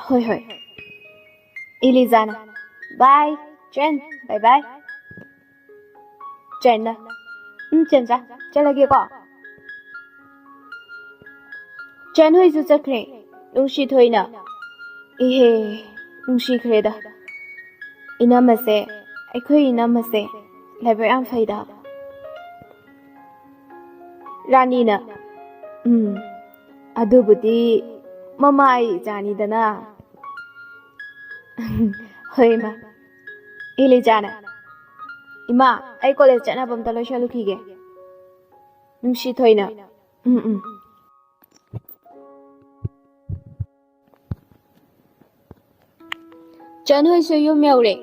"ꯍꯣꯏ, ꯍꯣꯏ꯫" ꯏꯂꯤꯖꯥꯅ, "ꯕꯥꯏ, ꯆꯟ, ꯕꯥꯏ ꯕꯥꯏ꯫" ꯆꯟꯅ, "ꯎꯝ, ꯆꯟꯆꯥ, ꯆꯠꯂꯒꯦꯀꯣ꯫" ꯆꯟ ꯍꯣꯏꯁꯨ ꯆꯠꯈ꯭ꯔꯦ꯫ ꯅꯨꯡꯁꯤꯊꯣꯏꯅ, "ꯏꯍꯦ, ꯅꯨꯡꯁꯤꯈ꯭ꯔꯦꯗ꯫ ꯏꯅꯝꯃꯁꯦ, ꯑꯩꯈꯣꯏ ꯏꯅꯝꯃꯁꯦ ꯂꯥꯏꯕꯛ ꯌꯥꯝ ꯐꯩꯗ꯫" ꯔꯥꯅꯤꯅ, "ꯎꯝ, ꯑꯗꯨꯕꯨꯗꯤ ꯃꯃꯥ ꯑꯩ ꯏꯆꯥꯅꯤꯗꯅ꯫" "ꯍꯣꯏ, ꯏꯃꯥ꯫" ꯏꯂꯤꯖꯥꯅ, "ꯏꯃꯥ, ꯑꯩ ꯀꯣꯂꯦꯖ ꯆꯠꯅꯕ ꯑꯝꯇ ꯂꯣꯏꯁꯜꯂꯨꯈꯤꯒꯦ꯫" ꯅꯨꯡꯁꯤꯊꯣꯏꯅ, "ꯎꯝ, ꯎꯝ꯫" ꯆꯟ ꯍꯣꯏꯁꯨ ꯌꯨꯝ ꯌꯧꯔꯦ꯫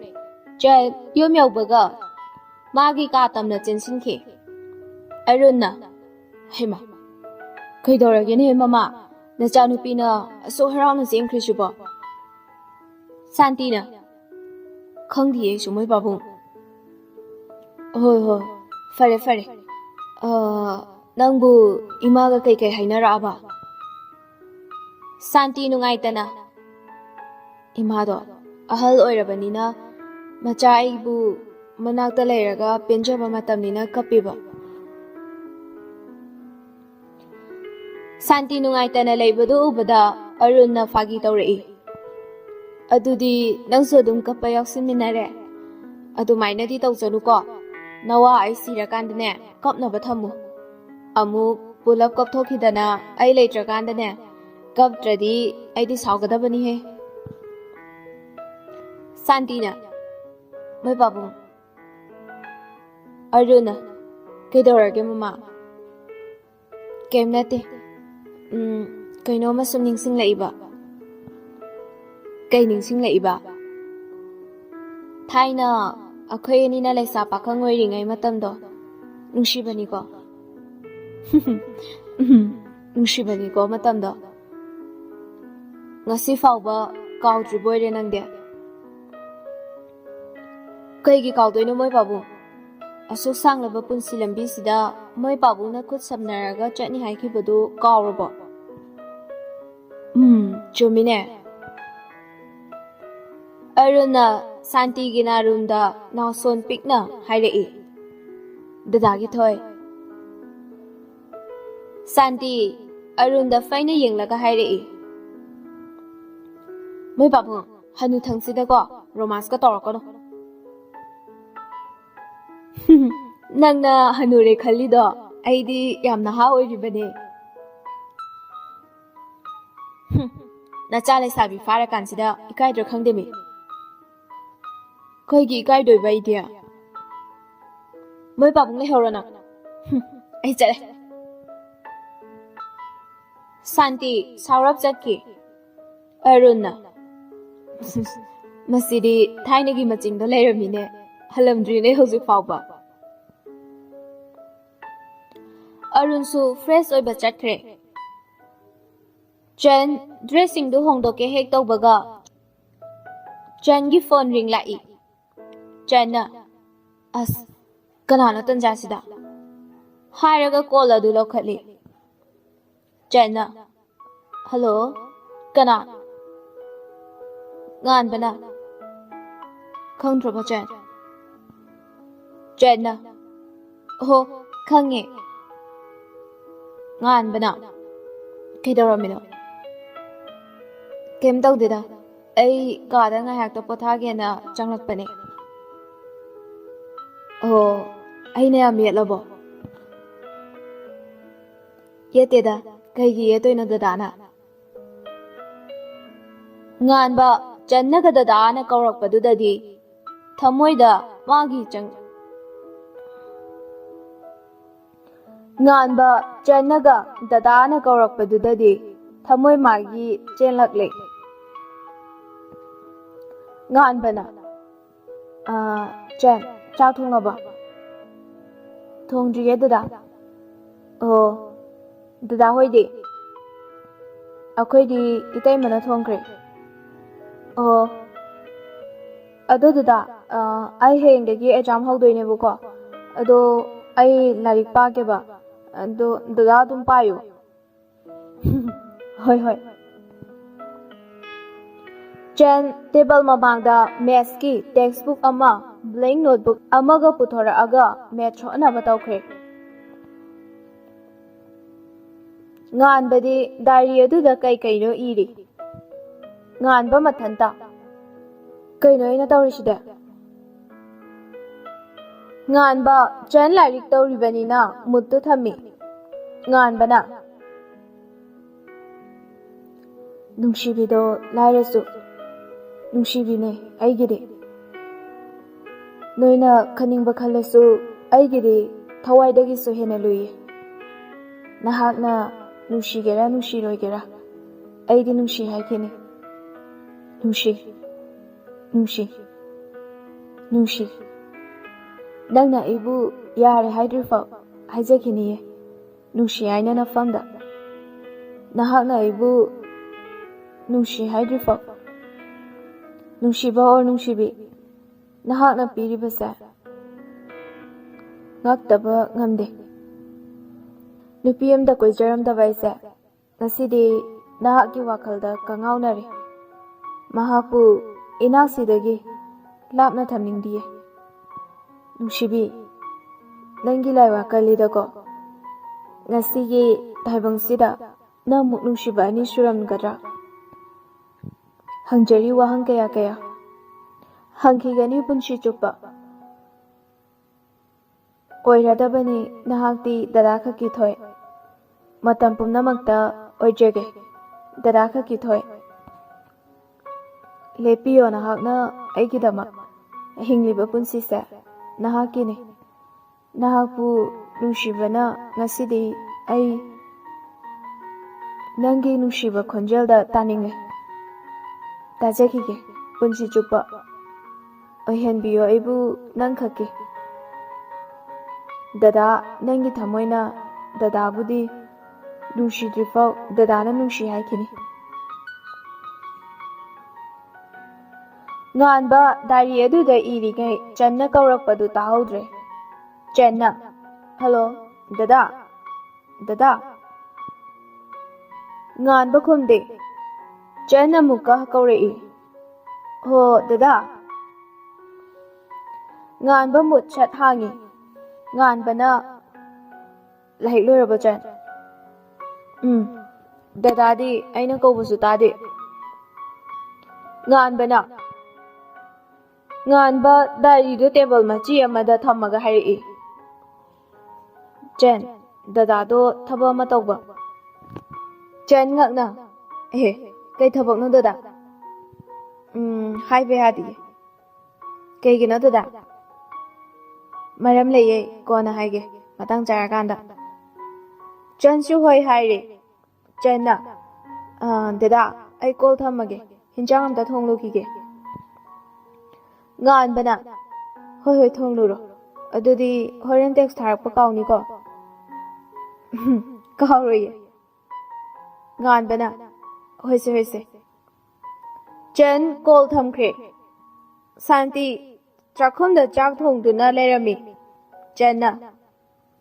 ꯆꯟ ꯌꯨꯝ ꯌꯧꯕꯒ ꯃꯥꯒꯤ ꯀꯥ ꯇꯝꯅ ꯆꯦꯟꯁꯤꯟꯈꯤ꯫ ꯑꯔꯨꯟꯅ, "ꯍꯩꯃꯥ, ꯀꯩꯗꯧꯔꯒꯦꯅꯦ ꯃꯃꯥ? ꯅꯆꯥꯅꯨꯄꯤꯅ ꯑꯁꯨꯛ ꯍꯔꯥꯎꯅ ꯆꯦꯟꯈ꯭ꯔꯤꯁꯤꯕꯣ?" ꯁꯥꯟꯇꯤꯅ, "ꯈꯪꯗꯤꯌꯦ ꯑꯩꯁꯨ, ꯃꯣꯏ ꯄꯥꯕꯨꯡ꯫ ꯍꯣꯏ, ꯍꯣꯏ, ꯐꯔꯦ, ꯐꯔꯦ꯫ ꯑ, ꯅꯪꯕꯨ ꯏꯃꯥꯒ ꯀꯩꯀꯩ ꯍꯥꯏꯅꯔꯛꯑꯕ?" ꯁꯥꯟꯇꯤ ꯅꯨꯡꯉꯥꯏꯇꯅ, "ꯏꯃꯥꯗꯣ ꯑꯍꯜ ꯑꯣꯏꯔꯕꯅꯤꯅ ꯃꯆꯥ ꯑꯩꯕꯨ ꯃꯅꯥꯛꯇ ꯂꯩꯔꯒ ꯄꯦꯟꯖꯕ ꯃꯇꯝꯅꯤꯅ ꯀꯞꯄꯤꯕ꯫" ꯁꯥꯟꯇꯤ ꯅꯨꯡꯉꯥꯏꯇꯅ ꯂꯩꯕꯗꯨ ꯎꯕꯗ ꯑꯔꯨꯟꯅ ꯐꯥꯒꯤ ꯇꯧꯔꯛꯏ, "ꯑꯗꯨꯗꯤ ꯅꯪꯁꯨ ꯑꯗꯨꯝ ꯀꯞꯄ ꯌꯥꯎꯁꯤꯟꯃꯤꯟꯅꯔꯦ? ꯑꯗꯨꯃꯥꯏꯅꯗꯤ ꯇꯧꯖꯅꯨꯀꯣ꯫ ꯅꯋꯥ ꯑꯩ ꯁꯤꯔꯀꯥꯟꯗꯅꯦ, ꯀꯞꯅꯕ ꯊꯝꯃꯨ꯫ ꯑꯃꯨꯛ ꯄꯨꯂꯞ ꯀꯞꯊꯣꯛꯈꯤꯗꯅ ꯑꯩ ꯂꯩꯇ꯭ꯔꯀꯥꯟꯗꯅꯦ, ꯀꯞꯇ꯭ꯔꯗꯤ ꯑꯩꯗꯤ ꯁꯥꯎꯒꯗꯕꯅꯤꯍꯦ꯫" ꯁꯥꯟꯇꯤꯅ, "ꯃꯣꯏ ꯄꯥꯕꯨꯡ꯫" ꯑꯔꯨꯟꯅ, "ꯀꯩꯗꯧꯔꯒꯦ ꯃꯃꯥ?" "ꯀꯩꯝ ꯅꯠꯇꯦ꯫ ꯎꯝ, ꯀꯩꯅꯣꯝꯃ ꯁꯨꯝ ꯅꯤꯡꯁꯤꯡꯂꯛꯏꯕ꯫" "ꯀꯩ ꯅꯤꯡꯁꯤꯡꯂꯛꯏꯕ?" "ꯊꯥꯏꯅ ꯑꯩꯈꯣꯏ ꯑꯅꯤꯅ ꯂꯩꯁꯥ ꯄꯥꯈꯪ ꯑꯣꯏꯔꯤꯉꯩ ꯃꯇꯝꯗꯣ꯫ ꯅꯨꯡꯁꯤꯕꯅꯤꯀꯣ꯫" "ꯎꯝ, ꯅꯨꯡꯁꯤꯕꯅꯤꯀꯣ ꯃꯇꯝꯗꯣ꯫ ꯉꯁꯤ ꯐꯥꯎꯕ ꯀꯥꯎꯗ꯭ꯔꯤꯕ ꯑꯣꯏꯔꯦ ꯅꯪꯗꯤ꯫" "ꯀꯩꯒꯤ ꯀꯥꯎꯗꯣꯏꯅꯣ ꯃꯣꯏ ꯄꯥꯕꯨꯡ? ꯑꯁꯨꯛ ꯁꯥꯡꯂꯕ ꯄꯨꯟꯁꯤ ꯂꯝꯕꯤꯁꯤꯗ ꯃꯣꯏ ꯄꯥꯕꯨꯡꯅ ꯈꯨꯠ ꯁꯝꯅꯔꯒ ꯆꯠꯅꯤ ꯍꯥꯏꯈꯤꯕꯗꯨ ꯀꯥꯎꯔꯕꯣ?" "ꯎꯝ, ꯆꯨꯝꯃꯤꯅꯦ꯫" ꯑꯔꯨꯟꯅ ꯁꯥꯟꯇꯤꯒꯤ ꯅꯥꯔꯨꯝꯗ ꯅꯥꯎꯁꯣꯟ ꯄꯤꯛꯅ ꯍꯥꯏꯔꯛꯏ, "ꯗꯗꯥꯒꯤ ꯊꯣꯏ꯫" ꯁꯥꯟꯇꯤ ꯑꯔꯨꯟꯗ ꯐꯩꯅ ꯌꯦꯡꯂꯒ ꯍꯥꯏꯔꯛꯏ, "ꯃꯣꯏ ꯄꯥꯕꯨꯡ, ꯍꯅꯨꯊꯪꯁꯤꯗꯀꯣ ꯔꯣꯃꯥꯟꯁꯀ ꯇꯧꯔꯛꯀꯅꯨ꯫" "ꯅꯪꯅ ꯍꯅꯨꯔꯦ ꯈꯜꯂꯤꯗꯣ, ꯑꯩꯗꯤ ꯌꯥꯝ ꯅꯍꯥ ꯑꯣꯏꯔꯤꯕꯅꯦ꯫" "ꯍꯨꯝ, ꯅꯆꯥ ꯂꯩꯁꯥꯕꯤ ꯐꯥꯔꯀꯥꯟꯁꯤꯗ ꯏꯀꯥꯏꯗ꯭ꯔꯥ ꯈꯪꯗꯦꯃꯤ꯫ ꯀꯩꯒꯤ ꯏꯀꯥꯏꯗꯣꯏꯕ ꯑꯩꯗꯤ? ꯃꯣꯏ ꯄꯥꯕꯨꯡ ꯂꯩꯍꯧꯔꯣ ꯅꯪ꯫ ꯍꯨꯝ, ꯑꯩ ꯆꯠꯂꯦ꯫" ꯁꯥꯟꯇꯤ ꯁꯥꯎꯔꯞ ꯆꯠꯈꯤ꯫ ꯑꯔꯨꯟꯅ, "ꯃꯁꯤꯗꯤ ꯊꯥꯏꯅꯒꯤ ꯃꯆꯤꯡꯗ ꯂꯩꯔꯝꯃꯤꯅꯦ, ꯍꯜꯂꯝꯗ꯭ꯔꯤꯅꯦ ꯍꯧꯖꯤꯛ ꯐꯥꯎꯕ꯫" ꯑꯔꯨꯟꯁꯨ fresh ꯑꯣꯏꯕ ꯆꯠꯈ꯭ꯔꯦ꯫ ꯆꯟ dressꯁꯤꯡꯗꯨ ꯍꯣꯡꯗꯣꯛꯀꯦ ꯍꯦꯛ ꯇꯧꯕꯒ ꯆꯟꯒꯤ phone ring ꯂꯥꯛꯏ꯫ ꯆꯟꯅ, "ꯑꯁ, ꯀꯅꯥꯅꯣ ꯇꯟꯖꯥꯁꯤꯗ?" ꯍꯥꯏꯔꯒ call ꯑꯗꯨ ꯂꯧꯈꯠꯂꯤ꯫ ꯆꯟꯅ, "Hello, ꯀꯅꯥ?" ꯉꯥꯟꯕꯅ, "ꯈꯪꯗ꯭ꯔꯕꯣ ꯆꯟ?" ꯆꯟꯅ, "ꯑꯣꯍꯣ, ꯈꯪꯉꯦ꯫" ꯉꯥꯟꯕꯅ, "ꯀꯩꯗꯧꯔꯝꯃꯤꯅꯣ?" "ꯀꯩꯝ ꯇꯧꯗꯦꯗ, ꯑꯩ ꯀꯥꯗ ꯉꯥꯏꯍꯥꯛꯇ ꯄꯣꯊꯥꯒꯦꯅ ꯆꯪꯂꯛꯄꯅꯦ꯫" "ꯑꯣ, ꯑꯩꯅ ꯌꯥꯝ ꯌꯦꯠꯂꯕꯣ?" "ꯌꯦꯠꯇꯦꯗ, ꯀꯩꯒꯤ ꯌꯦꯠꯇꯣꯏꯅꯣ ꯗꯗꯥꯅ?" ꯉꯥꯟꯕ ꯆꯟꯅꯒ ꯗꯗꯥꯅ ꯀꯧꯔꯛꯄꯗꯨꯗꯗꯤ ꯊꯃꯣꯏꯗ ꯃꯥꯒꯤ ꯆꯪ-, ꯉꯥꯟꯕ ꯆꯟꯅꯒ ꯗꯗꯥꯅ ꯀꯧꯔꯛꯄꯗꯨꯗꯗꯤ ꯊꯃꯣꯏ ꯃꯥꯒꯤ ꯆꯦꯜꯂꯛꯂꯦ꯫ ꯉꯥꯟꯕꯅ, "ꯑꯥ, ꯆꯟ, ꯆꯥꯛ ꯊꯣꯡꯉꯕꯣ?" "ꯊꯣꯡꯗ꯭ꯔꯤꯌꯦ ꯗꯗꯥ꯫" "ꯑꯣ, ꯗꯗꯥ ꯍꯣꯏꯗꯤ?" "ꯑꯩꯈꯣꯏꯗꯤ ꯏꯇꯩꯃꯅ ꯊꯣꯡꯈ꯭ꯔꯦ꯫" "ꯑꯣ, ꯑꯗꯣ ꯗꯗꯥ, ꯑꯥ, ꯑꯩ ꯍꯌꯦꯡꯗꯒꯤ exam ꯍꯧꯗꯣꯏꯅꯦꯕꯀꯣ, ꯑꯗꯣ ꯑꯩ ꯂꯥꯏꯔꯤꯛ ꯄꯥꯒꯦꯕ, ꯑꯗꯣ ꯗꯗꯥ ꯑꯗꯨꯝ ꯄꯥꯏꯌꯨ꯫" "ꯍꯣꯏ, ꯍꯣꯏ꯫" ꯆꯟ table ꯃꯃꯥꯡꯗ mathsꯀꯤ textbook ꯑꯃ, blank notebook ꯑꯃꯒ ꯄꯨꯊꯣꯔꯛꯑꯒ maths ꯍꯣꯠꯅꯕ ꯇꯧꯈ꯭ꯔꯦ꯫ ꯉꯥꯟꯕꯗꯤ diary ꯑꯗꯨꯗ ꯀꯩ ꯀꯩꯅꯣ ꯏꯔꯤ꯫ ꯉꯥꯟꯕ ꯃꯊꯟꯇ, "ꯀꯩꯅꯣ ꯑꯩꯅ ꯇꯧꯔꯤꯁꯤꯗꯤ?" ꯉꯥꯟꯕ ꯆꯟ ꯂꯥꯏꯔꯤꯛ ꯇꯧꯔꯤꯕꯅꯤꯅ moodꯇꯨ ꯊꯝꯃꯤ꯫ ꯉꯥꯟꯕꯅ, "ꯅꯨꯡꯁꯤꯕꯤꯗꯣ ꯂꯥꯏꯔꯁꯨ ꯅꯨꯡꯁꯤꯕꯤꯅꯦ ꯑꯩꯒꯤꯗꯤ꯫ ꯅꯣꯏꯅ ꯈꯟꯅꯤꯡꯕ ꯈꯜꯂꯁꯨ ꯑꯩꯒꯤꯗꯤ ꯊꯋꯥꯏꯗꯒꯤꯁꯨ ꯍꯦꯟꯅ ꯂꯨꯏꯌꯦ꯫ ꯅꯍꯥꯛꯅ ꯅꯨꯡꯁꯤꯒꯦꯔꯥ ꯅꯨꯡꯁꯤꯔꯣꯏꯒꯦꯔꯥ, ꯑꯩꯗꯤ ꯅꯨꯡꯁꯤ ꯍꯥꯏꯈꯤꯅꯤ꯫ ꯅꯨꯡꯁꯤ, ꯅꯨꯡꯁꯤ, ꯅꯨꯡꯁꯤ꯫ ꯅꯪꯅ ꯑꯩꯕꯨ ꯌꯥꯔꯦ ꯍꯥꯏꯗ꯭ꯔꯤꯐꯥꯎ ꯍꯥꯏꯖꯈꯤꯅꯤꯌꯦ꯫ ꯅꯨꯡꯁꯤ ꯍꯥꯏꯅ ꯅꯐꯝꯗ ꯅꯍꯥꯛꯅ ꯑꯩꯕꯨ ꯅꯨꯡꯁꯤ ꯍꯥꯏꯗ꯭ꯔꯤꯐꯥꯎ, ꯅꯨꯡꯁꯤꯕ ꯑꯣꯔ ꯅꯨꯡꯁꯤꯕꯤ, ꯅꯍꯥꯛꯅ ꯄꯤꯔꯤꯕꯁꯦ ꯉꯥꯛꯇꯕ ꯉꯝꯗꯦ꯫ ꯅꯨꯄꯤ ꯑꯃꯗ ꯀꯣꯏꯖꯔꯝꯗꯕ ꯑꯩꯁꯦ ꯉꯁꯤꯗꯤ ꯅꯍꯥꯛꯀꯤ ꯋꯥꯈꯜꯗ ꯀꯉꯥꯎꯅꯔꯦ꯫ ꯃꯍꯥꯛꯄꯨ ꯏꯅꯥꯛꯁꯤꯗꯒꯤ ꯂꯥꯞꯅ ꯊꯝꯅꯤꯡꯗꯤꯌꯦ꯫ ꯅꯨꯡꯁꯤꯕꯤ, ꯅꯪꯒꯤ ꯂꯥꯏꯋꯥ ꯀꯜꯂꯤꯗꯀꯣ꯫ ꯉꯁꯤꯒꯤ ꯇꯥꯏꯕꯪꯁꯤꯗ ꯅꯪꯃꯨꯛ ꯅꯨꯡꯁꯤꯕ ꯑꯅꯤ ꯁꯨꯔꯝꯒꯗ꯭ꯔꯥ? ꯍꯪꯖꯔꯤ ꯋꯥꯍꯪ ꯀꯌꯥ ꯀꯌꯥ꯫ ꯍꯪꯈꯤꯒꯅꯤ ꯄꯨꯟꯁꯤ ꯆꯨꯞꯄ꯫ ꯑꯣꯏꯔꯗꯕꯅꯤ ꯅꯍꯥꯛꯇꯤ ꯗꯗꯥ ꯈꯛꯀꯤ ꯊꯣꯏ꯫ ꯃꯇꯝ ꯄꯨꯝꯅꯃꯛꯇ ꯑꯣꯏꯖꯒꯦ ꯗꯗꯥ ꯈꯛꯀꯤ ꯊꯣꯏ꯫ ꯂꯦꯞꯄꯤꯌꯣ ꯅꯍꯥꯛꯅ ꯑꯩꯒꯤꯗꯃꯛ꯫ ꯍꯤꯡꯂꯤꯕ ꯄꯨꯟꯁꯤꯁꯦ ꯅꯍꯥꯛꯀꯤꯅꯤ꯫ ꯅꯍꯥꯛꯄꯨ ꯅꯨꯡꯁꯤꯕꯅ ꯉꯁꯤꯗꯤ ꯑꯩ ꯅꯪꯒꯤ ꯅꯨꯡꯁꯤꯕ ꯈꯣꯟꯖꯦꯜꯗ ꯇꯥꯅꯤꯡꯉꯦ꯫ ꯇꯥꯖꯈꯤꯒꯦ ꯄꯨꯟꯁꯤ ꯆꯨꯞꯄ꯫ ꯑꯣꯏꯍꯟꯕꯤꯌꯣ ꯑꯩꯕꯨ ꯅꯪ ꯈꯛꯀꯤ꯫ ꯗꯗꯥ, ꯅꯪꯒꯤ ꯊꯃꯣꯏꯅ ꯗꯗꯥꯕꯨꯗꯤ ꯅꯨꯡꯁꯤꯗ꯭ꯔꯤꯐꯥꯎ ꯗꯗꯥꯅ ꯅꯨꯡꯁꯤ ꯍꯥꯏꯈꯤꯅꯤ꯫ ꯉꯥꯟꯕ ꯗꯥꯏꯔꯤ ꯑꯗꯨꯗ ꯏꯔꯤꯉꯩ ꯆꯟꯅ ꯀꯧꯔꯛꯄꯗꯨ ꯇꯥꯍꯧꯗ꯭ꯔꯦ꯫ ꯆꯟꯅ, "ꯍꯜꯂꯣ, ꯗꯗꯥ, ꯗꯗꯥ?" ꯉꯥꯟꯕ ꯈꯨꯝꯗꯦ꯫ ꯆꯟ ꯑꯃꯨꯛꯀ ꯀꯧꯔꯛꯏ, "ꯍꯣ, ꯗꯗꯥ?" ꯉꯥꯟꯕ ꯃꯨꯠ ꯁꯠ ꯍꯥꯡꯉꯤ꯫ ꯉꯥꯟꯕꯅ, "ꯂꯥꯏꯔꯤꯛ ꯂꯣꯏꯔꯕꯣ, ꯆꯟ?" "ꯎꯝ, ꯗꯗꯥꯗꯤ ꯑꯩꯅ ꯀꯧꯕꯁꯨ ꯇꯥꯗꯦ꯫" ꯉꯥꯟꯕꯅ, ꯉꯥꯟꯕ ꯗꯥꯏꯔꯤꯗꯨ ꯇꯦꯕꯜ ꯃꯆꯤ ꯑꯃꯗ ꯊꯝꯃꯒ ꯍꯥꯏꯔꯛꯏ, "ꯆꯟ, ꯗꯗꯥꯗꯣ ꯊꯕꯛ ꯑꯃ ꯇꯧꯕ꯫" ꯆꯟ ꯉꯛꯅ, "ꯑꯦ, ꯀꯩ ꯊꯕꯛꯅꯣ ꯗꯗꯥ?" "ꯎꯝ, ꯍꯥꯏꯕ ꯌꯥꯗꯤꯌꯦ꯫" "ꯀꯩꯒꯤꯅꯣ ꯗꯗꯥ?" "ꯃꯔꯝ ꯂꯩꯌꯦ, ꯀꯣꯟꯅ ꯍꯥꯏꯒꯦ, ꯃꯇꯥꯡ ꯆꯥꯔꯀꯥꯟꯗ꯫" ꯆꯟꯁꯨ ꯍꯣꯏ ꯍꯥꯏꯔꯦ꯫ ꯆꯟꯅ, "ꯑ, ꯗꯗꯥ, ꯑꯩ ꯀꯣꯜ ꯊꯝꯃꯒꯦ, ꯍꯤꯟꯖꯥꯡ ꯑꯝꯇ ꯊꯣꯡꯂꯨꯈꯤꯒꯦ꯫" ꯉꯥꯟꯕꯅ, "ꯍꯣꯏ, ꯍꯣꯏ, ꯊꯣꯡꯂꯨꯔꯣ꯫ ꯑꯗꯨꯗꯤ ꯍꯣꯔꯦꯟ ꯇꯦꯛꯁ ꯊꯥꯔꯛꯄ ꯀꯥꯎꯅꯤꯀꯣ꯫" ꯀꯥꯎꯔꯣꯏꯌꯦ꯫ ꯉꯥꯟꯕꯅ, "ꯍꯣꯏꯁꯦ, ꯍꯣꯏꯁꯦ꯫" ꯆꯟ ꯀꯣꯜ ꯊꯝꯈ꯭ꯔꯦ꯫ ꯁꯥꯟꯇꯤ ꯆꯥꯛꯈꯨꯝꯗ ꯆꯥꯛ ꯊꯣꯡꯗꯨꯅ ꯂꯩꯔꯝꯃꯤ꯫ ꯆꯟꯅ,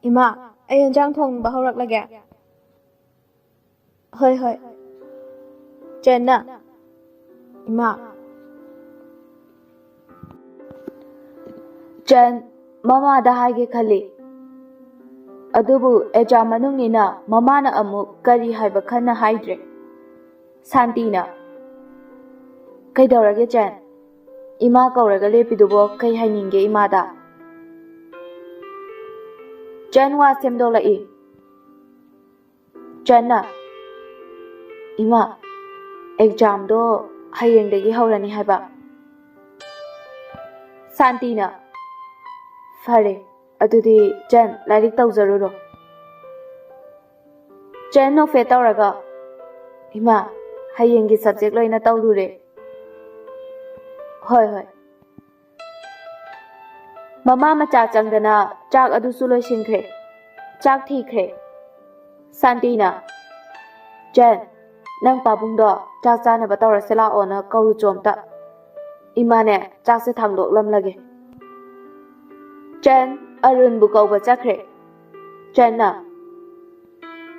"ꯏꯃꯥ, ꯑꯩ ꯌꯦꯟꯖꯥꯡ ꯊꯣꯡꯕ ꯍꯧꯔꯛꯂꯒꯦ꯫" "ꯍꯣꯏ, ꯍꯣꯏ꯫" ꯆꯟꯅ, "ꯏꯃꯥ꯫" ꯆꯟ ꯃꯃꯥꯗ ꯍꯥꯏꯒꯦ ꯈꯜꯂꯤ, ꯑꯗꯨꯕꯨ ꯑꯦꯛꯖꯥꯝ ꯃꯅꯨꯡꯅꯤꯅ ꯃꯃꯥꯅ ꯑꯃꯨꯛ ꯀꯔꯤ ꯍꯥꯏꯕ ꯈꯟꯅ ꯍꯥꯏꯗ꯭ꯔꯦ꯫ ꯁꯥꯟꯇꯤꯅ, "ꯀꯩꯗꯧꯔꯒꯦ ꯆꯟ? ꯏꯃꯥ ꯀꯧꯔꯒ ꯂꯦꯞꯄꯤꯗꯨꯕꯣ ꯀꯩ ꯍꯥꯏꯅꯤꯡꯒꯦ ꯏꯃꯥꯗ?" ꯆꯟ ꯋꯥ ꯁꯦꯝꯗꯣꯛꯂꯛꯏ꯫ ꯆꯟꯅ, "ꯏꯃꯥ, ꯑꯦꯛꯖꯥꯝꯗꯣ ꯍꯌꯦꯡꯗꯒꯤ ꯍꯧꯔꯅꯤ ꯍꯥꯏꯕ꯫" ꯁꯥꯟꯇꯤꯅ, "ꯐꯔꯦ, ꯑꯗꯨꯗꯤ ꯆꯟ ꯂꯥꯏꯔꯤꯛ ꯇꯧꯖꯔꯨꯔꯣ꯫" ꯆꯟ ꯅꯣꯛꯐꯦꯠ ꯇꯧꯔꯒ, "ꯏꯃꯥ, ꯍꯌꯦꯡꯒꯤ ꯁꯕꯖꯦꯛ ꯂꯣꯏꯅ ꯇꯧꯔꯨꯔꯦ꯫" "ꯍꯣꯏ, ꯍꯣꯏ꯫" ꯃꯃꯥ ꯃꯆꯥ ꯆꯪꯗꯅ ꯆꯥꯛ ꯑꯗꯨꯁꯨ ꯂꯣꯏꯁꯤꯟꯈ꯭ꯔꯦ꯫ ꯆꯥꯛ ꯊꯤꯈ꯭ꯔꯦ꯫ ꯁꯥꯟꯇꯤꯅ, "ꯆꯟ, ꯅꯪ ꯄꯥꯕꯨꯡꯗꯣ ꯆꯥꯛ ꯆꯥꯅꯕ ꯇꯧꯔꯁꯦ ꯂꯥꯛꯑꯣꯅ ꯀꯧꯔꯨꯆꯣ ꯑꯝꯇ꯫ ꯏꯃꯥꯅꯦ ꯆꯥꯛꯁꯦ ꯊꯥꯡꯗꯣꯛꯂꯝꯂꯒꯦ꯫" ꯆꯟ ꯑꯔꯨꯟꯕꯨ ꯀꯧꯕ ꯆꯠꯈ꯭ꯔꯦ꯫ ꯆꯟꯅ,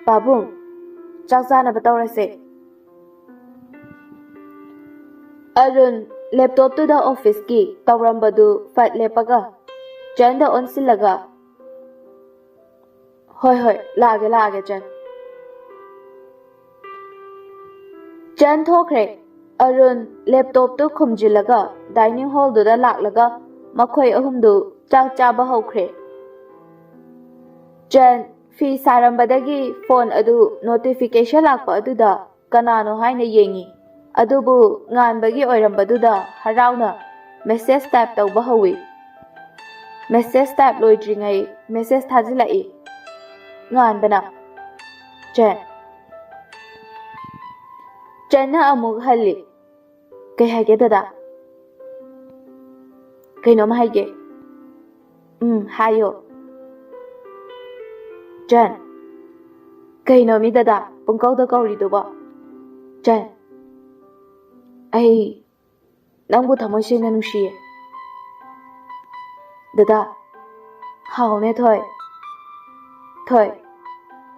"ꯄꯥꯕꯨꯡ, ꯆꯥꯛ ꯆꯥꯅꯕ ꯇꯧꯔꯁꯦ꯫" ꯑꯔꯨꯟ ꯂꯦꯞꯇꯣꯞꯇꯨꯗ ꯑꯣꯐꯤꯁꯀꯤ ꯇꯧꯔꯝꯕꯗꯨ ꯐꯠ ꯂꯦꯞꯄꯒ ꯆꯟꯗ ꯑꯣꯟꯁꯤꯜꯂꯒ, "ꯍꯣꯏ, ꯍꯣꯏ, ꯂꯥꯛꯑꯒꯦ, ꯂꯥꯛꯑꯒꯦ, ꯆꯟ꯫" ꯆꯟ ꯊꯣꯛꯈ꯭ꯔꯦ꯫ ꯑꯔꯨꯟ ꯂꯦꯞꯇꯣꯞꯇꯨ ꯈꯨꯝꯖꯤꯜꯂꯒ ꯗꯥꯏꯅꯤꯡ ꯍꯣꯜꯗꯨꯗ ꯂꯥꯛꯂꯒ ꯃꯈꯣꯏ ꯑꯍꯨꯝꯗꯨ ꯆꯥꯛ ꯆꯥꯕ ꯍꯧꯈ꯭ꯔꯦ꯫ ꯆꯟ ꯐꯤ ꯁꯥꯔꯝꯕꯗꯒꯤ ꯐꯣꯟ ꯑꯗꯨ ꯅꯣꯇꯤꯐꯤꯀꯦꯁꯟ ꯂꯥꯛꯄ ꯑꯗꯨꯗ ꯀꯅꯥꯅꯣ ꯍꯥꯏꯅ ꯌꯦꯡꯉꯤ꯫ ꯑꯗꯨꯕꯨ ꯉꯥꯟꯕꯒꯤ ꯑꯣꯏꯔꯝꯕꯗꯨꯗ ꯍꯔꯥꯎꯅ ꯃꯦꯁꯦꯖ ꯇꯥꯏꯞ ꯇꯧꯕ ꯍꯧꯏ꯫ ꯃꯦꯁꯦꯖ ꯇꯥꯏꯞ ꯂꯣꯏꯗ꯭ꯔꯤꯉꯩ ꯃꯦꯁꯦꯖ ꯊꯥꯖꯤꯜꯂꯛꯏ꯫ ꯉꯥꯟꯕꯅ, "ꯆꯟ꯫" ꯆꯟꯅ ꯑꯃꯨꯛ ꯍꯜꯂꯤ꯫ "ꯀꯩ ꯍꯥꯏꯒꯦ ꯗꯗꯥ?" "ꯀꯩꯅꯣꯝ ꯍꯥꯏꯒꯦ꯫" "ꯎꯝ, ꯍꯥꯏꯌꯣ꯫" "ꯆꯟ, ꯀꯩꯅꯣ ꯃꯤ ꯗꯗꯥ ꯄꯨꯡꯀꯧꯗ ꯀꯧꯔꯤꯗꯨꯕꯣ? ꯆꯟ, ꯑꯩ ꯅꯪꯕꯨ ꯊꯃꯣꯏ ꯁꯦꯡꯅ ꯅꯨꯡꯁꯤꯌꯦ꯫ ꯗꯗꯥ, ꯍꯥꯎꯅꯦ ꯊꯣꯏ꯫ ꯊꯣꯏ,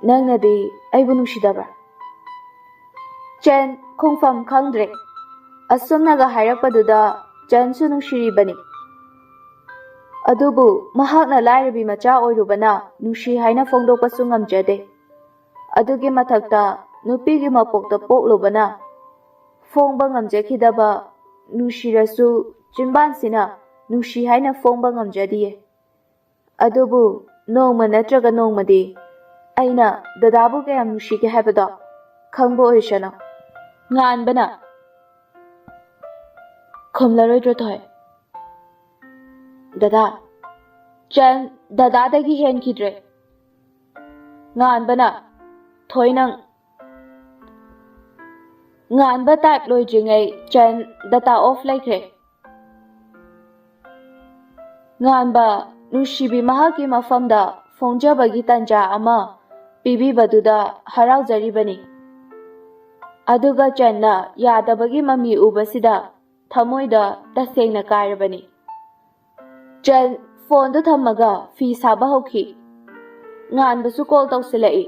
ꯅꯪꯅꯗꯤ ꯑꯩꯕꯨ ꯅꯨꯡꯁꯤꯗꯕ꯭ꯔꯥ? ꯆꯟ ꯈꯣꯡꯐꯝ ꯈꯪꯗ꯭ꯔꯦ꯫ ꯑꯁꯨꯝꯅꯒ ꯍꯥꯏꯔꯛꯄꯗꯨꯗ ꯆꯟꯁꯨ ꯅꯨꯡꯁꯤꯔꯤꯕꯅꯤ꯫ ꯑꯗꯨꯕꯨ ꯃꯍꯥꯛꯅ ꯂꯥꯏꯔꯕꯤ ꯃꯆꯥ ꯑꯣꯏꯔꯨꯕꯅ ꯅꯨꯡꯁꯤ ꯍꯥꯏꯅ ꯐꯣꯡꯗꯣꯛꯄꯁꯨ ꯉꯝꯖꯗꯦ꯫ ꯑꯗꯨꯒꯤ ꯃꯊꯛꯇ ꯅꯨꯄꯤꯒꯤ ꯃꯄꯣꯛꯇ ꯄꯣꯛꯂꯨꯕꯅ ꯐꯣꯡꯕ ꯉꯝꯖꯈꯤꯗꯕ ꯅꯨꯡꯁꯤꯔꯁꯨ ꯆꯤꯟꯕꯥꯟꯁꯤꯅ ꯅꯨꯡꯁꯤ ꯍꯥꯏꯅ ꯐꯣꯡꯕ ꯉꯝꯖꯗꯤꯌꯦ꯫ ꯑꯗꯨꯕꯨ ꯅꯣꯡꯃ ꯅꯠꯇ꯭ꯔꯒ ꯅꯣꯡꯃꯗꯤ ꯑꯩꯅ ꯗꯗꯥꯕꯨ ꯀꯌꯥꯝ ꯅꯨꯡꯁꯤꯒꯦ ꯍꯥꯏꯕꯗꯣ ꯈꯪꯕ ꯑꯣꯏꯁꯅꯨ꯫ ꯉꯥꯟꯕꯅ, ꯈꯨꯝꯂꯔꯣꯏꯗ꯭ꯔꯣ ꯊꯣꯏ? ꯗꯗꯥ, ꯆꯟ ꯗꯗꯥꯗꯒꯤ ꯍꯦꯟꯈꯤꯗ꯭ꯔꯦ꯫ ꯉꯥꯟꯕꯅ, ꯊꯣꯏ ꯅꯪ꯫ ꯉꯥꯟꯕ ꯇꯥꯏꯞ ꯂꯣꯏꯗ꯭ꯔꯤꯉꯩ ꯆꯟ ꯗꯇꯥ ꯑꯣꯐ ꯂꯩꯈ꯭ꯔꯦ꯫ ꯉꯥꯟꯕ, ꯅꯨꯡꯁꯤꯕꯤ ꯃꯍꯥꯛꯀꯤ ꯃꯐꯝꯗ ꯐꯣꯡꯖꯕꯒꯤ ꯇꯟꯖꯥ ꯑꯃ ꯄꯤꯕꯤꯕꯗꯨꯗ ꯍꯔꯥꯎꯖꯔꯤꯕꯅꯤ꯫ ꯑꯗꯨꯒ ꯆꯟꯅ ꯌꯥꯗꯕꯒꯤ ꯃꯃꯤ ꯎꯕꯁꯤꯗ ꯊꯃꯣꯏꯗ ꯇꯁꯦꯡꯅ ꯀꯥꯏꯔꯕꯅꯤ꯫ ꯆꯟ ꯐꯣꯟꯗꯨ ꯊꯝꯃꯒ ꯐꯤ ꯁꯥꯕ ꯍꯧꯈꯤ꯫ ꯉꯥꯟꯕꯁꯨ ꯀꯣꯜ ꯇꯧꯁꯤꯜꯂꯛꯏ꯫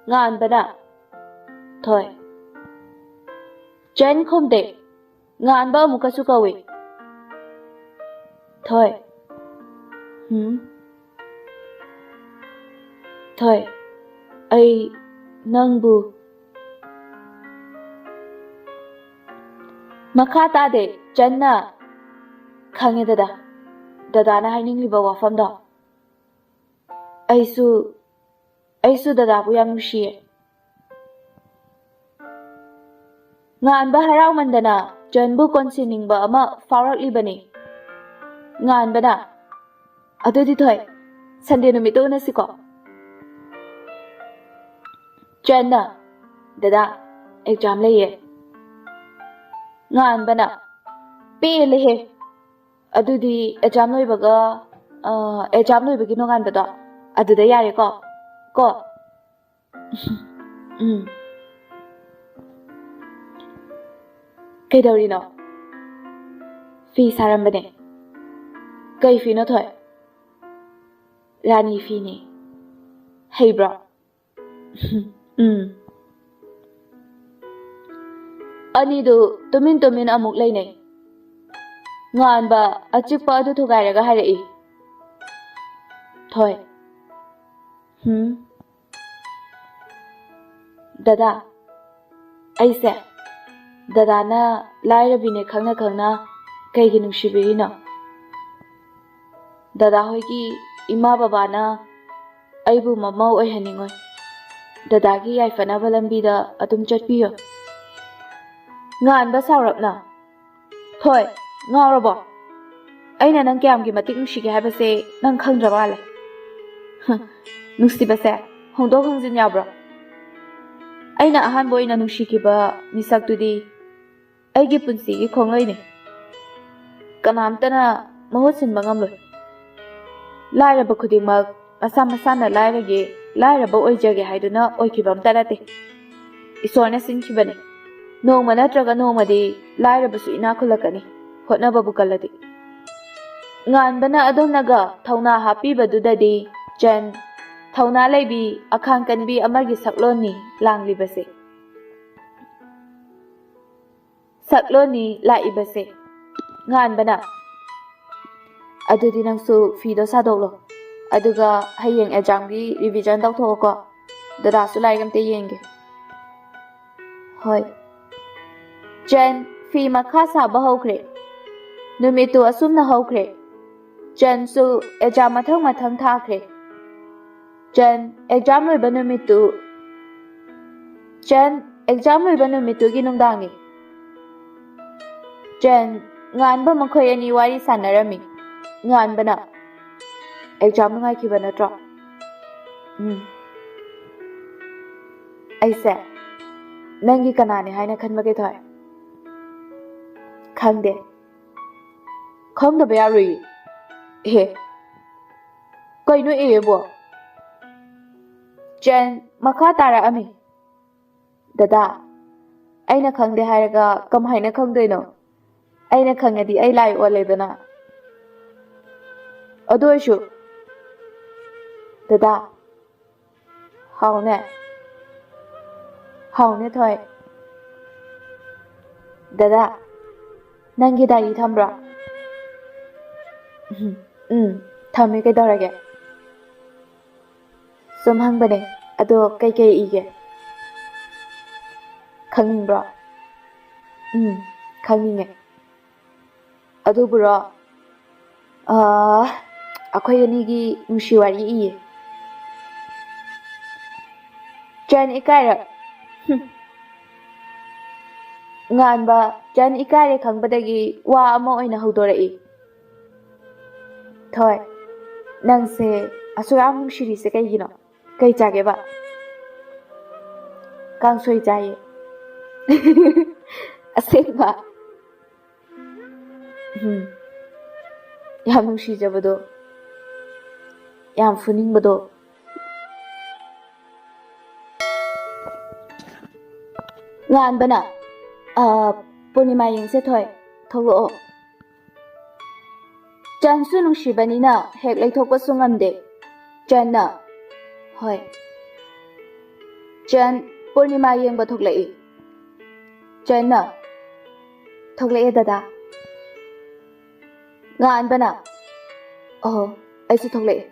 ꯉꯥꯟꯕꯅ, "ꯊꯣꯏ?" ꯆꯟ ꯈꯨꯝꯗꯦ꯫ ꯉꯥꯟꯕ ꯑꯃꯨꯛꯀꯁꯨ ꯀꯧꯏ꯫ "ꯊꯣꯏ?" "ꯍꯨꯝ?" "ꯊꯣꯏ, ꯑꯩ ꯅꯪꯕꯨ" ꯃꯈꯥ ꯇꯥꯗꯦ꯫ ꯆꯟꯅ, "ꯈꯪꯉꯦ ꯗꯗꯥ, ꯗꯗꯥꯅ ꯍꯥꯏꯅꯤꯡꯂꯤꯕ ꯋꯥꯐꯝꯗꯣ꯫ ꯑꯩꯁꯨ, ꯑꯩꯁꯨ ꯗꯗꯥꯕꯨ ꯌꯥꯝ ꯅꯨꯡꯁꯤꯌꯦ꯫" ꯉꯥꯟꯕ ꯍꯔꯥꯎꯃꯟꯗꯅ ꯆꯟꯕꯨ ꯀꯣꯟꯁꯤꯟꯅꯤꯡꯕ ꯑꯃ ꯐꯥꯎꯔꯛꯂꯤꯕꯅꯤ꯫ ꯉꯥꯟꯕꯅ, "ꯑꯗꯨꯗꯤ ꯊꯣꯏ, ꯁꯟꯗꯦ ꯅꯨꯃꯤꯠꯇ ꯎꯅꯁꯤꯀꯣ?" ꯆꯟꯅ, "ꯗꯗꯥ, ꯑꯦꯛꯖꯥꯝ ꯂꯩꯌꯦ꯫" ꯉꯥꯟꯕꯅ, "ꯄꯦꯜꯂꯦꯍꯦ꯫ ꯑꯗꯨꯗꯤ ꯑꯦꯛꯖꯥꯝ ꯂꯣꯏꯕꯒ, ꯑ, ꯑꯦꯛꯖꯥꯝ ꯂꯣꯏꯕꯒꯤ ꯅꯣꯡꯉꯥꯟꯕꯗꯣ ꯑꯗꯨꯗ ꯌꯥꯔꯦꯀꯣ?" ꯀꯣ꯫ ꯎꯝ꯫ ꯀꯩꯗꯧꯔꯤꯅꯣ? ꯐꯤ ꯁꯥꯔꯝꯕꯅꯦ꯫ ꯀꯩ ꯐꯤꯅꯣ, ꯊꯣꯏ? ꯔꯥꯅꯤ ꯐꯤꯅꯦ꯫ ꯍꯩꯕ꯭ꯔꯣ? ꯎꯝ꯫ ꯑꯅꯤꯗꯨ ꯇꯨꯃꯤꯟ ꯇꯨꯃꯤꯟ ꯑꯃꯨꯛ ꯂꯩꯅꯩ꯫ ꯉꯥꯟꯕ ꯑꯆꯤꯛꯄ ꯑꯗꯨ ꯊꯨꯒꯥꯏꯔꯒ ꯍꯥꯏꯔꯛꯏ, "ꯊꯣꯏ꯫" "ꯍꯨꯝ?" "ꯗꯗꯥ, ꯑꯩꯁꯦ ꯗꯗꯥꯅ ꯂꯥꯏꯔꯕꯤꯅꯦ ꯈꯪꯅ ꯈꯪꯅ ꯀꯩꯒꯤ ꯅꯨꯡꯁꯤꯕꯤꯔꯤꯅꯣ? ꯗꯗꯥ ꯍꯣꯏꯒꯤ ꯏꯃꯥ ꯕꯕꯥꯅ ꯑꯩꯕꯨ ꯃꯃꯧ ꯑꯣꯏꯍꯟꯅꯤꯡꯉꯣꯏ꯫ ꯗꯗꯥꯒꯤ ꯌꯥꯏꯐꯅꯕ ꯂꯝꯕꯤꯗ ꯑꯗꯨꯝ ꯆꯠꯄꯤꯌꯣ꯫" ꯉꯥꯟꯕ ꯁꯥꯎꯔꯞꯅ, "ꯊꯣꯏ, ꯉꯥꯎꯔꯕꯣ? ꯑꯩꯅ ꯅꯪ ꯀꯌꯥꯝꯒꯤ ꯃꯇꯤꯛ ꯅꯨꯡꯁꯤꯒꯦ ꯍꯥꯏꯕꯁꯦ ꯅꯪ ꯈꯪꯗ꯭ꯔ ꯃꯥꯜꯂꯦ꯫" "ꯍ, ꯅꯨꯡꯁꯤꯕꯁꯦ ꯍꯣꯡꯗꯣꯛ ꯍꯣꯡꯖꯤꯟ ꯌꯥꯕ꯭ꯔꯣ? ꯑꯩꯅ ꯑꯍꯥꯟꯕ ꯑꯣꯏꯅ ꯅꯨꯡꯁꯤꯈꯤꯕ ꯃꯤꯁꯛꯇꯨꯗꯤ ꯑꯩꯒꯤ ꯄꯨꯟꯁꯤꯒꯤ ꯈꯣꯡꯂꯩꯅꯤ꯫ ꯀꯅꯥꯝꯇꯅ ꯃꯍꯨꯠ ꯁꯤꯟꯕ ꯉꯝꯂꯣꯏ꯫ ꯂꯥꯏꯔꯕ ꯈꯨꯗꯤꯡꯃꯛ ꯃꯁꯥ ꯃꯁꯥꯅ ꯂꯥꯏꯔꯒꯦ, ꯂꯥꯏꯔꯕ ꯑꯣꯏꯖꯒꯦ ꯍꯥꯏꯗꯨꯅ ꯑꯣꯏꯈꯤꯕ ꯑꯝꯇ ꯅꯠꯇꯦ꯫ ꯏꯁꯣꯔꯅ ꯁꯤꯟꯈꯤꯕꯅꯤ꯫ ꯅꯣꯡꯃ ꯅꯠꯇ꯭ꯔꯒ ꯅꯣꯡꯃꯗꯤ ꯂꯥꯏꯔꯕꯁꯨ ꯏꯅꯥꯛ ꯈꯨꯜꯂꯛꯀꯅꯤ, ꯍꯣꯠꯅꯕꯕꯨ ꯀꯜꯂꯗꯤ꯫" ꯉꯥꯟꯕꯅ ꯑꯗꯣꯝꯅꯒ ꯊꯧꯅꯥ ꯍꯥꯞꯄꯤꯕꯗꯨꯗꯗꯤ ꯆꯟ, ꯊꯧꯅꯥ ꯂꯩꯕꯤ, ꯑꯈꯥꯡ ꯀꯟꯕꯤ ꯑꯃꯒꯤ ꯁꯛꯂꯣꯟꯅꯤ ꯂꯥꯡꯂꯤꯕꯁꯦ꯫ ꯁꯛꯂꯣꯟꯅꯤ ꯂꯥꯛꯏꯕꯁꯦ꯫ ꯉꯥꯟꯕꯅ, "ꯑꯗꯨꯗꯤ ꯅꯪꯁꯨ ꯐꯤꯗꯣ ꯁꯥꯗꯣꯛꯂꯣ, ꯑꯗꯨꯒ ꯍꯌꯦꯡ ꯑꯦꯛꯖꯥꯝꯒꯤ ꯔꯤꯚꯤꯖꯟ ꯇꯧꯊꯣꯛꯑꯣꯀꯣ꯫ ꯗꯗꯥꯁꯨ ꯂꯥꯏꯔꯤꯛ ꯑꯝꯇ ꯌꯦꯡꯒꯦ꯫" "ꯍꯣꯏ꯫" ꯆꯟ ꯐꯤ ꯃꯈꯥ ꯁꯥꯕ ꯍꯧꯈ꯭ꯔꯦ꯫ ꯅꯨꯃꯤꯠꯇꯨ ꯑꯁꯨꯝꯅ ꯍꯧꯈ꯭ꯔꯦ꯫ ꯆꯟꯁꯨ ꯑꯦꯛꯖꯥꯝ ꯃꯊꯪ ꯃꯊꯪ ꯊꯥꯈ꯭ꯔꯦ꯫ ꯆꯟ ꯑꯦꯛꯖꯥꯝ ꯂꯣꯏꯕ ꯅꯨꯃꯤꯠꯇꯨ, ꯆꯟ ꯑꯦꯛꯖꯥꯝ ꯂꯣꯏꯕ ꯅꯨꯃꯤꯠꯇꯨꯒꯤ ꯅꯨꯡꯗꯥꯡꯅꯤ꯫ ꯆꯟ, ꯉꯥꯟꯕ ꯃꯈꯣꯏ ꯑꯅꯤ ꯋꯥꯔꯤ ꯁꯥꯟꯅꯔꯝꯃꯤ꯫ ꯉꯥꯟꯕꯅ, "ꯑꯦꯛꯖꯥꯝ ꯅꯨꯡꯉꯥꯏꯈꯤꯕ ꯅꯠꯇ꯭ꯔꯣ?" "ꯎꯝ꯫ ꯑꯩꯁꯦ ꯅꯪꯒꯤ ꯀꯅꯥꯅꯤ ꯍꯥꯏꯅ ꯈꯟꯕꯒꯦ, ꯊꯣꯏ?" "ꯈꯪꯗꯦ꯫" "ꯈꯪꯗꯕ ꯌꯥꯔꯣꯏꯌꯦ꯫" "ꯑꯦ, ꯀꯩꯅꯣ ꯑꯦꯕꯣ?" ꯆꯦꯟ ꯃꯈꯥ ꯇꯥꯔꯛꯑꯝꯃꯤ꯫ "ꯗꯗꯥ, ꯑꯩꯅ ꯈꯪꯗꯦ ꯍꯥꯏꯔꯒ ꯀꯃꯥꯏꯅ ꯈꯪꯗꯣꯏꯅꯣ? ꯑꯩꯅ ꯈꯪꯉꯗꯤ ꯑꯩ ꯂꯥꯏ ꯑꯣꯜꯂꯦꯗꯅ꯫ ꯑꯗꯨ ꯑꯣꯏꯁꯨ, ꯗꯗꯥ, ꯍꯥꯎꯅꯦ꯫ ꯍꯥꯎꯅꯦ, ꯊꯣꯏ꯫ ꯗꯗꯥ, ꯅꯪꯒꯤ ꯗꯥꯏꯔꯤ ꯊꯝꯕ꯭ꯔꯣ?" "ꯎꯝ, ꯎꯝ, ꯊꯝꯃꯦ, ꯀꯩꯗꯧꯔꯒꯦ?" "ꯁꯨꯝ ꯍꯪꯕꯅꯦ, ꯑꯗꯣ ꯀꯩꯀꯩ ꯏꯒꯦ? ꯈꯪꯅꯤꯡꯕ꯭ꯔꯣ?" "ꯎꯝ, ꯈꯪꯅꯤꯡꯉꯦ꯫" "ꯑꯗꯨꯕꯨꯔꯣ, ꯑꯥ, ꯑꯩꯈꯣꯏ ꯑꯅꯤꯒꯤ ꯅꯨꯡꯁꯤ ꯋꯥꯔꯤ ꯏꯌꯦ꯫" ꯆꯦꯟ ꯏꯀꯥꯏꯔ-, ꯍꯨꯝ꯫ ꯉꯥꯟꯕ, ꯆꯦꯟ ꯏꯀꯥꯏꯔꯦ ꯈꯪꯕꯗꯒꯤ ꯋꯥ ꯑꯃ ꯑꯣꯏꯅ ꯍꯧꯗꯣꯔꯛꯏ꯫ "ꯊꯣꯏ, ꯅꯪꯁꯦ ꯑꯁꯨꯛ ꯌꯥꯝ ꯅꯨꯡꯁꯤꯔꯤꯁꯦ ꯀꯩꯒꯤꯅꯣ? ꯀꯩ ꯆꯥꯒꯦꯕ?" "ꯀꯥꯡꯁꯣꯏ ꯆꯥꯏꯌꯦ꯫" "ꯑꯁꯦꯡꯕ?" "ꯎꯝ, ꯌꯥꯝ ꯅꯨꯡꯁꯤꯖꯕꯗꯣ, ꯌꯥꯝ ꯐꯨꯅꯤꯡꯕꯗꯣ꯫" ꯉꯥꯟꯕꯅ, "ꯑ, ꯄꯨꯔꯅꯤꯃꯥ ꯌꯦꯡꯁꯦ ꯊꯣꯏ, ꯊꯣꯛꯂꯛꯑꯣ꯫" ꯆꯦꯟꯁꯨ ꯅꯨꯡꯁꯤꯕꯅꯤꯅ ꯍꯦꯛ ꯂꯩꯊꯣꯛꯄꯁꯨ ꯉꯝꯗꯦ꯫ ꯆꯦꯟꯅ, "ꯍꯣꯏ꯫" ꯆꯦꯟ ꯄꯨꯔꯅꯤꯃꯥ ꯌꯦꯡꯕ ꯊꯣꯛꯂꯛꯏ꯫ ꯆꯦꯟꯅ, "ꯊꯣꯛꯂꯛꯑꯦ ꯗꯗꯥ꯫" ꯉꯥꯟꯕꯅ, "ꯑꯣ, ꯑꯩꯁꯨ ꯊꯣꯛꯂꯛꯑꯦ꯫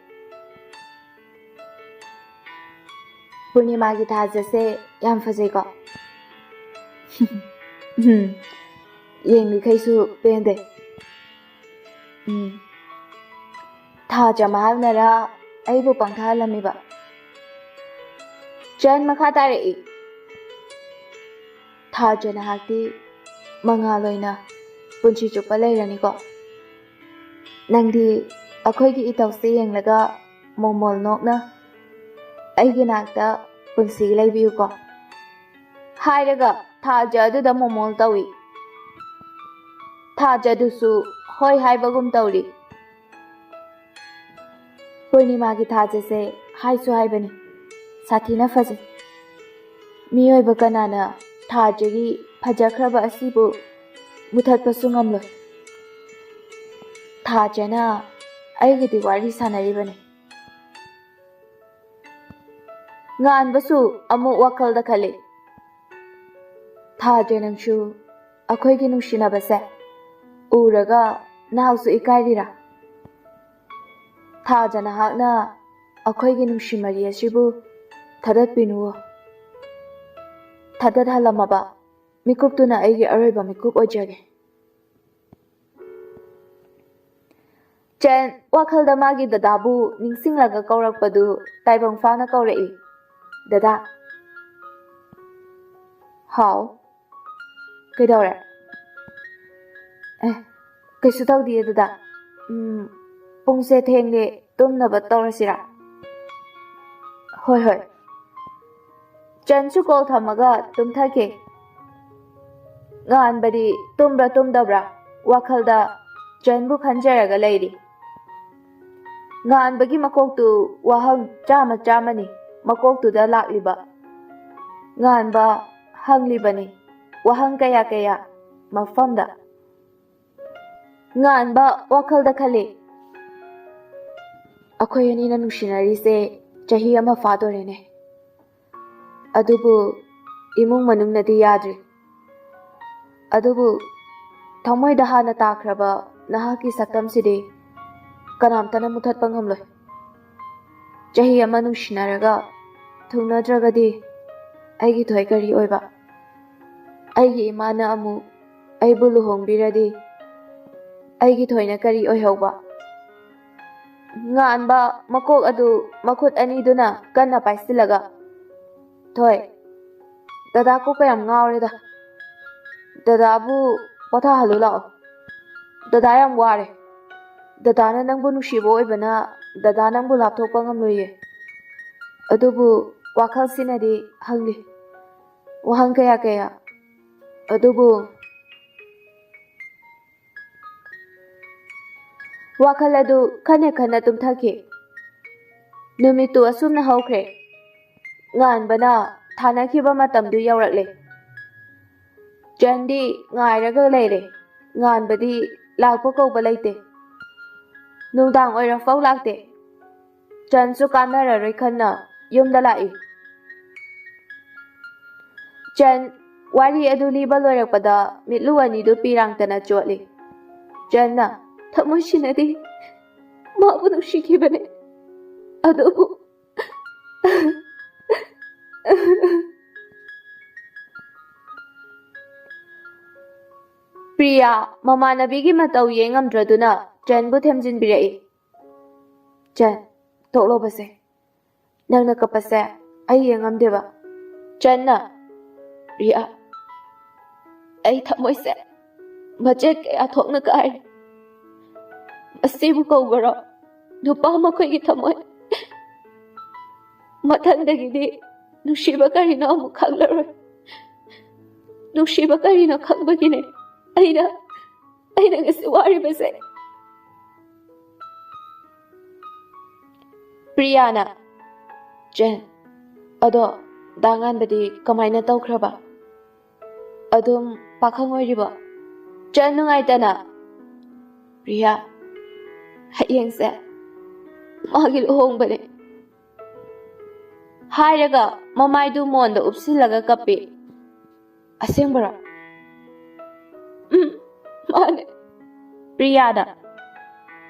ꯄꯨꯔꯅꯤꯃꯥꯒꯤ ꯊꯥꯖꯁꯦ ꯌꯥꯝ ꯐꯖꯩꯀꯣ꯫" "ꯎꯝ, ꯌꯦꯡꯂꯤꯈꯩꯁꯨ ꯄꯦꯟꯗꯦ꯫" "ꯎꯝ, ꯊꯥꯖ ꯃꯍꯥꯛꯅꯔ ꯑꯩꯕꯨ ꯄꯪꯊꯥꯍꯜꯂꯝꯃꯤꯕ꯫" ꯆꯦꯟ ꯃꯈꯥ ꯇꯥꯔꯛꯏ꯫ "ꯊꯥꯖ ꯅꯍꯥꯛꯇꯤ ꯃꯉꯥꯜ ꯑꯣꯏꯅ ꯄꯨꯟꯁꯤ ꯆꯨꯞꯄ ꯂꯩꯔꯅꯤꯀꯣ꯫ ꯅꯪꯗꯤ ꯑꯩꯈꯣꯏꯒꯤ ꯏꯇꯧꯁꯦ ꯌꯦꯡꯂꯒ ꯃꯣꯃꯣꯜ ꯅꯣꯛꯅ ꯑꯩꯒꯤ ꯅꯥꯛꯇ ꯄꯨꯟꯁꯤ ꯂꯩꯕꯤꯌꯨꯀꯣ꯫" ꯍꯥꯏꯔꯒ ꯊꯥꯖ ꯑꯗꯨꯗ ꯃꯣꯃꯣꯜ ꯇꯧꯏ꯫ ꯊꯥꯖ ꯑꯗꯨꯁꯨ ꯍꯣꯏ ꯍꯥꯏꯕꯒꯨꯝ ꯇꯧꯔꯤ꯫ ꯄꯨꯔꯅꯤꯃꯥꯒꯤ ꯊꯥꯖꯁꯦ ꯍꯥꯏꯁꯨ ꯍꯥꯏꯕꯅꯤ, ꯁꯥꯊꯤꯅ ꯐꯖꯩ꯫ ꯃꯤꯑꯣꯏꯕ ꯀꯅꯥꯅ ꯊꯥꯖꯒꯤ ꯐꯖꯈ꯭ꯔꯕ ꯑꯁꯤꯕꯨ ꯃꯨꯊꯠꯄꯁꯨ ꯉꯝꯂꯣꯏ꯫ ꯊꯥꯖꯅ ꯑꯩꯒꯤꯗꯤ ꯋꯥꯔꯤ ꯁꯥꯟꯅꯔꯤꯕꯅꯤ꯫ ꯉꯥꯟꯕꯁꯨ ꯑꯃꯨꯛ ꯋꯥꯈꯜꯗ ꯈꯜꯂꯤ, "ꯊꯥꯖ, ꯅꯪꯁꯨ ꯑꯩꯈꯣꯏꯒꯤ ꯅꯨꯡꯁꯤꯅꯕꯁꯦ ꯎꯔꯒ ꯅꯍꯥꯛꯁꯨ ꯏꯀꯥꯏꯔꯤꯔꯥ? ꯊꯥꯖ, ꯅꯍꯥꯛꯅ ꯑꯩꯈꯣꯏꯒꯤ ꯅꯨꯡꯁꯤ ꯃꯔꯤ ꯑꯁꯤꯕꯨ ꯊꯥꯗꯠꯄꯤꯅꯨꯋꯣ꯫ ꯊꯥꯗꯠꯍꯜꯂꯝꯃꯕ ꯃꯤꯀꯨꯞꯇꯨꯅ ꯑꯩꯒꯤ ꯑꯔꯣꯏꯕ ꯃꯤꯀꯨꯞ ꯑꯣꯏꯖꯒꯦ꯫" ꯆꯦꯟ ꯋꯥꯈꯜꯗ ꯃꯥꯒꯤ ꯗꯗꯥꯕꯨ ꯅꯤꯡꯁꯤꯡꯂꯒ ꯀꯧꯔꯛꯄꯗꯨ ꯇꯥꯏꯕꯪ ꯐꯥꯅ ꯀꯧꯔꯛꯏ, "ꯗꯗꯥ꯫" "ꯍꯥꯎ?" "ꯀꯩꯗꯧꯔꯦ?" "ꯑꯦ, ꯀꯩꯁꯨ ꯇꯧꯗꯤꯌꯦ ꯗꯗꯥ꯫ ꯎꯝ, ꯄꯨꯡꯁꯦ ꯊꯦꯡꯂꯦ, ꯇꯨꯝꯅꯕ ꯇꯧꯔꯁꯤꯔꯥ?" "ꯍꯣꯏ, ꯍꯣꯏ꯫" ꯆꯟꯁꯨ ꯀꯣꯜ ꯊꯝꯃꯒ ꯇꯨꯝꯊꯈꯤ꯫ ꯉꯥꯟꯕꯗꯤ ꯇꯨꯝꯕ꯭ꯔꯥ ꯇꯨꯝꯗꯕ꯭ꯔꯥ ꯋꯥꯈꯜꯗ ꯆꯟꯕꯨ ꯈꯟꯖꯔꯒ ꯂꯩꯔꯤ꯫ ꯉꯥꯟꯕꯒꯤ ꯃꯀꯣꯛꯇꯨ ꯋꯥꯍꯪ ꯆꯥꯝꯃ ꯆꯥꯝꯃꯅꯤ ꯃꯀꯣꯛꯇꯨꯗ ꯂꯥꯛꯂꯤꯕ꯫ ꯉꯥꯟꯕ ꯍꯪꯂꯤꯕꯅꯤ ꯋꯥꯍꯪ ꯀꯌꯥ ꯀꯌꯥ ꯃꯐꯝꯗ꯫ ꯉꯥꯟꯕ ꯋꯥꯈꯜꯗ ꯈꯜꯂꯤ, "ꯑꯩꯈꯣꯏ ꯑꯅꯤꯅ ꯅꯨꯡꯁꯤꯅꯔꯤꯁꯦ ꯆꯍꯤ ꯑꯃ ꯐꯥꯗꯣꯔꯦꯅꯦ꯫ ꯑꯗꯨꯕꯨ ꯏꯃꯨꯡ ꯃꯅꯨꯡꯅꯗꯤ ꯌꯥꯗ꯭ꯔꯤ꯫ ꯑꯗꯨꯕꯨ ꯊꯃꯣꯏꯗ ꯍꯥꯟꯅ ꯇꯥꯈ꯭ꯔꯕ ꯅꯍꯥꯛꯀꯤ ꯁꯛꯇꯝꯁꯤꯗꯤ ꯀꯅꯥꯝꯇꯅ ꯃꯨꯊꯠꯄ ꯉꯝꯂꯣꯏ꯫ ꯆꯍꯤ ꯑꯃ ꯅꯨꯡꯁꯤꯅꯔꯒ ꯊꯨꯡꯅꯗ꯭ꯔꯒꯗꯤ ꯑꯩꯒꯤ ꯊꯣꯏ ꯀꯔꯤ ꯑꯣꯏꯕ? ꯑꯩꯒꯤ ꯏꯃꯥꯅ ꯑꯃꯨꯛ ꯑꯩꯕꯨ ꯂꯨꯍꯣꯡꯕꯤꯔꯗꯤ ꯑꯩꯒꯤ ꯊꯣꯏꯅ ꯀꯔꯤ ꯑꯣꯏꯍꯧꯕ?" ꯉꯥꯟꯕ ꯃꯀꯣꯛ ꯑꯗꯨ ꯃꯈꯨꯠ ꯑꯅꯤꯗꯨꯅ ꯀꯟꯅ ꯄꯥꯏꯁꯤꯜꯂꯒ, "ꯊꯣꯏ, ꯗꯗꯥ ꯀꯣꯛꯀ ꯌꯥꯝ ꯉꯥꯎꯔꯦꯗ꯫ ꯗꯗꯥꯕꯨ ꯄꯣꯊꯥꯍꯜꯂꯨ ꯂꯥꯛꯑꯣ꯫ ꯗꯗꯥ ꯌꯥꯝ ꯋꯥꯔꯦ꯫ ꯗꯗꯥꯅ ꯅꯪꯕꯨ ꯅꯨꯡꯁꯤꯕ ꯑꯣꯏꯕꯅ ꯗꯗꯥ ꯅꯪꯕꯨ ꯂꯥꯞꯊꯣꯛꯄ ꯉꯝꯂꯣꯏꯌꯦ꯫ ꯑꯗꯨꯕꯨ ꯋꯥꯈꯜꯁꯤꯅꯗꯤ ꯍꯪꯂꯤ ꯋꯥꯍꯪ ꯀꯌꯥ ꯀꯌꯥ꯫ ꯑꯗꯨꯕꯨ" ꯋꯥꯈꯜ ꯑꯗꯨ ꯈꯟꯅ ꯈꯟꯅ ꯇꯨꯝꯊꯈꯤ꯫ ꯅꯨꯃꯤꯠꯇꯨ ꯑꯁꯨꯝꯅ ꯍꯧꯈ꯭ꯔꯦ꯫ ꯉꯥꯟꯕꯅ ꯊꯥꯅꯈꯤꯕ ꯃꯇꯝꯗꯨ ꯌꯧꯔꯛꯂꯦ꯫ ꯆꯟꯗꯤ ꯉꯥꯏꯔꯒ ꯂꯩꯔꯦ꯫ ꯉꯥꯟꯕꯗꯤ ꯂꯥꯛꯄ ꯀꯧꯕ ꯂꯩꯇꯦ꯫ ꯅꯨꯡꯗꯥꯡ ꯑꯣꯏꯔꯐꯥꯎ ꯂꯥꯛꯇꯦ꯫ ꯆꯟꯁꯨ ꯀꯥꯟꯅꯔꯔꯣꯏ ꯈꯟꯅ ꯌꯨꯝꯗ ꯂꯥꯛꯏ꯫ ꯆꯟ ꯋꯥꯔꯤ ꯑꯗꯨ ꯂꯤꯕ ꯂꯣꯏꯔꯛꯄꯗ ꯃꯤꯠꯂꯨ ꯑꯅꯤꯗꯨ ꯄꯤꯔꯥꯡꯇꯅ ꯆꯣꯠꯂꯤ꯫ ꯆꯟꯅ ꯊꯃꯣꯏꯁꯤꯅꯗꯤ ꯃꯥꯕꯨ ꯅꯨꯡꯁꯤꯈꯤꯕꯅꯤ, ꯑꯗꯨꯕꯨ ꯄ꯭ꯔꯤꯌꯥ ꯃꯃꯥꯟꯅꯕꯤꯒꯤ ꯃꯇꯧ ꯌꯦꯡꯉꯝꯗ꯭ꯔꯗꯨꯅ ꯆꯟꯕꯨ ꯊꯦꯝꯖꯤꯟꯕꯤꯔꯛꯏ꯫ "ꯆꯟ, ꯇꯣꯛꯂꯣꯕꯁꯦ꯫ ꯅꯪꯅ ꯀꯞꯄꯁꯦ ꯑꯩ ꯌꯦꯡꯉꯝꯗꯦꯕ꯫" ꯆꯟꯅ, "ꯄ꯭ꯔꯤꯌꯥ, ꯑꯩ ꯊꯃꯣꯏꯁꯦ ꯃꯆꯦꯠ ꯀꯌꯥ ꯊꯣꯛꯅ ꯀꯥꯏꯔꯦ꯫ ꯃꯁꯤꯕꯨ ꯀꯧꯕꯔꯣ ꯅꯨꯄꯥ ꯃꯈꯣꯏꯒꯤ ꯊꯃꯣꯏ? ꯃꯊꯪꯗꯒꯤꯗꯤ ꯅꯨꯡꯁꯤꯕ ꯀꯔꯤꯅꯣ ꯑꯃꯨꯛ ꯈꯪꯂꯔꯣꯏ꯫ ꯅꯨꯡꯁꯤꯕ ꯀꯔꯤꯅꯣ ꯈꯪꯕꯒꯤꯅꯦ ꯑꯩꯅ, ꯑꯩꯅ ꯉꯁꯤ ꯋꯥꯔꯤꯕꯁꯦ꯫" ꯄ꯭ꯔꯤꯌꯥꯅ, "ꯆꯟ, ꯑꯗꯣ ꯗꯥ ꯉꯥꯟꯕꯗꯤ ꯀꯃꯥꯏꯅ ꯇꯧꯈ꯭ꯔꯕ? ꯑꯗꯨꯝ ꯄꯥꯈꯪ ꯑꯣꯏꯔꯤꯕꯣ?" ꯆꯟ ꯅꯨꯡꯉꯥꯏꯇꯅ, "ꯄ꯭ꯔꯤꯌꯥ, ꯍꯌꯦꯡꯁꯦ ꯃꯥꯒꯤ ꯂꯨꯍꯣꯡꯕꯅꯦ꯫" ꯍꯥꯏꯔꯒ ꯃꯃꯥꯏꯗꯨ ꯃꯣꯟꯗ ꯎꯞꯁꯤꯜꯂꯒ ꯀꯞꯄꯤ꯫ "ꯑꯁꯦꯡꯕꯔꯣ?" "ꯎꯝ, ꯃꯥꯅꯦ꯫" ꯄ꯭ꯔꯤꯌꯥꯗ,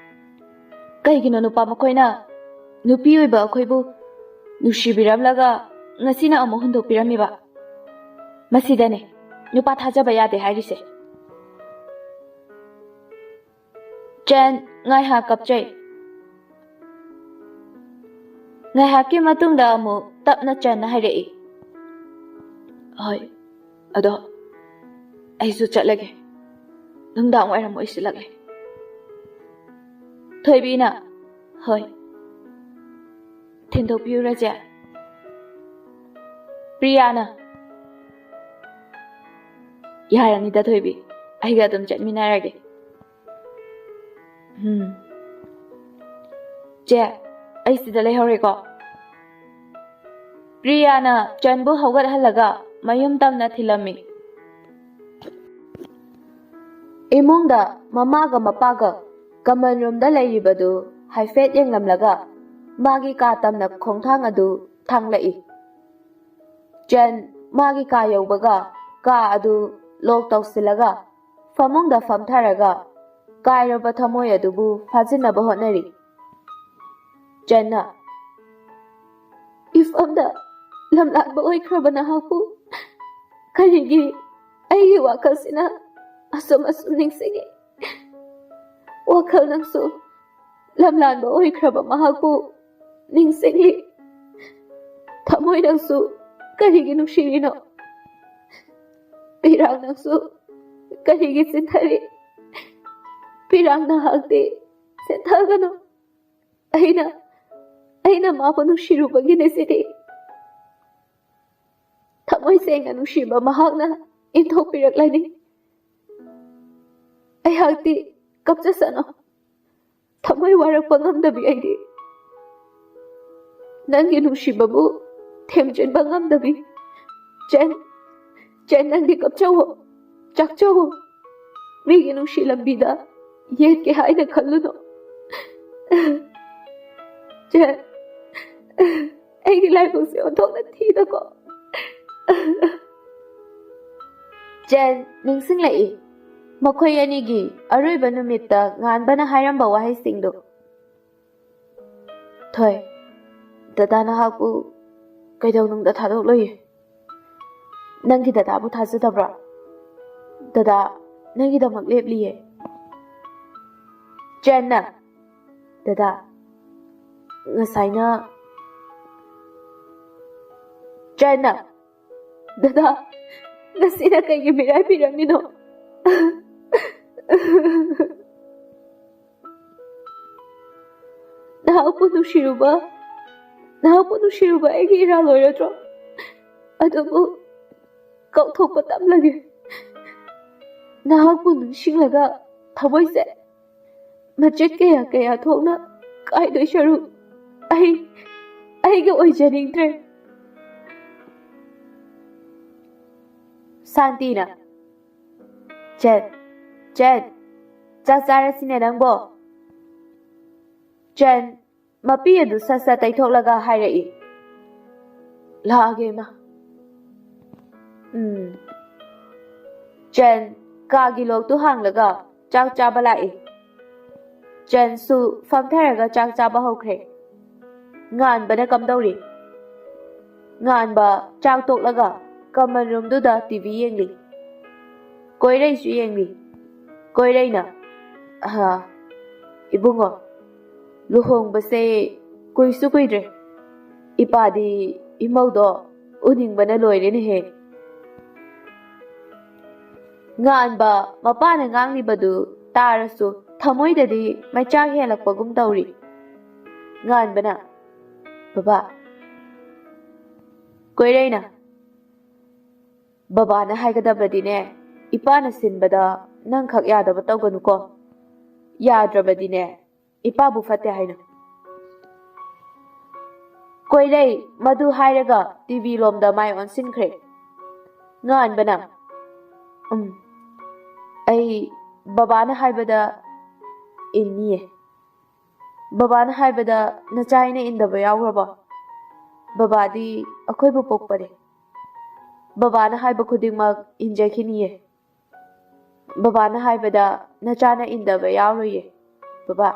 "ꯀꯩꯒꯤꯅꯣ ꯅꯨꯄꯥ ꯃꯈꯣꯏꯅ ꯅꯨꯄꯤ ꯑꯣꯏꯕ ꯑꯩꯈꯣꯏꯕꯨ ꯅꯨꯡꯁꯤꯕꯤꯔꯝꯂꯒ ꯉꯁꯤꯅ ꯑꯃꯨꯛ ꯍꯨꯟꯗꯣꯛꯄꯤꯔꯝꯃꯤꯕ? ꯃꯁꯤꯗꯅꯦ ꯅꯨꯄꯥ ꯊꯥꯖꯕ ꯌꯥꯗꯦ ꯍꯥꯏꯔꯤꯁꯦ꯫" ꯆꯟ ꯉꯥꯏꯍꯥꯛ ꯀꯞꯆꯩ꯫ ꯉꯥꯏꯍꯥꯛꯀꯤ ꯃꯇꯨꯡꯗ ꯑꯃꯨꯛ ꯇꯞꯅ ꯆꯟꯅ ꯍꯥꯏꯔꯛꯏ, "ꯍꯣꯏ, ꯑꯗꯣ ꯑꯩꯁꯨ ꯆꯠꯂꯒꯦ꯫ ꯅꯨꯡꯗꯥꯡ ꯋꯥꯏꯔꯝ ꯑꯣꯏꯁꯤꯜꯂꯛꯂꯦ꯫" ꯊꯣꯏꯕꯤꯅ, "ꯍꯣꯏ, ꯊꯤꯟꯗꯣꯛꯄꯤꯌꯨꯔꯁꯦ?" ꯄ꯭ꯔꯤꯌꯥꯅ, "ꯌꯥꯔꯅꯤꯗ ꯊꯣꯏꯕꯤ, ꯑꯩꯒ ꯑꯗꯨꯝ ꯆꯠꯃꯤꯟꯅꯔꯒꯦ꯫" "ꯎꯝ꯫ ꯆꯦ, ꯑꯩ ꯁꯤꯗ ꯂꯩꯍꯧꯔꯦꯀꯣ꯫" ꯄ꯭ꯔꯤꯌꯥꯅ ꯆꯟꯕꯨ ꯍꯧꯒꯠꯍꯜꯂꯒ ꯃꯌꯨꯝ ꯇꯝꯅ ꯊꯤꯜꯂꯝꯃꯤ꯫ ꯏꯃꯨꯡꯗ ꯃꯃꯥꯒ ꯃꯄꯥꯒ ꯀꯃꯟ ꯔꯨꯝꯗ ꯂꯩꯔꯤꯕꯗꯨ ꯍꯥꯏꯐꯦꯠ ꯌꯦꯡꯂꯝꯂꯒ ꯃꯥꯒꯤ ꯀꯥ ꯇꯝꯅ ꯈꯣꯡꯊꯥꯡ ꯑꯗꯨ ꯊꯥꯡꯂꯛꯏ꯫ ꯆꯟ ꯃꯥꯒꯤ ꯀꯥ ꯌꯧꯕꯒ ꯀꯥ ꯑꯗꯨ ꯂꯣꯛ ꯇꯧꯁꯤꯜꯂꯒ ꯐꯃꯨꯡꯗ ꯐꯝꯊꯔꯒ ꯀꯥꯏꯔꯕ ꯊꯃꯣꯏ ꯑꯗꯨꯕꯨ ꯐꯥꯖꯤꯟꯅꯕ ꯍꯣꯠꯅꯔꯤ꯫ ꯆꯟꯅ, "ꯏꯐꯝꯗ ꯂꯝꯂꯥꯟꯕ ꯑꯣꯏꯈ꯭ꯔꯕ ꯅꯍꯥꯛꯄꯨ ꯀꯔꯤꯒꯤ ꯑꯩꯒꯤ ꯋꯥꯈꯜꯁꯤꯅ ꯑꯁꯨꯝ ꯑꯁꯨꯝ ꯅꯤꯡꯁꯤꯡꯉꯤ? ꯋꯥꯈꯜ ꯅꯪꯁꯨ ꯂꯝꯂꯥꯟꯕ ꯑꯣꯏꯈ꯭ꯔꯕ ꯃꯍꯥꯛꯄꯨ ꯅꯤꯡꯁꯤꯡꯂꯤ꯫ ꯊꯃꯣꯏ ꯅꯪꯁꯨ ꯀꯔꯤꯒꯤ ꯅꯨꯡꯁꯤꯔꯤꯅꯣ? ꯄꯤꯔꯥꯡ ꯅꯪꯁꯨ ꯀꯔꯤꯒꯤ ꯆꯤꯟꯊꯔꯤ? ꯄꯤꯔꯥꯡ ꯅꯍꯥꯛꯇꯤ ꯆꯤꯟꯊꯒꯅꯨ꯫ ꯑꯩꯅ, ꯑꯩꯅ ꯃꯥꯕꯨ ꯅꯨꯡꯁꯤꯔꯨꯕꯒꯤꯅꯦ ꯁꯤꯗꯤ꯫ ꯊꯃꯣꯏ ꯁꯦꯡꯅ ꯅꯨꯡꯁꯤꯕ ꯃꯍꯥꯛꯅ ꯏꯟꯊꯣꯛꯄꯤꯔꯛꯂꯅꯤ꯫ ꯑꯩꯍꯥꯛꯇꯤ ꯀꯞꯆꯁꯅꯨ꯫ ꯊꯃꯣꯏ ꯋꯥꯔꯛꯄ ꯉꯝꯗꯕꯤ ꯑꯩꯗꯤ꯫ ꯅꯪꯒꯤ ꯅꯨꯡꯁꯤꯕꯕꯨ ꯊꯦꯝꯖꯤꯟꯕ ꯉꯝꯗꯕꯤ꯫ ꯆꯦꯟ, ꯆꯦꯟ, ꯅꯪꯗꯤ ꯀꯞꯆꯧꯑꯣ, ꯆꯥꯛꯆꯧꯑꯣ꯫ ꯃꯤꯒꯤ ꯅꯨꯡꯁꯤ ꯂꯝꯕꯤꯗ ꯌꯦꯠꯀꯦ ꯍꯥꯏꯅ ꯈꯜꯂꯨꯅꯨ꯫ ꯆꯦꯟ, ꯑꯩꯒꯤ ꯂꯥꯏꯕꯛꯁꯦ ꯑꯣꯟꯊꯣꯛꯅ ꯊꯤꯗꯀꯣ꯫ ꯆꯦꯟ ꯅꯤꯡꯁꯤꯡꯂꯛꯏ ꯃꯈꯣꯏ ꯑꯅꯤꯒꯤ ꯑꯔꯣꯏꯕ ꯅꯨꯃꯤꯠꯇ ꯉꯥꯟꯕꯅ ꯍꯥꯏꯔꯝꯕ ꯋꯥꯍꯩꯁꯤꯡꯗꯨ꯫ "ꯊꯣꯏ, ꯗꯗꯥ ꯅꯍꯥꯛꯄꯨ ꯀꯩꯗꯧꯅꯨꯡꯗ ꯊꯥꯗꯣꯛꯂꯣꯏꯌꯦ꯫ ꯅꯪꯒꯤ ꯗꯗꯥꯕꯨ ꯊꯥꯖꯗꯕ꯭ꯔꯥ? ꯗꯗꯥ ꯅꯪꯒꯤꯗꯃꯛ ꯂꯦꯞꯂꯤꯌꯦ꯫" ꯆꯦꯟꯅ, "ꯗꯗꯥ, ꯉꯁꯥꯏꯅ," ꯆꯦꯟꯅ, "ꯗꯗꯥ, ꯉꯁꯤꯅ ꯀꯩꯒꯤ ꯃꯤꯔꯥꯏꯕꯤꯔꯝꯃꯤꯅꯣ? ꯅꯍꯥꯛꯄꯨ ꯅꯨꯡꯁꯤꯔꯨꯕ, ꯅꯍꯥꯛꯄꯨ ꯅꯨꯡꯁꯤꯔꯨꯕ ꯑꯩꯒꯤ ꯏꯔꯥꯜ ꯑꯣꯏꯔꯗ꯭ꯔꯣ? ꯑꯗꯨꯕꯨ ꯀꯥꯎꯊꯣꯛꯄ ꯇꯝꯂꯒꯦ꯫ ꯅꯍꯥꯛꯄꯨ ꯅꯤꯡꯁꯤꯡꯂꯒ ꯊꯃꯣꯏꯁꯦ ꯃꯆꯦꯠ ꯀꯌꯥ ꯀꯌꯥ ꯊꯣꯛꯅ ꯀꯥꯏꯗꯣꯏ ꯁꯔꯨꯛ ꯑꯩ, ꯑꯩꯒ ꯑꯣꯏꯖꯅꯤꯡꯗ꯭ꯔꯦ꯫ ꯁꯥꯟꯇꯤꯅ, "ꯆꯦꯟ, ꯆꯦꯟ, ꯆꯥꯛ ꯆꯥꯔꯁꯤꯅꯦ ꯅꯪꯕꯣ?" ꯆꯦꯟ ꯃꯄꯤ ꯑꯗꯨ ꯁꯠ ꯁꯠ ꯇꯩꯊꯣꯛꯂꯒ ꯍꯥꯏꯔꯛꯏ, "ꯂꯥꯛꯑꯒꯦ ꯏꯃꯥ꯫" ꯎꯝ꯫ ꯆꯦꯟ ꯀꯥꯒꯤ ꯂꯣꯛꯇꯨ ꯍꯥꯡꯂꯒ ꯆꯥꯛ ꯆꯥꯕ ꯂꯥꯛꯏ꯫ ꯆꯦꯟꯁꯨ ꯐꯝꯊꯔꯒ ꯆꯥꯛ ꯆꯥꯕ ꯍꯧꯈ꯭ꯔꯦ꯫ ꯉꯥꯟꯕꯅ ꯀꯝꯗꯧꯔꯤ? ꯉꯥꯟꯕ ꯆꯥꯛ ꯇꯣꯛꯂꯒ ꯀꯃꯟ ꯔꯨꯝꯗꯨꯗ ꯇꯤ ꯚꯤ ꯌꯦꯡꯂꯤ꯫ ꯀꯣꯏꯔꯩꯁꯨ ꯌꯦꯡꯂꯤ꯫ ꯀꯣꯏꯔꯩꯅ, "ꯑꯍ, ꯏꯕꯨꯡꯉꯣ, ꯂꯨꯍꯣꯡꯕꯁꯦ ꯀꯨꯏꯁꯨ ꯀꯨꯏꯗ꯭ꯔꯦ꯫ ꯏꯄꯥꯗꯤ ꯏꯃꯧꯗꯣ ꯎꯅꯤꯡꯕꯅ ꯂꯣꯏꯔꯦꯅꯦꯍꯦ꯫" ꯉꯥꯟꯕ ꯃꯄꯥꯅ ꯉꯥꯡꯂꯤꯕꯗꯨ ꯇꯥꯔꯁꯨ ꯊꯃꯣꯏꯗꯗꯤ ꯃꯩꯆꯥꯛ ꯍꯦꯜꯂꯛꯄꯒꯨꯝ ꯇꯧꯔꯤ꯫ ꯉꯥꯟꯕꯅ, "ꯕꯕꯥ꯫" ꯀꯣꯏꯔꯩꯅ, "ꯕꯕꯥꯅ ꯍꯥꯏꯒꯗꯕꯗꯤꯅꯦ, ꯏꯄꯥꯅ ꯁꯤꯟꯕꯗ ꯅꯪ ꯈꯛ ꯌꯥꯗꯕ ꯇꯧꯒꯅꯨꯀꯣ꯫ ꯌꯥꯗ꯭ꯔꯕꯗꯤꯅꯦ, ꯏꯄꯥꯕꯨ ꯐꯠꯇꯦ ꯍꯥꯏꯅꯨ꯫" ꯀꯣꯏꯔꯩ ꯃꯗꯨ ꯍꯥꯏꯔꯒ ꯇꯤ ꯚꯤ ꯂꯣꯝꯗ ꯃꯥꯏ ꯑꯣꯟꯁꯤꯟꯈ꯭ꯔꯦ꯫ ꯉꯥꯟꯕꯅ, "ꯎꯝ, ꯑꯩ ꯕꯕꯥꯅ ꯍꯥꯏꯕꯗ ꯏꯟꯅꯤꯌꯦ꯫" "ꯕꯕꯥꯅ ꯍꯥꯏꯕꯗ ꯅꯆꯥ ꯑꯩꯅ ꯏꯟꯗꯕ ꯌꯥꯎꯈ꯭ꯔꯕꯣ? ꯕꯕꯥꯗꯤ ꯑꯩꯈꯣꯏꯕꯨ ꯄꯣꯛꯄꯅꯦ꯫ ꯕꯕꯥꯅ ꯍꯥꯏꯕ ꯈꯨꯗꯤꯡꯃꯛ ꯏꯟꯖꯈꯤꯅꯤꯌꯦ꯫ ꯕꯕꯥꯅ ꯍꯥꯏꯕꯗ ꯅꯆꯥꯅ ꯏꯟꯗꯕ ꯌꯥꯎꯔꯣꯏꯌꯦ, ꯕꯕꯥ꯫"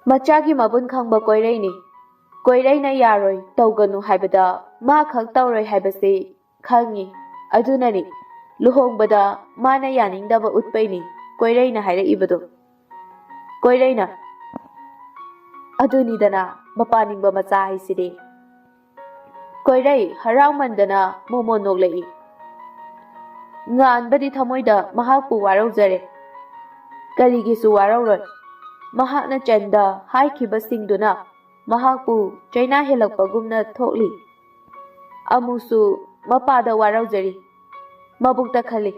ꯃꯆꯥꯒꯤ ꯃꯒꯨꯟ ꯈꯪꯕ ꯀꯣꯏꯔꯩꯅꯤ꯫ ꯀꯣꯏꯔꯩꯅ ꯌꯥꯔꯣꯏ, ꯇꯧꯒꯅꯨ ꯍꯥꯏꯕꯗ ꯃꯥ ꯈꯛ ꯇꯧꯔꯣꯏ ꯍꯥꯏꯕꯁꯤ ꯈꯪꯉꯤ꯫ ꯑꯗꯨꯅꯅꯤ ꯂꯨꯍꯣꯡꯕꯗ ꯃꯥꯅ ꯌꯥꯅꯤꯡꯗꯕ ꯎꯠꯄꯩꯅꯤ ꯀꯣꯏꯔꯩꯅ ꯍꯥꯏꯔꯛꯏꯕꯗꯣ꯫ ꯀꯣꯏꯔꯩꯅ, "ꯑꯗꯨꯅꯤꯗꯅ ꯃꯄꯥ ꯅꯤꯡꯕ ꯃꯆꯥ ꯍꯥꯏꯁꯤꯗꯤ꯫" ꯀꯣꯏꯔꯩ ꯍꯔꯥꯎꯃꯟꯗꯅ ꯃꯣꯃꯣꯟ ꯅꯣꯛꯂꯛꯏ꯫ ꯉꯥꯟꯕꯗꯤ ꯊꯃꯣꯏꯗ ꯃꯍꯥꯛꯄꯨ ꯋꯥꯔꯧꯖꯔꯦ꯫ ꯀꯔꯤꯒꯤꯁꯨ ꯋꯥꯔꯧꯔꯣꯏ꯫ ꯃꯍꯥꯛꯅ ꯆꯦꯟꯗ ꯍꯥꯏꯈꯤꯕꯁꯤꯡꯗꯨꯅ ꯃꯍꯥꯛꯄꯨ ꯆꯩꯅꯥ ꯍꯦꯜꯂꯛꯄꯒꯨꯝꯅ ꯊꯣꯛꯂꯤ꯫ ꯑꯃꯨꯛꯁꯨ ꯃꯄꯥꯗ ꯋꯥꯔꯧꯖꯔꯤ꯫ ꯃꯕꯨꯛꯇ ꯈꯜꯂꯤ,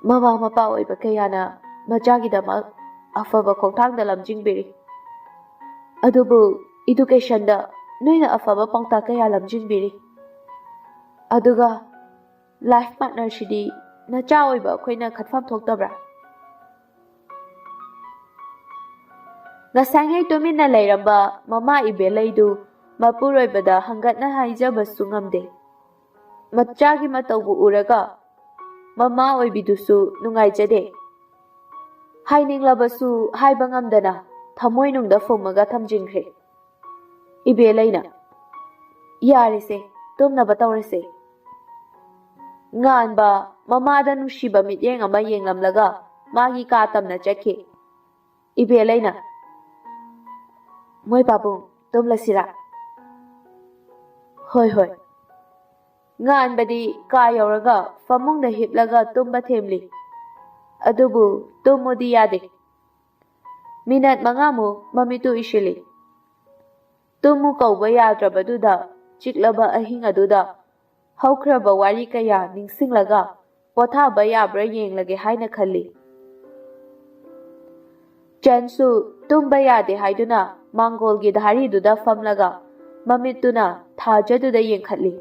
ꯃꯃꯥ ꯃꯄꯥ ꯑꯣꯏꯕ ꯀꯌꯥꯅ ꯃꯆꯥꯒꯤꯗꯃꯛ ꯑꯐꯕ ꯈꯣꯡꯊꯥꯡꯗ ꯂꯝꯖꯤꯡꯕꯤꯔꯤ꯫ ꯑꯗꯨꯕꯨ educationꯗ ꯅꯣꯏꯅ ꯑꯐꯕ ꯄꯥꯎꯇꯥꯛ ꯀꯌꯥ ꯂꯝꯖꯤꯡꯕꯤꯔꯤ꯫ ꯑꯗꯨꯒ life partnerꯁꯤꯗꯤ ꯅꯆꯥ ꯑꯣꯏꯕ ꯑꯩꯈꯣꯏꯅ ꯈꯟꯐꯝ ꯊꯣꯛꯇꯕ꯭ꯔꯥ? ꯉꯁꯥꯏꯉꯩ ꯇꯨꯃꯤꯟꯅ ꯂꯩꯔꯝꯕ ꯃꯃꯥ ꯏꯕꯦꯂꯩꯗꯨ ꯃꯄꯨꯔꯣꯏꯕꯗ ꯍꯪꯒꯠꯅ ꯍꯥꯏꯖꯕꯁꯨ ꯉꯝꯗꯦ꯫ ꯃꯆꯥꯒꯤ ꯃꯇꯧꯕꯨ ꯎꯔꯒ ꯃꯃꯥ ꯑꯣꯏꯕꯤꯗꯨꯁꯨ ꯅꯨꯡꯉꯥꯏꯖꯗꯦ꯫ ꯍꯥꯏꯅꯤꯡꯂꯕꯁꯨ ꯍꯥꯏꯕ ꯉꯝꯗꯅ ꯊꯃꯣꯏꯅꯨꯡꯗ ꯐꯨꯝꯃꯒ ꯊꯝꯖꯤꯟꯈ꯭ꯔꯦ꯫ ꯏꯕꯦꯂꯩꯅ, "ꯌꯥꯔꯦꯁꯦ, ꯇꯨꯝꯅꯕ ꯇꯧꯔꯁꯦ꯫" ꯉꯥꯟꯕ ꯃꯃꯥꯗ ꯅꯨꯡꯁꯤꯕ ꯃꯤꯠꯌꯦꯡ ꯑꯃ ꯌꯦꯡꯂꯝꯂꯒ ꯃꯥꯒꯤ ꯀꯥ ꯇꯝꯅ ꯆꯠꯈꯤ꯫ ꯏꯕꯦꯂꯩꯅ, "ꯃꯣꯏ ꯄꯥꯕꯨꯡ, ꯇꯨꯝꯂꯁꯤꯔꯥ?" "ꯍꯣꯏ, ꯍꯣꯏ꯫" ꯉꯥꯟꯕꯗꯤ ꯀꯥ ꯌꯧꯔꯒ ꯐꯃꯨꯡꯗ ꯍꯤꯞꯂꯒ ꯇꯨꯝꯕ ꯊꯦꯝꯂꯤ꯫ ꯑꯗꯨꯕꯨ ꯇꯨꯝꯃꯨꯗꯤ ꯌꯥꯗꯦ꯫ ꯃꯤꯅꯠ ꯃꯉꯥꯃꯨꯛ ꯃꯃꯤꯠꯇꯨ ꯎꯏꯁꯤꯜꯂꯤ꯫ ꯇꯨꯝꯃꯨ ꯀꯧꯕ ꯌꯥꯗ꯭ꯔꯕꯗꯨꯗ ꯆꯤꯛꯂꯕ ꯑꯍꯤꯡ ꯑꯗꯨꯗ ꯍꯧꯈ꯭ꯔꯕ ꯋꯥꯔꯤ ꯀꯌꯥ ꯅꯤꯡꯁꯤꯡꯂꯒ ꯄꯣꯊꯥꯕ ꯌꯥꯕ꯭ꯔꯥ ꯌꯦꯡꯂꯒꯦ ꯍꯥꯏꯅ ꯈꯜꯂꯤ꯫ ꯆꯟꯁꯨ ꯇꯨꯝꯕ ꯌꯥꯗꯦ ꯍꯥꯏꯗꯨꯅ ꯃꯥꯡꯒꯣꯜꯒꯤ ꯙꯥꯔꯤꯗꯨꯗ ꯐꯝꯂꯒ ꯃꯃꯤꯠꯇꯨꯅ ꯊꯥꯖꯗꯨꯗ ꯌꯦꯡꯈꯠꯂꯤ꯫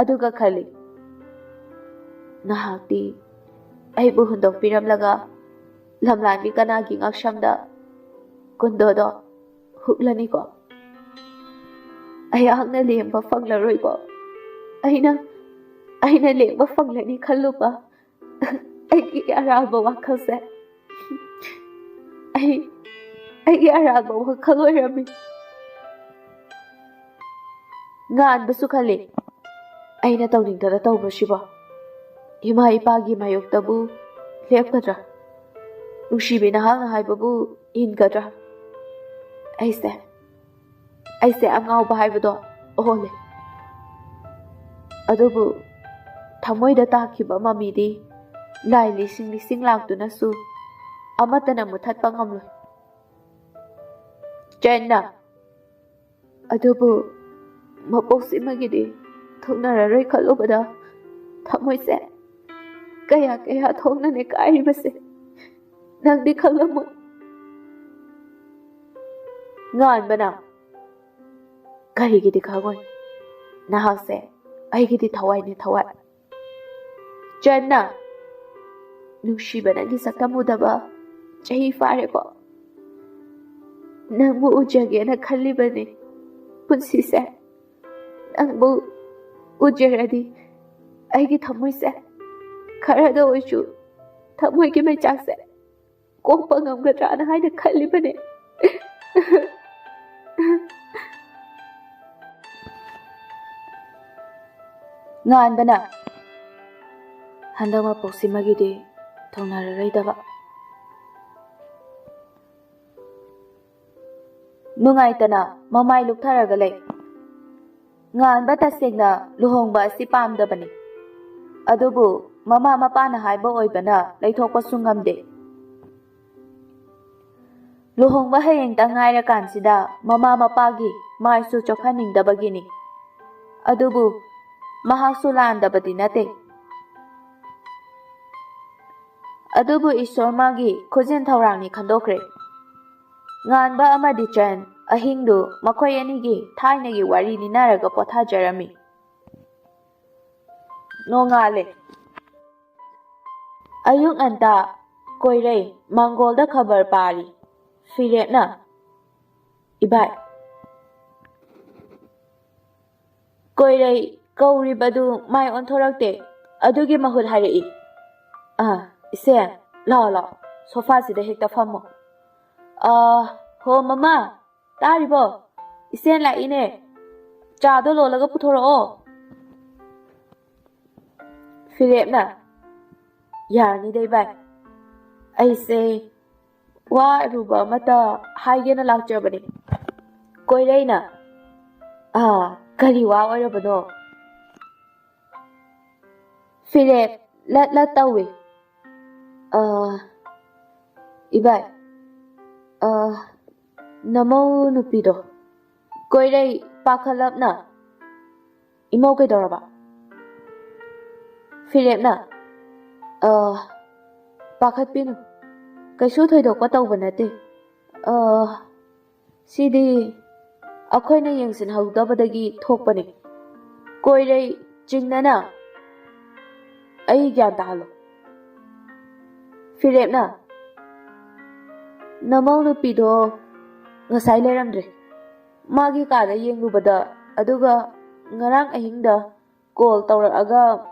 ꯑꯗꯨꯒ ꯈꯜꯂꯤ, "ꯅꯍꯥꯛꯇꯤ ꯑꯩꯕꯨ ꯍꯨꯟꯗꯣꯛꯄꯤꯔꯝꯂꯒ ꯂꯝꯂꯥꯟꯕꯤ ꯀꯅꯥꯒꯤ ꯉꯛꯁꯝꯗ ꯀꯨꯟꯗꯣꯗꯣ ꯍꯨꯛꯂꯅꯤꯀꯣ? ꯑꯩꯍꯥꯛꯅ ꯂꯦꯡꯕ ꯐꯪꯂꯔꯣꯏꯀꯣ? ꯑꯩꯅ, ꯑꯩꯅ ꯂꯦꯡꯕ ꯐꯪꯂꯅꯤ ꯈꯜꯂꯨꯕ ꯑꯩꯒꯤ ꯑꯔꯥꯟꯕ ꯋꯥꯈꯜꯁꯦ, ꯑꯩ, ꯑꯩꯒꯤ ꯑꯔꯥꯟꯕ ꯋꯥꯈꯜ ꯑꯣꯏꯔꯝꯃꯤ꯫" ꯉꯥꯟꯕꯁꯨ ꯈꯜꯂꯤ, "ꯑꯩꯅ ꯇꯧꯅꯤꯡꯗꯅ ꯇꯧꯕꯁꯤꯕꯣ? ꯏꯃꯥ ꯏꯄꯥꯒꯤ ꯃꯥꯌꯣꯛꯇꯕꯨ ꯂꯦꯞꯀꯗ꯭ꯔꯥ? ꯅꯨꯡꯁꯤꯕꯤ ꯅꯍꯥꯛꯅ ꯍꯥꯏꯕꯕꯨ ꯏꯟꯒꯗ꯭ꯔꯥ? ꯑꯩꯁꯦ, ꯑꯩꯁꯦ ꯑꯉꯥꯎꯕ ꯍꯥꯏꯕꯗꯣ ꯑꯣꯜꯂꯦ꯫" ꯑꯗꯨꯕꯨ ꯊꯃꯣꯏꯗ ꯇꯥꯈꯤꯕ ꯃꯃꯤꯗꯤ ꯂꯥꯏ ꯂꯤꯁꯤꯡ ꯂꯤꯁꯤꯡ ꯂꯥꯛꯇꯨꯅꯁꯨ ꯑꯃꯠꯇꯅ ꯃꯨꯊꯠꯄ ꯉꯝꯂꯣꯏ꯫ ꯆꯦꯟꯅ, ꯑꯗꯨꯕꯨ ꯃꯄꯣꯛꯁꯤꯃꯒꯤꯗꯤ ꯊꯨꯡꯅꯔꯔꯣꯏ ꯈꯜꯂꯨꯕꯗ ꯊꯃꯣꯏꯁꯦ ꯀꯌꯥ ꯀꯌꯥ ꯊꯣꯛꯅꯅꯦ ꯀꯥꯏꯔꯤꯕꯁꯦ꯫ ꯅꯪꯗꯤ ꯈꯪꯂꯝꯃꯣꯏ꯫ ꯉꯥꯟꯕꯅ, ꯀꯔꯤꯒꯤꯗꯤ ꯈꯪꯉꯣꯏ? ꯅꯍꯥꯛꯁꯦ ꯑꯩꯒꯤꯗꯤ ꯊꯋꯥꯏꯅꯦ, ꯊꯋꯥꯏ꯫ ꯆꯟꯅ, ꯅꯨꯡꯁꯤꯕ, ꯅꯪꯒꯤ ꯁꯛꯇꯝ ꯎꯗꯕ ꯆꯍꯤ ꯐꯥꯔꯦꯀꯣ꯫ ꯅꯪꯕꯨ ꯎꯖꯒꯦꯅ ꯈꯜꯂꯤꯕꯅꯤ ꯄꯨꯟꯁꯤꯁꯦ꯫ ꯅꯪꯕꯨ ꯎꯖꯔꯗꯤ ꯑꯩꯒꯤ ꯊꯃꯣꯏꯁꯦ ꯈꯔꯗ ꯑꯣꯏꯁꯨ, ꯊꯃꯣꯏꯒꯤ ꯃꯩꯆꯥꯛꯁꯦ ꯀꯣꯛꯄ ꯉꯝꯒꯗ꯭ꯔꯥꯅ ꯍꯥꯏꯅ ꯈꯜꯂꯤꯕꯅꯦ꯫ ꯉꯥꯟꯕꯅ ꯍꯟꯗꯛ ꯃꯄꯣꯛꯁꯤꯃꯒꯤꯗꯤ ꯊꯨꯡꯅꯔꯔꯣꯏꯗꯕ꯫ ꯅꯨꯡꯉꯥꯏꯇꯅ ꯃꯃꯥꯏ ꯂꯨꯞꯊꯔꯒ ꯂꯩ꯫ ꯉꯥꯟꯕ ꯇꯁꯦꯡꯅ ꯂꯨꯍꯣꯡꯕ ꯑꯁꯤ ꯄꯥꯝꯗꯕꯅꯤ꯫ ꯑꯗꯨꯕꯨ ꯃꯃꯥ ꯃꯄꯥꯅ ꯍꯥꯏꯕ ꯑꯣꯏꯕꯅ ꯂꯩꯊꯣꯛꯄꯁꯨ ꯉꯝꯗꯦ꯫ ꯂꯨꯍꯣꯡꯕ ꯍꯌꯦꯡꯇ ꯉꯥꯏꯔꯀꯥꯟꯁꯤꯗ ꯃꯃꯥ ꯃꯄꯥꯒꯤ ꯃꯥꯏꯁꯨ ꯆꯣꯛꯍꯟꯅꯤꯡꯗꯕꯒꯤꯅꯤ꯫ ꯑꯗꯨꯕꯨ ꯃꯍꯥꯛꯁꯨ ꯂꯥꯟꯗꯕꯗꯤ ꯅꯠꯇꯦ꯫ ꯑꯗꯨꯕꯨ ꯏꯁꯣꯔ ꯃꯥꯒꯤ ꯈꯨꯖꯤꯟ ꯊꯧꯔꯥꯡꯅꯤ ꯈꯟꯗꯣꯛꯈ꯭ꯔꯦ꯫ ꯉꯥꯟꯕ ꯑꯃꯗꯤ ꯆꯟ ꯑꯍꯤꯡꯗꯨ ꯃꯈꯣꯏ ꯑꯅꯤꯒꯤ ꯊꯥꯏꯅꯒꯤ ꯋꯥꯔꯤ ꯅꯤꯅꯔꯒ ꯄꯣꯊꯥꯖꯔꯝꯃꯤ꯫ ꯅꯣꯡꯉꯥꯜꯂꯦ꯫ ꯑꯌꯨꯛ ꯉꯟꯇꯥ ꯀꯣꯏꯔꯩ ꯃꯥꯡꯒꯣꯜꯗ ꯈꯕꯔ ꯄꯥꯔꯤ꯫ ꯐꯤꯔꯦꯞꯅ, "ꯏꯕꯥꯏ, ꯀꯣꯏꯔꯩ ꯀꯧꯔꯤꯕꯗꯨ ꯃꯥꯏ ꯑꯣꯟꯊꯣꯔꯛꯇꯦ꯫ ꯑꯗꯨꯒꯤ ꯃꯍꯨꯠ ꯍꯥꯏꯔꯛꯏ꯫" "ꯑꯥ, ꯏꯆꯦ, ꯂꯥꯛꯑꯣ, ꯂꯥꯛꯑꯣ, ꯁꯣꯐꯥꯁꯤꯗ ꯍꯦꯛꯇ ꯐꯝꯃꯣ꯫" "ꯑꯥ, ꯍꯣ ꯃꯃꯥ, ꯇꯥꯔꯤꯕꯣ? ꯏꯆꯦ ꯂꯥꯛꯏꯅꯦ꯫ ꯆꯥꯗꯣ ꯂꯣꯜꯂꯒ ꯄꯨꯊꯣꯔꯛꯑꯣ꯫" ꯐꯤꯔꯦꯞꯅ, "ꯌꯥꯔꯅꯤꯗ ꯏꯕꯥꯏ, ꯑꯩꯁꯦ ꯋꯥ ꯑꯔꯨꯕ ꯑꯃꯇ ꯍꯥꯏꯒꯦꯅ ꯂꯥꯛꯆꯕꯅꯤ꯫" ꯀꯣꯏꯔꯩꯅ, "ꯑꯥ, ꯀꯔꯤ ꯋꯥ ꯑꯣꯏꯔꯕꯅꯣ?" ꯐꯤꯔꯦꯞ ꯂꯠ ꯂꯠ ꯇꯧꯏ꯫ "ꯑꯥ, ꯏꯕꯥꯏ, ꯑꯥ, ꯅꯃꯧ ꯅꯨꯄꯤꯗꯣ꯫" ꯀꯣꯏꯔꯩ ꯄꯥꯈꯠꯂꯞꯅ, "ꯏꯃꯧ ꯀꯩꯗꯧꯔꯕ?" ꯐꯤꯔꯦꯞꯅ, "ꯑꯥ, ꯄꯥꯈꯠꯄꯤꯅꯨ, ꯀꯩꯁꯨ ꯊꯣꯏꯗꯣꯛꯄ ꯇꯧꯕ ꯅꯠꯇꯦ꯫ ꯑꯥ, ꯁꯤꯗꯤ ꯑꯩꯈꯣꯏꯅ ꯌꯦꯡꯁꯤꯟꯍꯧꯗꯕꯗꯒꯤ ꯊꯣꯛꯄꯅꯤ꯫ ꯀꯣꯏꯔꯩ ꯆꯤꯡꯅꯅ, "ꯑꯩ ꯒ꯭ꯌꯥꯟ ꯇꯥꯍꯜꯂꯣ꯫" ꯐꯤꯔꯦꯞꯅ, "ꯅꯃꯧ ꯅꯨꯄꯤꯗꯣ ꯉꯁꯥꯏ ꯂꯩꯔꯝꯗ꯭ꯔꯦ꯫ ꯃꯥꯒꯤ ꯀꯥꯗ ꯌꯦꯡꯂꯨꯕꯗ, ꯑꯗꯨꯒ ꯉꯔꯥꯡ ꯑꯍꯤꯡꯗ ꯀꯣꯜ ꯇꯧꯔꯛꯑꯒ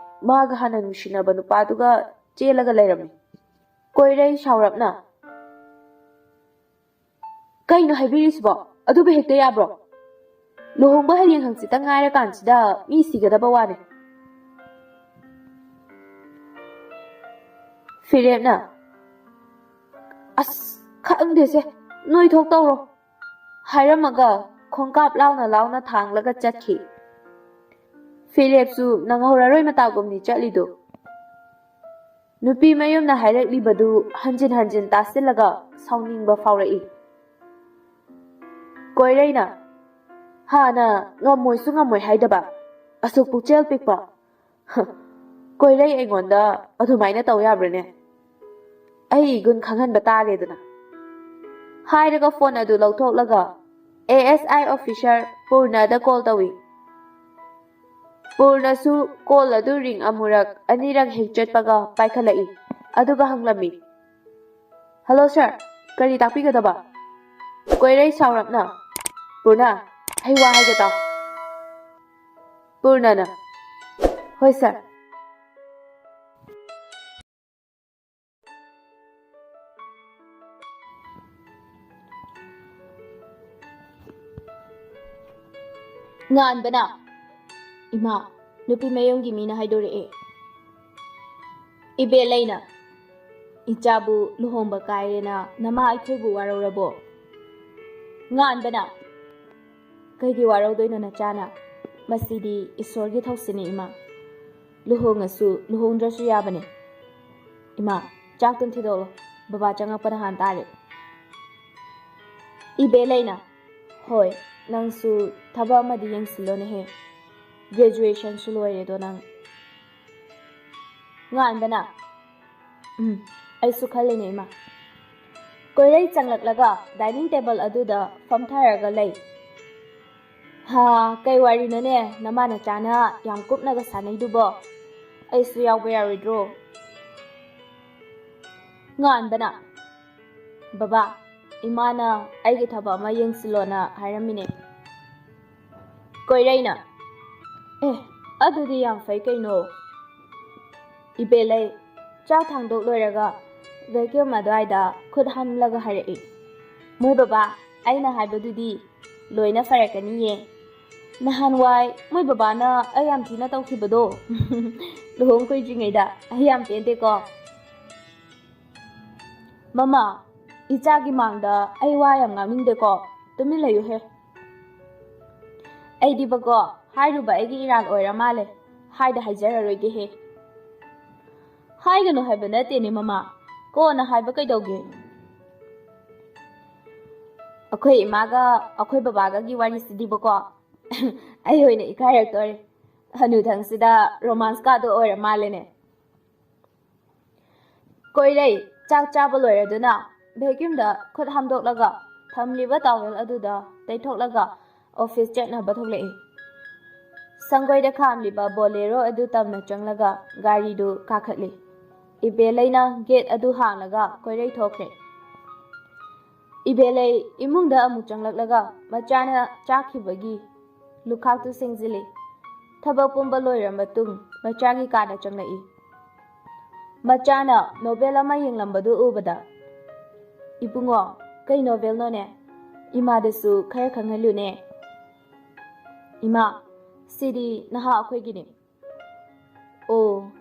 ꯃꯥꯒ ꯍꯥꯟꯅ ꯅꯨꯡꯁꯤꯅꯕ ꯅꯨꯄꯥꯗꯨꯒ ꯆꯦꯜꯂꯒ ꯂꯩꯔꯝꯃꯤ꯫" ꯀꯣꯏꯔꯩ ꯁꯥꯎꯔꯞꯅ, "ꯀꯩꯅꯣ ꯍꯥꯏꯕꯤꯔꯤꯁꯤꯕꯣ? ꯑꯗꯨꯕꯨ ꯍꯦꯛꯇ ꯌꯥꯕ꯭ꯔꯣ? ꯂꯨꯍꯣꯡꯕ ꯍꯌꯦꯡ ꯍꯪꯆꯤꯠꯇ ꯉꯥꯏꯔꯀꯥꯟꯁꯤꯗ ꯃꯤ ꯁꯤꯒꯗꯕ ꯋꯥꯅꯦ꯫" ꯐꯤꯔꯦꯞꯅ, "ꯑꯁ, ꯈꯪꯗꯦꯁꯦ, ꯅꯣꯏ ꯊꯣꯛ ꯇꯧꯔꯣ," ꯍꯥꯏꯔꯝꯃꯒ ꯈꯣꯡꯀꯥꯞ ꯂꯥꯎꯅ ꯂꯥꯎꯅ ꯊꯥꯡꯂꯒ ꯆꯠꯈꯤ꯫ ꯐꯤꯔꯦꯞꯁꯨ ꯅꯪꯍꯧꯔꯔꯣꯏ ꯃꯇꯥꯒꯨꯝꯅꯤ ꯆꯠꯂꯤꯗꯨ꯫ ꯅꯨꯄꯤ ꯃꯌꯨꯝꯅ ꯍꯥꯏꯔꯛꯂꯤꯕꯗꯨ ꯍꯟꯖꯤꯟ ꯍꯟꯖꯤꯟ ꯇꯥꯁꯤꯜꯂꯒ ꯁꯥꯎꯅꯤꯡꯕ ꯐꯥꯎꯔꯛꯏ꯫ ꯀꯣꯏꯔꯩꯅ, "ꯍꯥꯟꯅ ꯉꯝꯃꯣꯏꯁꯨ ꯉꯝꯃꯣꯏ ꯍꯥꯏꯗꯕ, ꯑꯁꯨꯛ ꯄꯨꯛꯆꯦꯜ ꯄꯤꯛꯄ꯫ ꯍ, ꯀꯣꯏꯔꯩ ꯑꯩꯉꯣꯟꯗ ꯑꯗꯨꯃꯥꯏꯅ ꯇꯧ ꯌꯥꯕ꯭ꯔꯅꯦ? ꯑꯩ ꯏꯒꯨꯟ ꯈꯪꯍꯟꯕ ꯇꯥꯔꯦꯗꯅ꯫" ꯍꯥꯏꯔꯒ ꯐꯣꯟ ꯑꯗꯨ ꯂꯧꯊꯣꯛꯂꯒ A S I officer ꯄꯨꯔꯅꯗ call ꯇꯧꯏ꯫ ꯄꯨꯔꯅꯁꯨ ꯀꯣꯜ ꯑꯗꯨ ꯔꯤꯡ ꯑꯃꯨꯔꯛ ꯑꯅꯤꯔꯛ ꯍꯦꯛ ꯆꯠꯄꯒ ꯄꯥꯏꯈꯠꯂꯛꯏ, ꯑꯗꯨꯒ ꯍꯪꯂꯝꯃꯤ, "ꯍꯜꯂꯣ ꯁꯥꯔ, ꯀꯔꯤ ꯇꯥꯛꯄꯤꯒꯗꯕ?" ꯀꯣꯏꯔꯩ ꯁꯥꯎꯔꯞꯅ, "ꯄꯨꯔꯅ, ꯑꯩ ꯋꯥ ꯍꯥꯏꯒꯦ ꯇꯥꯎ꯫" ꯄꯨꯔꯅꯅ, "ꯍꯣꯏ ꯁꯥꯔ꯫" ꯉꯥꯟꯕꯅ, "ꯏꯃꯥ, ꯅꯨꯄꯤ ꯃꯌꯨꯝꯒꯤ ꯃꯤꯅ ꯍꯥꯏꯗꯣꯔꯛꯑꯦ꯫" ꯏꯕꯦꯂꯩꯅ, "ꯏꯆꯥꯕꯨ ꯂꯨꯍꯣꯡꯕ ꯀꯥꯏꯔꯦꯅ ꯅꯃꯥ ꯑꯩꯈꯣꯏꯕꯨ ꯋꯥꯔꯧꯔꯕꯣ?" ꯉꯥꯟꯕꯅ, "ꯀꯩꯒꯤ ꯋꯥꯔꯧꯗꯣꯏꯅꯣ ꯅꯆꯥꯅ? ꯃꯁꯤꯗꯤ ꯏꯁꯣꯔꯒꯤ ꯊꯧꯁꯤꯅꯤ ꯏꯃꯥ꯫ ꯂꯨꯍꯣꯡꯉꯁꯨ ꯂꯨꯍꯣꯡꯗ꯭ꯔꯁꯨ ꯌꯥꯕꯅꯦ꯫ ꯏꯃꯥ, ꯆꯥꯛꯇꯨꯝ ꯊꯤꯗꯣꯛꯂꯣ, ꯕꯕꯥ ꯆꯪꯉꯛꯄꯅ ꯍꯥꯟ ꯇꯥꯔꯦ꯫" ꯏꯕꯦꯂꯩꯅ, "ꯍꯣꯏ, ꯅꯪꯁꯨ ꯊꯕꯛ ꯑꯃꯗꯤ ꯌꯦꯡꯁꯤꯜꯂꯣꯅꯦꯍꯦ꯫ ꯒ꯭ꯔꯦꯖꯨꯑꯦꯁꯟꯁꯨ ꯂꯣꯏꯔꯦꯗꯣ ꯅꯪ꯫" ꯉꯥꯟꯕꯅ, "ꯎꯝ, ꯑꯩꯁꯨ ꯈꯜꯂꯤꯅꯦ ꯏꯃꯥ꯫" ꯀꯣꯏꯔꯩ ꯆꯪꯂꯛꯂꯒ ꯗꯥꯏꯅꯤꯡ ꯇꯦꯕꯜ ꯑꯗꯨꯗ ꯐꯝꯊꯔꯒ ꯂꯩ꯫ ꯍꯥ, ꯀꯩ ꯋꯥꯔꯤꯅꯣꯅꯦ ꯅꯃꯥ ꯅꯆꯥꯅ ꯌꯥꯝ ꯀꯨꯞꯅꯒ ꯁꯥꯟꯅꯩꯗꯨꯕꯣ? ꯑꯩꯁꯨ ꯌꯥꯎꯕ ꯌꯥꯔꯣꯏꯗ꯭ꯔꯣ? ꯉꯥꯟꯕꯅ, "ꯕꯕꯥ, ꯏꯃꯥꯅ ꯑꯩꯒꯤ ꯊꯕꯛ ꯑꯃ ꯌꯦꯡꯁꯤꯜꯂꯣꯅ ꯍꯥꯏꯔꯝꯃꯤꯅꯦ꯫" ꯀꯣꯏꯔꯩꯅ, "ꯑꯦ, ꯑꯗꯨꯗꯤ ꯌꯥꯝ ꯐꯩ ꯀꯩꯅꯣ꯫" ꯏꯕꯦꯂꯩ ꯆꯥꯛ ꯊꯥꯡꯗꯣꯛ ꯂꯣꯏꯔꯒ ꯚꯦꯀ꯭ꯌꯨꯝ ꯑꯗꯨꯋꯥꯏꯗ ꯈꯨꯠ ꯍꯥꯝꯂꯒ ꯍꯥꯏꯔꯛꯏ, "ꯃꯣꯏ ꯕꯕꯥ, ꯑꯩꯅ ꯍꯥꯏꯕꯗꯨꯗꯤ ꯂꯣꯏꯅ ꯐꯔꯛꯀꯅꯤꯌꯦ꯫ ꯅꯍꯥꯟꯋꯥꯏ ꯃꯣꯏ ꯕꯕꯥꯅ ꯑꯩ ꯌꯥꯝ ꯊꯤꯅ ꯇꯧꯈꯤꯕꯗꯣ, ꯂꯨꯍꯣꯡ ꯀꯨꯏꯗ꯭ꯔꯤꯉꯩꯗ꯫ ꯑꯩ ꯌꯥꯝ ꯄꯦꯟꯗꯦꯀꯣ꯫" "ꯃꯃꯥ, ꯏꯆꯥꯒꯤ ꯃꯥꯡꯗ ꯑꯩ ꯋꯥ ꯌꯥꯝ ꯉꯥꯡꯅꯤꯡꯗꯦꯀꯣ꯫ ꯇꯨꯃꯤꯟ ꯂꯩꯌꯨꯍꯦ꯫" "ꯑꯩꯗꯤꯕꯀꯣ, ꯍꯥꯏꯔꯨꯕ ꯑꯩꯒꯤ ꯏꯔꯥꯜ ꯑꯣꯏꯔ ꯃꯥꯜꯂꯦ꯫ ꯍꯥꯏꯗ ꯍꯥꯏꯖꯔꯔꯣꯏꯒꯦꯍꯦ꯫" "ꯍꯥꯏꯒꯅꯨ ꯍꯥꯏꯕ ꯅꯠꯇꯦꯅꯦ ꯃꯃꯥ, ꯀꯣꯟꯅ ꯍꯥꯏꯕ ꯀꯩꯗꯧꯒꯦ?" "ꯑꯩꯈꯣꯏ ꯏꯃꯥꯒ ꯑꯩꯈꯣꯏ ꯕꯕꯥꯒꯒꯤ ꯋꯥꯔꯤꯁꯤꯗꯤꯕꯀꯣ, ꯑꯩ ꯑꯣꯏꯅ ꯏꯀꯥꯏꯔꯛꯇꯣꯔꯦ꯫ ꯍꯅꯨꯊꯪꯁꯤꯗ ꯔꯣꯃꯥꯟꯁ ꯀꯥꯗꯣ ꯑꯣꯏꯔ ꯃꯥꯜꯂꯦꯅꯦ꯫" ꯀꯣꯏꯔꯩ ꯆꯥꯛ ꯆꯥꯕ ꯂꯣꯏꯔꯗꯨꯅ ꯚꯦꯀ꯭ꯌꯨꯝꯗ ꯈꯨꯠ ꯍꯥꯝꯗꯣꯛꯂꯒ ꯊꯝꯂꯤꯕ ꯇꯥꯋꯦꯜ ꯑꯗꯨꯗ ꯇꯩꯊꯣꯛꯂꯒ ꯑꯣꯐꯤꯁ ꯆꯠꯅꯕ ꯊꯣꯛꯂꯛꯏ꯫ ꯁꯪꯒꯣꯏꯗ ꯈꯥꯝꯂꯤꯕ ꯕꯣꯂꯦꯔꯣ ꯑꯗꯨ ꯇꯝꯅ ꯆꯪꯂꯒ ꯒꯥꯔꯤꯗꯨ ꯀꯥꯈꯠꯂꯤ꯫ ꯏꯕꯦꯂꯩꯅ ꯒꯦꯠ ꯑꯗꯨ ꯍꯥꯡꯂꯒ ꯀꯣꯏꯔꯩ ꯊꯣꯛꯈ꯭ꯔꯦ꯫ ꯏꯕꯦꯂꯩ ꯏꯃꯨꯡꯗ ꯑꯃꯨꯛ ꯆꯪꯂꯛꯂꯒ ꯃꯆꯥꯅ ꯆꯥꯈꯤꯕꯒꯤ ꯂꯨꯈꯥꯛꯇꯨ ꯁꯦꯡꯖꯤꯜꯂꯤ꯫ ꯊꯕꯛ ꯄꯨꯝꯕ ꯂꯣꯏꯔ ꯃꯇꯨꯡ ꯃꯆꯥꯒꯤ ꯀꯥꯗ ꯆꯪꯂꯛꯏ꯫ ꯃꯆꯥꯅ ꯅꯣꯚꯦꯜ ꯑꯃ ꯌꯦꯡꯂꯝꯕꯗꯨ ꯎꯕꯗ, "ꯏꯕꯨꯡꯉꯣ, ꯀꯩ ꯅꯣꯚꯦꯜꯅꯣꯅꯦ? ꯏꯃꯥꯗꯁꯨ ꯈꯔ ꯈꯪꯍꯜꯂꯨꯅꯦ꯫" "ꯏꯃꯥ, ꯁꯤꯗꯤ ꯅꯍꯥ ꯑꯩꯈꯣꯏꯒꯤꯅꯤ꯫" "ꯑꯣ,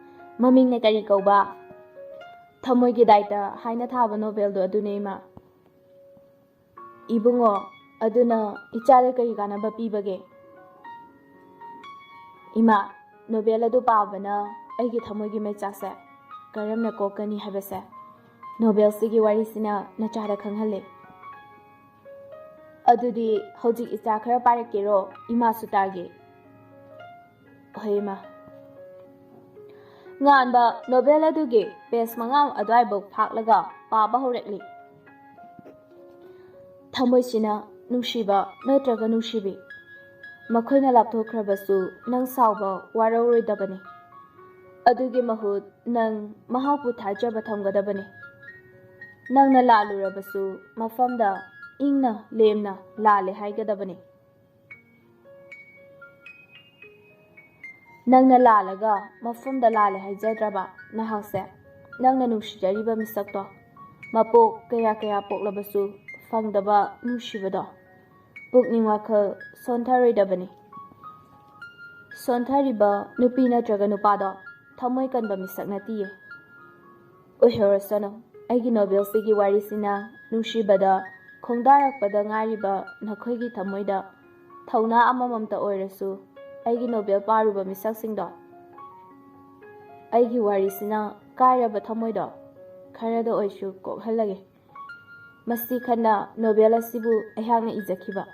ꯃꯃꯤꯡꯅ ꯀꯔꯤ ꯀꯧꯕ?" "ꯊꯃꯣꯏꯒꯤ ꯗꯥꯏꯇ" ꯍꯥꯏꯅ ꯊꯥꯕ ꯅꯣꯚꯦꯜꯗꯣ ꯑꯗꯨꯅꯦ, ꯏꯃꯥ꯫ "ꯏꯕꯨꯡꯉꯣ, ꯑꯗꯨꯅ ꯏꯆꯥꯗ ꯀꯔꯤ ꯀꯥꯟꯅꯕ ꯄꯤꯕꯒꯦ?" "ꯏꯃꯥ, ꯅꯣꯚꯦꯜ ꯑꯗꯨ ꯄꯥꯕꯅ ꯑꯩꯒꯤ ꯊꯃꯣꯏꯒꯤ ꯃꯩꯆꯥꯛꯁꯦ ꯀꯔꯝꯅ ꯀꯣꯛꯀꯅꯤ ꯍꯥꯏꯕꯁꯦ ꯅꯣꯚꯦꯜꯁꯤꯒꯤ ꯋꯥꯔꯤꯁꯤꯅ ꯅꯆꯥꯗ ꯈꯪꯍꯜꯂꯦ꯫" "ꯑꯗꯨꯗꯤ ꯍꯧꯖꯤꯛ ꯏꯆꯥ ꯈꯔ ꯄꯥꯔꯛꯀꯦꯔꯣ? ꯏꯃꯥꯁꯨ ꯇꯥꯒꯦ꯫" "ꯍꯣꯏ, ꯏꯃꯥ꯫" ꯉꯥꯟꯕ ꯅꯣꯚꯦꯜ ꯑꯗꯨꯒꯤ ꯄꯦꯖ ꯃꯉꯥ ꯑꯗꯨꯋꯥꯏꯕꯨ ꯐꯥꯛꯂꯒ ꯄꯥꯕ ꯍꯧꯔꯛꯂꯤ꯫ "ꯊꯃꯣꯏꯁꯤꯅ ꯅꯨꯡꯁꯤꯕ ꯅꯠꯇ꯭ꯔꯒ ꯅꯨꯡꯁꯤꯕꯤ, ꯃꯈꯣꯏꯅ ꯂꯥꯞꯊꯣꯛꯈ꯭ꯔꯕꯁꯨ ꯅꯪ ꯁꯥꯎꯕ ꯋꯥꯔꯧꯔꯣꯏꯗꯕꯅꯤ꯫ ꯑꯗꯨꯒꯤ ꯃꯍꯨꯠ ꯅꯪ ꯃꯍꯥꯛꯄꯨ ꯊꯥꯖꯕ ꯊꯝꯒꯗꯕꯅꯤ꯫ ꯅꯪꯅ ꯂꯥꯜꯂꯨꯔꯕꯁꯨ ꯃꯐꯝꯗ ꯏꯪꯅ ꯂꯦꯝꯅ ꯂꯥꯜꯂꯦ ꯍꯥꯏꯒꯗꯕꯅꯤ꯫ ꯅꯪꯅ ꯂꯥꯜꯂꯒ ꯃꯐꯝꯗ ꯂꯥꯜꯂꯦ ꯍꯥꯏꯖꯗ꯭ꯔꯕ ꯅꯍꯥꯛꯁꯦ? ꯅꯪꯅ ꯅꯨꯡꯁꯤꯖꯔꯤꯕ ꯃꯤꯁꯛꯇꯣ, ꯃꯄꯣꯛ ꯀꯌꯥ ꯀꯌꯥ ꯄꯣꯛꯂꯕꯁꯨ ꯐꯪꯗꯕ ꯅꯨꯡꯁꯤꯕꯗꯣ, ꯄꯨꯛꯅꯤꯡ ꯋꯥꯈꯜ ꯁꯣꯟꯊꯔꯣꯏꯗꯕꯅꯤ꯫ ꯁꯣꯟꯊꯔꯤꯕ ꯅꯨꯄꯤ ꯅꯠꯇ꯭ꯔꯒ ꯅꯨꯄꯥꯗꯣ ꯊꯃꯣꯏ ꯀꯟꯕ ꯃꯤꯁꯛ ꯅꯠꯇꯤꯌꯦ꯫ ꯑꯣꯏꯍꯧꯔꯁꯅꯨ, ꯑꯩꯒꯤ ꯅꯣꯕꯦꯜꯁꯤꯒꯤ ꯋꯥꯔꯤꯁꯤꯅ ꯅꯨꯡꯁꯤꯕꯗ ꯈꯣꯡꯗꯥꯔꯛꯄꯗ ꯉꯥꯏꯔꯤꯕ ꯅꯈꯣꯏꯒꯤ ꯊꯃꯣꯏꯗ ꯊꯧꯅꯥ ꯑꯃꯃꯝꯇ ꯑꯣꯏꯔꯁꯨ ꯑꯩꯒꯤ ꯅꯣꯕꯦꯜ ꯄꯥꯔꯨꯕ ꯃꯤꯁꯛꯁꯤꯡꯗꯣ ꯑꯩꯒꯤ ꯋꯥꯔꯤꯁꯤꯅ ꯀꯥꯏꯔꯕ ꯊꯃꯣꯏꯗꯣ ꯈꯔꯗ ꯑꯣꯏꯁꯨ ꯀꯣꯛꯍꯜꯂꯒꯦ꯫ ꯃꯁꯤ ꯈꯟꯅ ꯅꯣꯕꯦꯜ ꯑꯁꯤꯕꯨ ꯑꯩꯍꯥꯛꯅ ꯏꯖꯈꯤꯕ꯫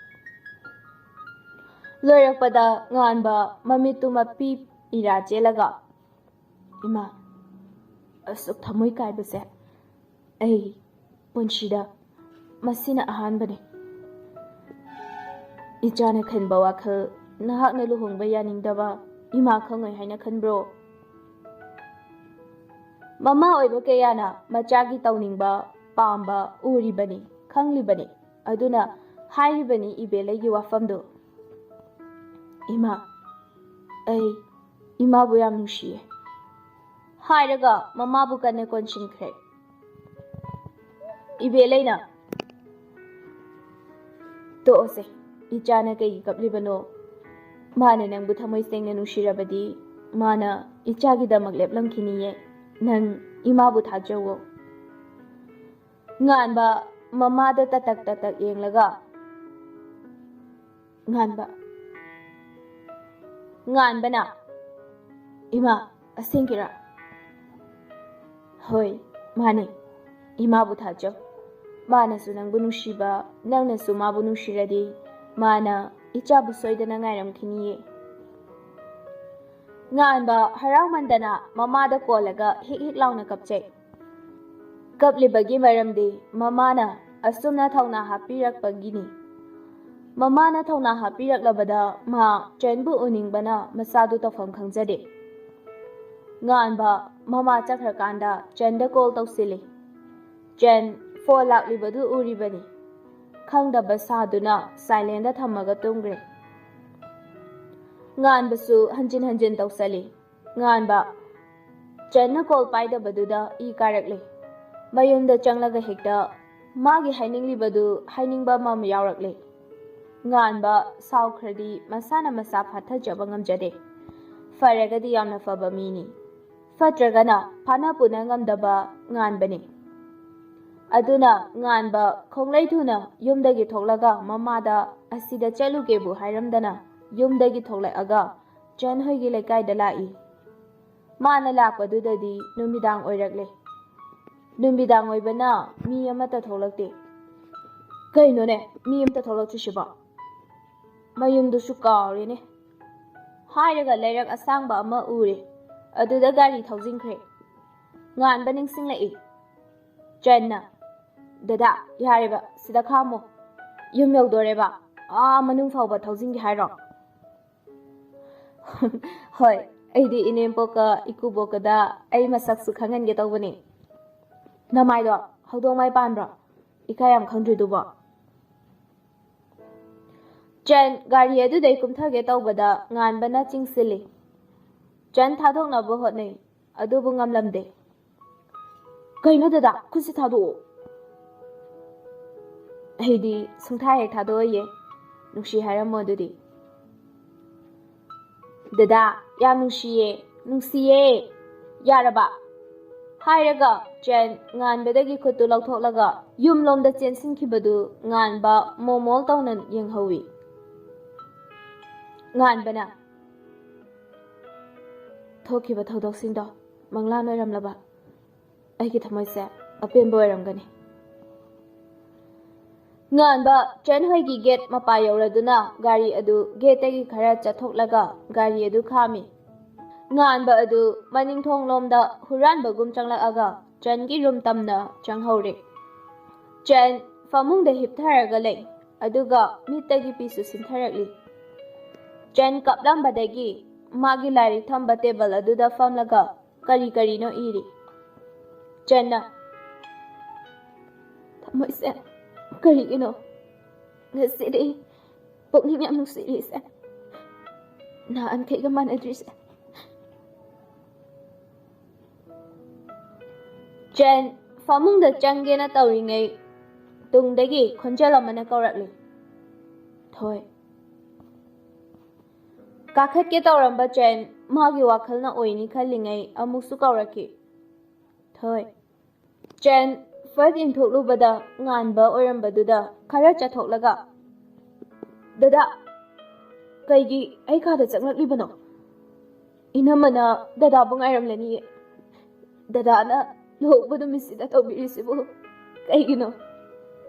ꯂꯣꯏꯔꯛꯄꯗ ꯉꯥꯟꯕ ꯃꯃꯤꯠꯇꯨ ꯃꯄꯤ ꯏꯔꯥ ꯆꯦꯜꯂꯒ, "ꯏꯃꯥ, ꯑꯁꯨꯛ ꯊꯃꯣꯏ ꯀꯥꯏꯕꯁꯦ ꯑꯩ ꯄꯨꯟꯁꯤꯗ ꯃꯁꯤꯅ ꯑꯍꯥꯟꯕꯅꯤ꯫ ꯏꯆꯥꯅ ꯈꯟꯕ ꯋꯥꯈꯜ ꯅꯍꯥꯛꯅ ꯂꯨꯍꯣꯡꯕ ꯌꯥꯅꯤꯡꯗꯕ ꯏꯃꯥ ꯈꯪꯉꯣꯏ ꯍꯥꯏꯅ ꯈꯟꯕ꯭ꯔꯣ?" ꯃꯃꯥ ꯑꯣꯏꯕ ꯀꯌꯥꯅ ꯃꯆꯥꯒꯤ ꯇꯧꯅꯤꯡꯕ, ꯄꯥꯝꯕ ꯎꯔꯤꯕꯅꯤ, ꯈꯪꯂꯤꯕꯅꯤ꯫ ꯑꯗꯨꯅ ꯍꯥꯏꯔꯤꯕꯅꯤ ꯏꯕꯦꯂꯩꯒꯤ ꯋꯥꯐꯝꯗꯨ꯫ "ꯏꯃꯥ, ꯑꯩ ꯏꯃꯥꯕꯨ ꯌꯥꯝ ꯅꯨꯡꯁꯤꯌꯦ" ꯍꯥꯏꯔꯒ ꯃꯃꯥꯕꯨ ꯀꯟꯅ ꯀꯣꯟꯁꯤꯟꯈ꯭ꯔꯦ꯫ ꯏꯕꯦꯂꯩꯅ, "ꯇꯣꯛꯑꯣꯁꯦ, ꯏꯆꯥꯅ ꯀꯩꯒꯤ ꯀꯞꯂꯤꯕꯅꯣ? ꯃꯥꯅ ꯅꯪꯕꯨ ꯊꯃꯣꯏ ꯁꯦꯡꯅ ꯅꯨꯡꯁꯤꯔꯕꯗꯤ ꯃꯥꯅ ꯏꯆꯥꯒꯤꯗꯃꯛ ꯂꯦꯞꯂꯝꯈꯤꯅꯤꯌꯦ꯫ ꯅꯪ ꯏꯃꯥꯕꯨ ꯊꯥꯖꯧꯋꯣ"꯫ ꯉꯥꯟꯕ ꯃꯃꯥꯗ ꯇꯇꯛ ꯇꯇꯛ ꯌꯦꯡꯂꯒ, ꯉꯥꯟꯕ, ꯉꯥꯟꯕꯅ, "ꯏꯃꯥ, ꯑꯁꯦꯡꯀꯤꯔꯥ?" "ꯍꯣꯏ, ꯃꯥꯅꯦ꯫ ꯏꯃꯥꯕꯨ ꯊꯥꯖꯧ꯫ ꯃꯥꯅꯁꯨ ꯅꯪꯕꯨ ꯅꯨꯡꯁꯤꯕ, ꯅꯪꯅꯁꯨ ꯃꯥꯕꯨ ꯅꯨꯡꯁꯤꯔꯗꯤ ꯃꯥꯅ ꯏꯆꯥꯕꯨ ꯁꯣꯏꯗꯅ ꯉꯥꯏꯔꯝꯈꯤꯅꯤꯌꯦ"꯫ ꯉꯥꯟꯕ ꯍꯔꯥꯎꯃꯟꯗꯅ ꯃꯃꯥꯗ ꯀꯣꯜꯂꯒ ꯍꯤꯛ ꯍꯤꯛ ꯂꯥꯎꯅ ꯀꯞꯆꯩ꯫ ꯀꯞꯂꯤꯕꯒꯤ ꯃꯔꯝꯗꯤ ꯃꯃꯥꯅ ꯑꯁꯨꯝꯅ ꯊꯧꯅꯥ ꯍꯥꯞꯄꯤꯔꯛꯄꯒꯤꯅꯤ꯫ ꯃꯃꯥꯅ ꯊꯧꯅꯥ ꯍꯥꯞꯄꯤꯔꯛꯂꯕꯗ ꯃꯥ ꯆꯟꯕꯨ ꯎꯅꯤꯡꯕꯅ ꯃꯆꯥꯗꯨ ꯇꯧꯐꯝ ꯈꯪꯖꯗꯦ꯫ ꯉꯥꯟꯕ ꯃꯃꯥ ꯆꯠꯈ꯭ꯔꯀꯥꯟꯗ ꯆꯟꯗ ꯀꯣꯜ ꯇꯧꯁꯤꯜꯂꯤ꯫ ꯆꯟ ꯐꯣꯟ ꯂꯥꯛꯂꯤꯕꯗꯨ ꯎꯔꯤꯕꯅꯤ꯫ ꯈꯪꯗꯕ ꯁꯥꯗꯨꯅ ꯁꯥꯏꯂꯦꯟꯗ ꯊꯝꯃꯒ ꯇꯨꯝꯈ꯭ꯔꯦ꯫ ꯉꯥꯟꯕꯁꯨ ꯍꯟꯖꯤꯟ ꯍꯟꯖꯤꯟ ꯇꯧꯁꯜꯂꯤ꯫ ꯉꯥꯟꯕ ꯆꯟꯅ ꯀꯣꯜ ꯄꯥꯏꯗꯕꯗꯨꯗ ꯏ ꯀꯥꯔꯛꯂꯦ꯫ ꯃꯌꯨꯝꯗ ꯆꯪꯂꯒ ꯍꯦꯛꯇ ꯃꯥꯒꯤ ꯍꯥꯏꯅꯤꯡꯂꯤꯕꯗꯨ ꯍꯥꯏꯅꯤꯡꯕ ꯑꯃ ꯌꯥꯎꯔꯛꯂꯦ꯫ ꯉꯥꯟꯕ ꯁꯥꯎꯈ꯭ꯔꯗꯤ ꯃꯁꯥꯅ ꯃꯁꯥ ꯐꯥꯊꯖꯕ ꯉꯝꯖꯗꯦ꯫ ꯐꯔꯒꯗꯤ ꯌꯥꯝꯅ ꯐꯕ ꯃꯤꯅꯤ, ꯐꯠꯇ꯭ꯔꯒꯅ ꯐꯥꯅ ꯄꯨꯅ ꯉꯝꯗꯕ ꯉꯥꯟꯕꯅꯤ꯫ ꯑꯗꯨꯅ ꯉꯥꯟꯕ ꯈꯣꯡꯂꯩ ꯊꯨꯅ ꯌꯨꯝꯗꯒꯤ ꯊꯣꯛꯂꯒ ꯃꯃꯥꯗ ꯑꯁꯤꯗ ꯆꯠꯂꯨꯒꯦꯕꯨ ꯍꯥꯏꯔꯝꯗꯅ ꯌꯨꯝꯗꯒꯤ ꯊꯣꯛꯂꯛꯑꯒ ꯆꯟ ꯍꯣꯏꯒꯤ ꯂꯩꯀꯥꯏꯗ ꯂꯥꯛꯏ꯫ ꯃꯥꯅ ꯂꯥꯛꯄꯗꯨꯗꯗꯤ ꯅꯨꯃꯤꯗꯥꯡ ꯑꯣꯏꯔꯛꯂꯦ꯫ ꯅꯨꯃꯤꯗꯥꯡ ꯑꯣꯏꯕꯅ ꯃꯤ ꯑꯃꯠꯇ ꯊꯣꯛꯂꯛꯇꯦ꯫ ꯀꯩꯅꯣꯅꯦ, ꯃꯤ ꯑꯃꯠꯇ ꯊꯣꯛꯂꯛꯇ꯭ꯔꯤꯁꯤꯕꯣ? ꯃꯌꯨꯝꯗꯨꯁꯨ ꯀꯥꯎꯔꯦꯅꯦ꯫ ꯍꯥꯏꯔꯒ ꯂꯩꯔꯛ ꯑꯁꯥꯡꯕ ꯑꯃ ꯎꯔꯦ꯫ ꯑꯗꯨꯗ ꯒꯥꯔꯤ ꯊꯧꯖꯤꯟꯈ꯭ꯔꯦ꯫ ꯉꯥꯟꯕ ꯅꯤꯡꯁꯤꯡꯂꯛꯏ꯫ ꯆꯟꯅ, "ꯗꯗꯥ, ꯌꯥꯔꯦꯕ, ꯁꯤꯗ ꯈꯥꯝꯃꯣ꯫ ꯌꯨꯝ ꯌꯧꯗꯣꯔꯦꯕ꯫ ꯑꯥ ꯃꯅꯨꯡ ꯐꯥꯎꯕ ꯊꯧꯖꯤꯟꯒꯦ ꯍꯥꯏꯔꯣ?" "ꯍꯣꯏ, ꯑꯩꯗꯤ ꯏꯅꯦꯝꯄꯣꯛꯀ ꯏꯀꯨꯕꯣꯛꯀꯗ ꯑꯩ ꯃꯁꯛꯁꯨ ꯈꯪꯍꯟꯒꯦ ꯇꯧꯕꯅꯦ꯫ ꯅꯃꯥꯏꯗꯣ ꯍꯧꯗꯣꯡ ꯃꯥꯏ ꯄꯥꯟꯕ꯭ꯔꯣ? ꯏꯀꯥꯏ ꯌꯥꯝ ꯈꯪꯗ꯭ꯔꯤꯗꯨꯕꯣ?" ꯆꯟ ꯒꯥꯔꯤ ꯑꯗꯨꯗꯩ ꯀꯨꯝꯊꯒꯦ ꯇꯧꯕꯗ ꯉꯥꯟꯕꯅ ꯆꯤꯡꯁꯤꯜꯂꯤ꯫ ꯆꯟ ꯊꯥꯗꯣꯛꯅꯕ ꯍꯣꯠꯅꯩ, ꯑꯗꯨꯕꯨ ꯉꯝꯂꯝꯗꯦ꯫ "ꯀꯩꯅꯣ ꯗꯗꯥ, ꯈꯨꯠꯁꯤ ꯊꯥꯗꯣꯛꯑꯣ꯫" "ꯑꯩꯗꯤ ꯁꯨꯡꯊꯥ ꯍꯦꯛ ꯊꯥꯗꯣꯛꯑꯣꯏꯌꯦ꯫ ꯅꯨꯡꯁꯤ ꯍꯥꯏꯔꯝꯃꯣ ꯑꯗꯨꯗꯤ꯫" "ꯗꯗꯥ, ꯌꯥꯝ ꯅꯨꯡꯁꯤꯌꯦ, ꯅꯨꯡꯁꯤꯌꯦ꯫ ꯌꯥꯔꯕ?" ꯍꯥꯏꯔꯒ ꯆꯦꯟ ꯉꯥꯟꯕꯗꯒꯤ ꯈꯨꯠꯇꯨ ꯂꯧꯊꯣꯛꯂꯒ ꯌꯨꯝꯂꯣꯝꯗ ꯆꯦꯟꯁꯤꯟꯈꯤꯕꯗꯨ ꯉꯥꯟꯕ ꯃꯣꯃꯣꯜ ꯇꯧꯅ ꯌꯦꯡꯍꯧꯏ꯫ ꯉꯥꯟꯕꯅ, "ꯊꯣꯛꯈꯤꯕ ꯊꯧꯗꯣꯛꯁꯤꯡꯗꯣ ꯃꯪꯂꯥꯟ ꯑꯣꯏꯔꯝꯂꯕ? ꯑꯩꯒꯤ ꯊꯃꯣꯏꯁꯦ ꯑꯄꯦꯟꯕ ꯑꯣꯏꯔꯝꯒꯅꯤ꯫" ꯉꯥꯟꯕ ꯆꯦꯟ ꯍꯣꯏꯒꯤ ꯒꯦꯠ ꯃꯄꯥ ꯌꯧꯔꯗꯨꯅ ꯒꯥꯔꯤ ꯑꯗꯨ ꯒꯦꯠꯇꯒꯤ ꯈꯔ ꯆꯠꯊꯣꯛꯂꯒ ꯒꯥꯔꯤ ꯑꯗꯨ ꯈꯥꯝꯃꯤ꯫ ꯉꯥꯟꯕ ꯑꯗꯨ ꯃꯅꯤꯡ ꯊꯣꯡꯂꯣꯝꯗ ꯍꯨꯔꯥꯟꯕꯒꯨꯝ ꯆꯪꯂꯛꯑꯒ ꯆꯦꯟꯒꯤ ꯔꯨꯝ ꯇꯝꯅ ꯆꯪꯍꯧꯔꯦ꯫ ꯆꯦꯟ ꯐꯃꯨꯡꯗ ꯍꯤꯞꯊꯔꯒ ꯂꯩ꯫ ꯑꯗꯨꯒ ꯃꯤꯠꯇꯒꯤ ꯄꯤꯁꯨ ꯁꯤꯟꯊꯔꯛꯂꯤ꯫ ꯆꯦꯟ ꯀꯞꯂꯝꯕꯗꯒꯤ ꯃꯥꯒꯤ ꯂꯥꯏꯔꯤꯛ ꯊꯝꯕ ꯇꯦꯕꯜ ꯑꯗꯨꯗ ꯐꯝꯂꯒ ꯀꯔꯤ ꯀꯔꯤꯅꯣ ꯏꯔꯤ꯫ ꯆꯦꯟꯅ, "ꯊꯃꯣꯏꯁꯦ, ꯀꯔꯤꯒꯤꯅꯣ ꯉꯁꯤꯗꯤ ꯄꯨꯛꯅꯤꯡ ꯌꯥꯝ ꯅꯨꯡꯁꯤꯔꯤꯁꯦ? ꯅꯍꯥꯟꯈꯩꯒ ꯃꯥꯟꯅꯗ꯭ꯔꯤꯁꯦ?" ꯆꯦꯟ ꯐꯃꯨꯡꯗ ꯆꯪꯒꯦꯅ ꯇꯧꯔꯤꯉꯩ ꯇꯨꯡꯗꯒꯤ ꯈꯣꯟꯖꯦꯜ ꯑꯃꯅ ꯀꯧꯔꯛꯂꯤ, "ꯊꯣꯏ꯫" ꯀꯥꯈꯠꯀꯦ ꯇꯧꯔꯝꯕ ꯆꯦꯟ ꯃꯥꯒꯤ ꯋꯥꯈꯜꯅ ꯑꯣꯏꯅꯤ ꯈꯜꯂꯤꯉꯩ ꯑꯃꯨꯛꯁꯨ ꯀꯧꯔꯛꯈꯤ, "ꯊꯣꯏ꯫" ꯆꯦꯟ ꯐꯠ ꯌꯦꯡꯊꯣꯛꯂꯨꯕꯗ ꯉꯥꯟꯕ ꯑꯣꯏꯔꯝꯕꯗꯨꯗ ꯈꯔ ꯆꯠꯊꯣꯛꯂꯒ, "ꯗꯗꯥ, ꯀꯩꯒꯤ ꯑꯩ ꯀꯥꯗ ꯆꯪꯂꯛꯂꯤꯕꯅꯣ? ꯏꯅꯝꯃꯅ ꯗꯗꯥꯕꯨ ꯉꯥꯏꯔꯝꯂꯅꯤꯌꯦ꯫ ꯗꯗꯥꯅ ꯂꯨꯍꯣꯡꯕ ꯅꯨꯃꯤꯠꯁꯤꯗ ꯇꯧꯕꯤꯔꯤꯁꯤꯕꯨ ꯀꯩꯒꯤꯅꯣ?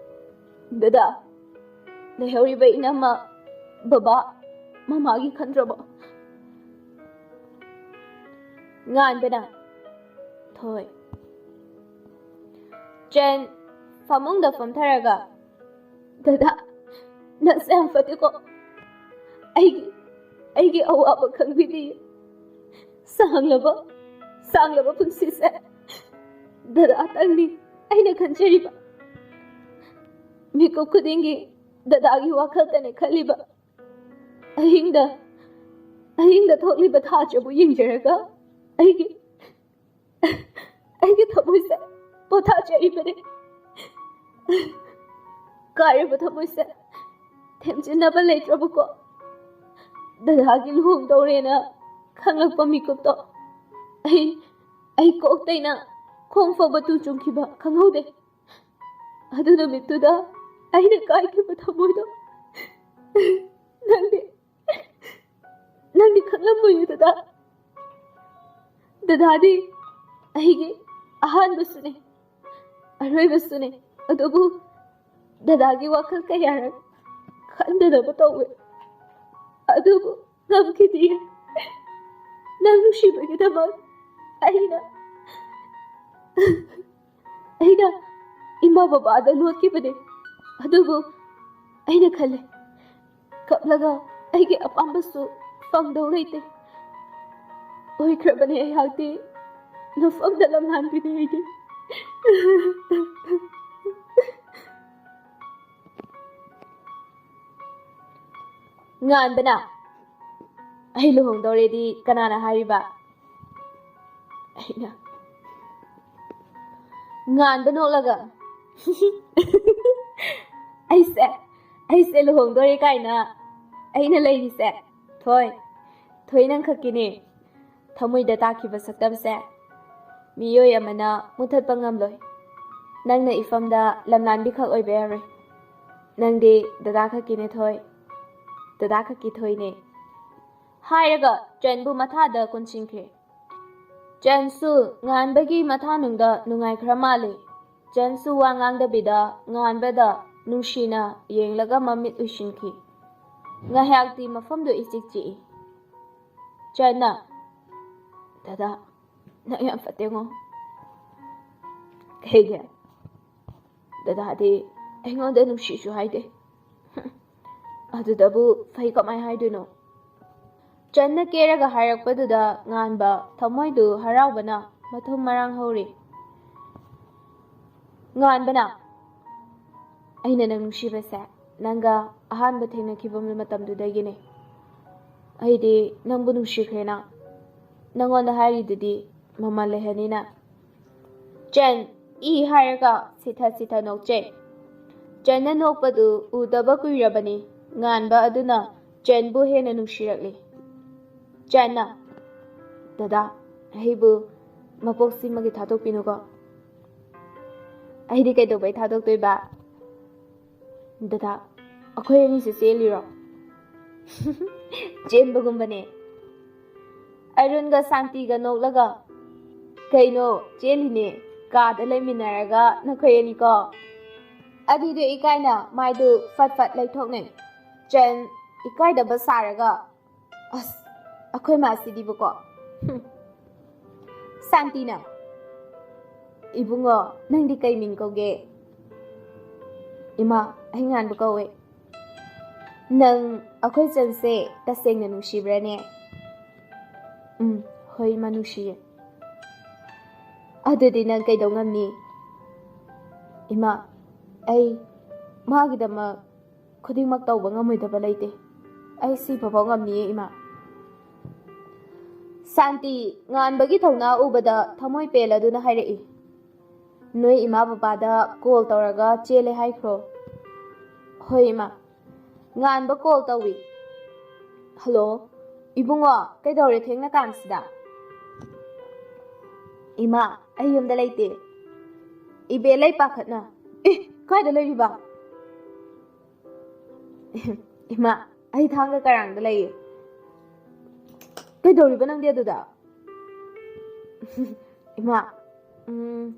ꯗꯗꯥ, ꯂꯩꯍꯧꯔꯤꯕ ꯏꯅꯝꯃ, ꯕꯕꯥ, ꯃꯃꯥꯒꯤ ꯈꯟꯗ꯭ꯔꯕꯣ?" ꯉꯥꯟꯕꯅ, "ꯊꯣꯏ꯫" ꯆꯦꯟ ꯐꯃꯨꯡꯗ ꯐꯝꯊꯔꯒ, "ꯗꯗꯥ, ꯅꯪꯁꯦ ꯌꯥꯝ ꯐꯠꯇꯦꯀꯣ꯫ ꯑꯩꯒꯤ, ꯑꯩꯒꯤ ꯑꯋꯥꯕ ꯈꯪꯕꯤꯗꯦ꯫ ꯁꯥꯡꯂꯕ, ꯁꯥꯡꯂꯕ ꯄꯨꯟꯁꯤꯁꯦ ꯗꯗꯥꯇꯪꯅꯤ ꯑꯩꯅ ꯈꯟꯖꯔꯤꯕ꯫ ꯃꯤꯀꯨꯞ ꯈꯨꯗꯤꯡꯒꯤ ꯗꯗꯥꯒꯤ ꯋꯥꯈꯜꯇꯅꯦ ꯈꯜꯂꯤꯕ꯫ ꯑꯍꯤꯡꯗ, ꯑꯍꯤꯡꯗ ꯊꯣꯛꯂꯤꯕ ꯊꯥꯖꯕꯨ ꯌꯦꯡꯖꯔꯒ ꯑꯩꯒꯤ, ꯑꯩꯒꯤ ꯊꯃꯣꯏꯁꯦ ꯄꯣꯊꯥꯖꯔꯤꯕꯅꯤ꯫ ꯀꯥꯏꯔꯕ ꯊꯃꯣꯏꯁꯦ ꯊꯦꯝꯖꯤꯟꯅꯕ ꯂꯩꯇ꯭ꯔꯕꯀꯣ꯫ ꯗꯗꯥꯒꯤ ꯂꯨꯍꯣꯡꯗꯧꯔꯦꯅ ꯈꯪꯂꯛꯄ ꯃꯤꯀꯨꯞꯇꯣ ꯑꯩ, ꯑꯩ ꯀꯣꯛꯇꯩꯅ ꯈꯣꯡ ꯐꯥꯎꯕ ꯇꯨ ꯆꯨꯡꯈꯤꯕ ꯈꯪꯍꯧꯗꯦ꯫ ꯑꯗꯨ ꯅꯨꯃꯤꯠꯇꯨꯗ ꯑꯩꯅ ꯀꯥꯏꯈꯤꯕ ꯊꯃꯣꯏꯗꯣ ꯅꯪꯗꯤ, ꯅꯪꯗꯤ ꯈꯪꯂꯝꯃꯣꯏꯌꯦ ꯗꯗꯥ꯫ ꯗꯗꯥꯗꯤ ꯑꯩꯒꯤ ꯑꯍꯥꯟꯕꯁꯨꯅꯦ, ꯑꯔꯣꯏꯕꯁꯨꯅꯦ꯫ ꯑꯗꯨꯕꯨ ꯗꯗꯥꯒꯤ ꯋꯥꯈꯜ ꯀꯌꯥꯔꯛ ꯈꯟꯗꯅꯕ ꯇꯧꯋꯦ꯫ ꯑꯗꯨꯕꯨ ꯉꯝꯈꯤꯗꯦ꯫ ꯅꯪ ꯅꯨꯡꯁꯤꯕꯒꯤꯗꯃꯛ ꯑꯩꯅ, ꯑꯩꯅ ꯏꯃꯥ ꯕꯕꯥꯗ ꯂꯣꯠꯈꯤꯕꯅꯦ꯫ ꯑꯗꯨꯕꯨ ꯑꯩꯅ ꯈꯜꯂꯦ, ꯀꯞꯂꯒ ꯑꯩꯒꯤ ꯑꯄꯥꯝꯕꯁꯨ ꯐꯪꯗꯧ ꯂꯩꯇꯦ꯫ ꯑꯣꯏꯈ꯭ꯔꯕꯅꯦ ꯑꯩꯍꯥꯛꯇꯤ, ꯅꯐꯝꯗ ꯂꯝꯍꯥꯟꯕꯤꯅꯦ ꯑꯩꯗꯤ꯫ ꯉꯥꯟꯕꯅ, "ꯑꯩ ꯂꯨꯍꯣꯡꯗꯧꯔꯦꯗꯤ ꯀꯅꯥꯅ ꯍꯥꯏꯔꯤꯕ?" ꯑꯩꯅ꯫ ꯉꯥꯟꯕ ꯅꯣꯛꯂꯒ, "ꯑꯩꯁꯦ, ꯑꯩꯁꯦ ꯂꯨꯍꯣꯡꯗꯣꯔꯦ ꯀꯥꯏꯅ ꯑꯩꯅ ꯂꯩꯔꯤꯁꯦ, ꯊꯣꯏ, ꯊꯣꯏ ꯅꯪ ꯈꯛꯀꯤꯅꯦ꯫ ꯊꯃꯣꯏꯗ ꯇꯥꯈꯤꯕ ꯁꯛꯇꯝꯁꯦ ꯃꯤꯑꯣꯏ ꯑꯃꯅ ꯃꯨꯊꯠꯄ ꯉꯝꯂꯣꯏ꯫ ꯅꯪꯅ ꯏꯐꯝꯗ ꯂꯝꯂꯥꯟꯕꯤ ꯈꯛ ꯑꯣꯏꯕ ꯌꯥꯔꯣꯏ꯫ ꯅꯪꯗꯤ ꯗꯗꯥ ꯈꯛꯀꯤꯅꯦ ꯊꯣꯏ, ꯗꯗꯥ ꯈꯛꯀꯤ ꯊꯣꯏꯅꯦ"꯫ ꯍꯥꯏꯔꯒ ꯆꯟꯕꯨ ꯃꯊꯥꯗ ꯀꯣꯟꯁꯤꯟꯈ꯭ꯔꯦ꯫ ꯆꯟꯁꯨ ꯉꯥꯟꯕꯒꯤ ꯃꯊꯥꯅꯨꯡꯗ ꯅꯨꯡꯉꯥꯏꯈ꯭ꯔ ꯃꯥꯜꯂꯦ꯫ ꯆꯟꯁꯨ ꯋꯥ ꯉꯥꯡꯗꯕꯤꯗ ꯉꯥꯟꯕꯗ ꯅꯨꯡꯁꯤꯅ ꯌꯦꯡꯂꯒ ꯃꯃꯤꯠ ꯎꯏꯁꯤꯟꯈꯤ꯫ ꯉꯥꯏꯍꯥꯛꯇꯤ ꯃꯐꯝꯗꯨ ꯏꯆꯤꯛ ꯆꯤꯛꯏ꯫ ꯆꯟꯅ, "ꯗꯗꯥ, ꯅꯪ ꯌꯥꯝ ꯐꯠꯇꯦꯉꯣ"꯫ "ꯀꯩꯒꯤ? ꯗꯗꯥꯗꯤ ꯑꯩꯉꯣꯟꯗ ꯅꯨꯡꯁꯤꯁꯨ ꯍꯥꯏꯗꯦ꯫ ꯑꯗꯨꯗꯕꯨ ꯐꯩ ꯀꯃꯥꯏ ꯍꯥꯏꯗꯣꯏꯅꯣ?" ꯆꯟꯅ ꯀꯦꯔꯒ ꯍꯥꯏꯔꯛꯄꯗꯨꯗ ꯉꯥꯟꯕ ꯊꯃꯣꯏꯗꯨ ꯍꯔꯥꯎꯕꯅ ꯃꯊꯨꯝ ꯃꯔꯥꯡ ꯍꯧꯔꯤ꯫ ꯉꯥꯟꯕꯅ, "ꯑꯩꯅ ꯅꯪ ꯅꯨꯡꯁꯤꯕꯁꯦ ꯅꯪꯒ ꯑꯍꯥꯟꯕ ꯊꯦꯡꯅꯈꯤꯕ ꯃꯇꯝꯗꯨꯗꯒꯤꯅꯦ꯫ ꯑꯩꯗꯤ ꯅꯪꯕꯨ ꯅꯨꯡꯁꯤꯈ꯭ꯔꯦꯅ꯫ ꯅꯪꯉꯣꯟꯗ ꯍꯥꯏꯔꯤꯗꯨꯗꯤ ꯃꯃꯜ ꯂꯩꯍꯟꯅꯤꯅ"꯫ ꯆꯟ ꯏ ꯍꯥꯏꯔꯒ ꯁꯤꯊ ꯁꯤꯊ ꯅꯣꯛꯆꯩ꯫ ꯆꯟꯅ ꯅꯣꯛꯄꯗꯨ ꯎꯗꯕ ꯀꯨꯏꯔꯕꯅꯤ꯫ ꯉꯥꯟꯕ ꯑꯗꯨꯅ ꯆꯟꯕꯨ ꯍꯦꯟꯅ ꯅꯨꯡꯁꯤꯔꯛꯂꯤ꯫ ꯆꯟꯅ, "ꯗꯗꯥ, ꯑꯩꯕꯨ ꯃꯄꯣꯛꯁꯤꯃꯒꯤ ꯊꯥꯗꯣꯛꯄꯤꯅꯨꯀꯣ"꯫ "ꯑꯩꯗꯤ ꯀꯩꯗꯧꯕꯩ ꯊꯥꯗꯣꯛꯇꯣꯏꯕ?" "ꯗꯗꯥ, ꯑꯩꯈꯣꯏ ꯑꯅꯤꯁꯦ ꯆꯦꯜꯂꯤꯔꯣ?" "ꯆꯦꯟꯕꯒꯨꯝꯕꯅꯦ"꯫ ꯑꯔꯨꯟꯒ ꯁꯥꯟꯇꯤꯒ ꯅꯣꯛꯂꯒ, "ꯀꯩꯅꯣ ꯆꯦꯜꯂꯤꯅꯦ, ꯀꯥꯗ ꯂꯩꯃꯤꯟꯅꯔꯒ ꯅꯈꯣꯏ ꯑꯅꯤꯀꯣ"꯫ ꯑꯅꯤꯗꯨ ꯏꯀꯥꯏꯅ ꯃꯥꯏꯗꯨ ꯐꯠ ꯐꯠ ꯂꯩꯊꯣꯛꯅꯩ꯫ ꯆꯟ ꯏꯀꯥꯏꯗꯕ ꯁꯥꯔꯒ, "ꯑꯁ, ꯑꯩꯈꯣꯏ ꯃꯥꯁꯤꯗꯤꯕꯀꯣ"꯫ ꯍꯨꯝ꯫ ꯁꯥꯟꯇꯤꯅ, "ꯏꯕꯨꯡꯉꯣ, ꯅꯪꯗꯤ ꯀꯩ ꯃꯤꯡ ꯀꯧꯒꯦ?" "ꯏꯃꯥ, ꯑꯩ ꯉꯥꯟꯕ ꯀꯧꯋꯦ"꯫ ꯅꯪ ꯑꯩꯈꯣꯏ ꯆꯟꯁꯦ ꯇꯁꯦꯡꯅ ꯅꯨꯡꯁꯤꯕ꯭ꯔꯥꯅꯦ? ꯎꯝ, ꯍꯣꯏ, ꯏꯃꯥ, ꯅꯨꯡꯁꯤꯌꯦ꯫ ꯑꯗꯨꯗꯤ ꯅꯪ ꯀꯩꯗꯧ ꯉꯝꯅꯤ? ꯏꯃꯥ, ꯑꯩ ꯃꯥꯒꯤꯗꯃꯛ ꯈꯨꯗꯤꯡꯃꯛ ꯇꯧꯕ ꯉꯝꯃꯣꯏꯗꯕ ꯂꯩꯇꯦ꯫ ꯑꯩ ꯁꯤꯕꯐꯥꯎ ꯉꯝꯅꯤꯌꯦ, ꯏꯃꯥ꯫ ꯁꯥꯟꯇꯤ ꯉꯥꯟꯕꯒꯤ ꯊꯧꯅꯥ ꯎꯕꯗ ꯊꯃꯣꯏ ꯄꯦꯜꯂꯗꯨꯅ ꯍꯥꯏꯔꯛꯏ, "ꯅꯣꯏ ꯏꯃꯥ ꯕꯕꯥꯗ ꯀꯣꯜ ꯇꯧꯔꯒ ꯆꯦꯜꯂꯦ ꯍꯥꯏꯈ꯭ꯔꯣ꯫" "ꯍꯣꯏ, ꯏꯃꯥ꯫" ꯉꯥꯟꯕ ꯀꯣꯜ ꯇꯧꯏ꯫ "ꯍꯜꯂꯣ, ꯏꯕꯨꯡꯉꯣ, ꯀꯩꯗꯧꯔꯦ ꯊꯦꯡꯅ ꯀꯥꯟꯁꯤꯗ?" "ꯏꯃꯥ, ꯑꯩ ꯌꯨꯝꯗ ꯂꯩꯇꯦ꯫ ꯏꯕꯦ ꯂꯩ ꯄꯥꯈꯠꯅ꯫" "ꯑꯦ, ꯀꯥꯏꯗ ꯂꯩꯔꯤꯕ?" "ꯏꯃꯥ, ꯑꯩ ꯊꯥꯡꯒ ꯀꯔꯥꯡꯗ ꯂꯩꯌꯦ꯫" "ꯀꯩꯗꯧꯔꯤꯕ ꯅꯪꯗꯤ ꯑꯗꯨꯗ?" "ꯏꯃꯥ, ꯎꯝ,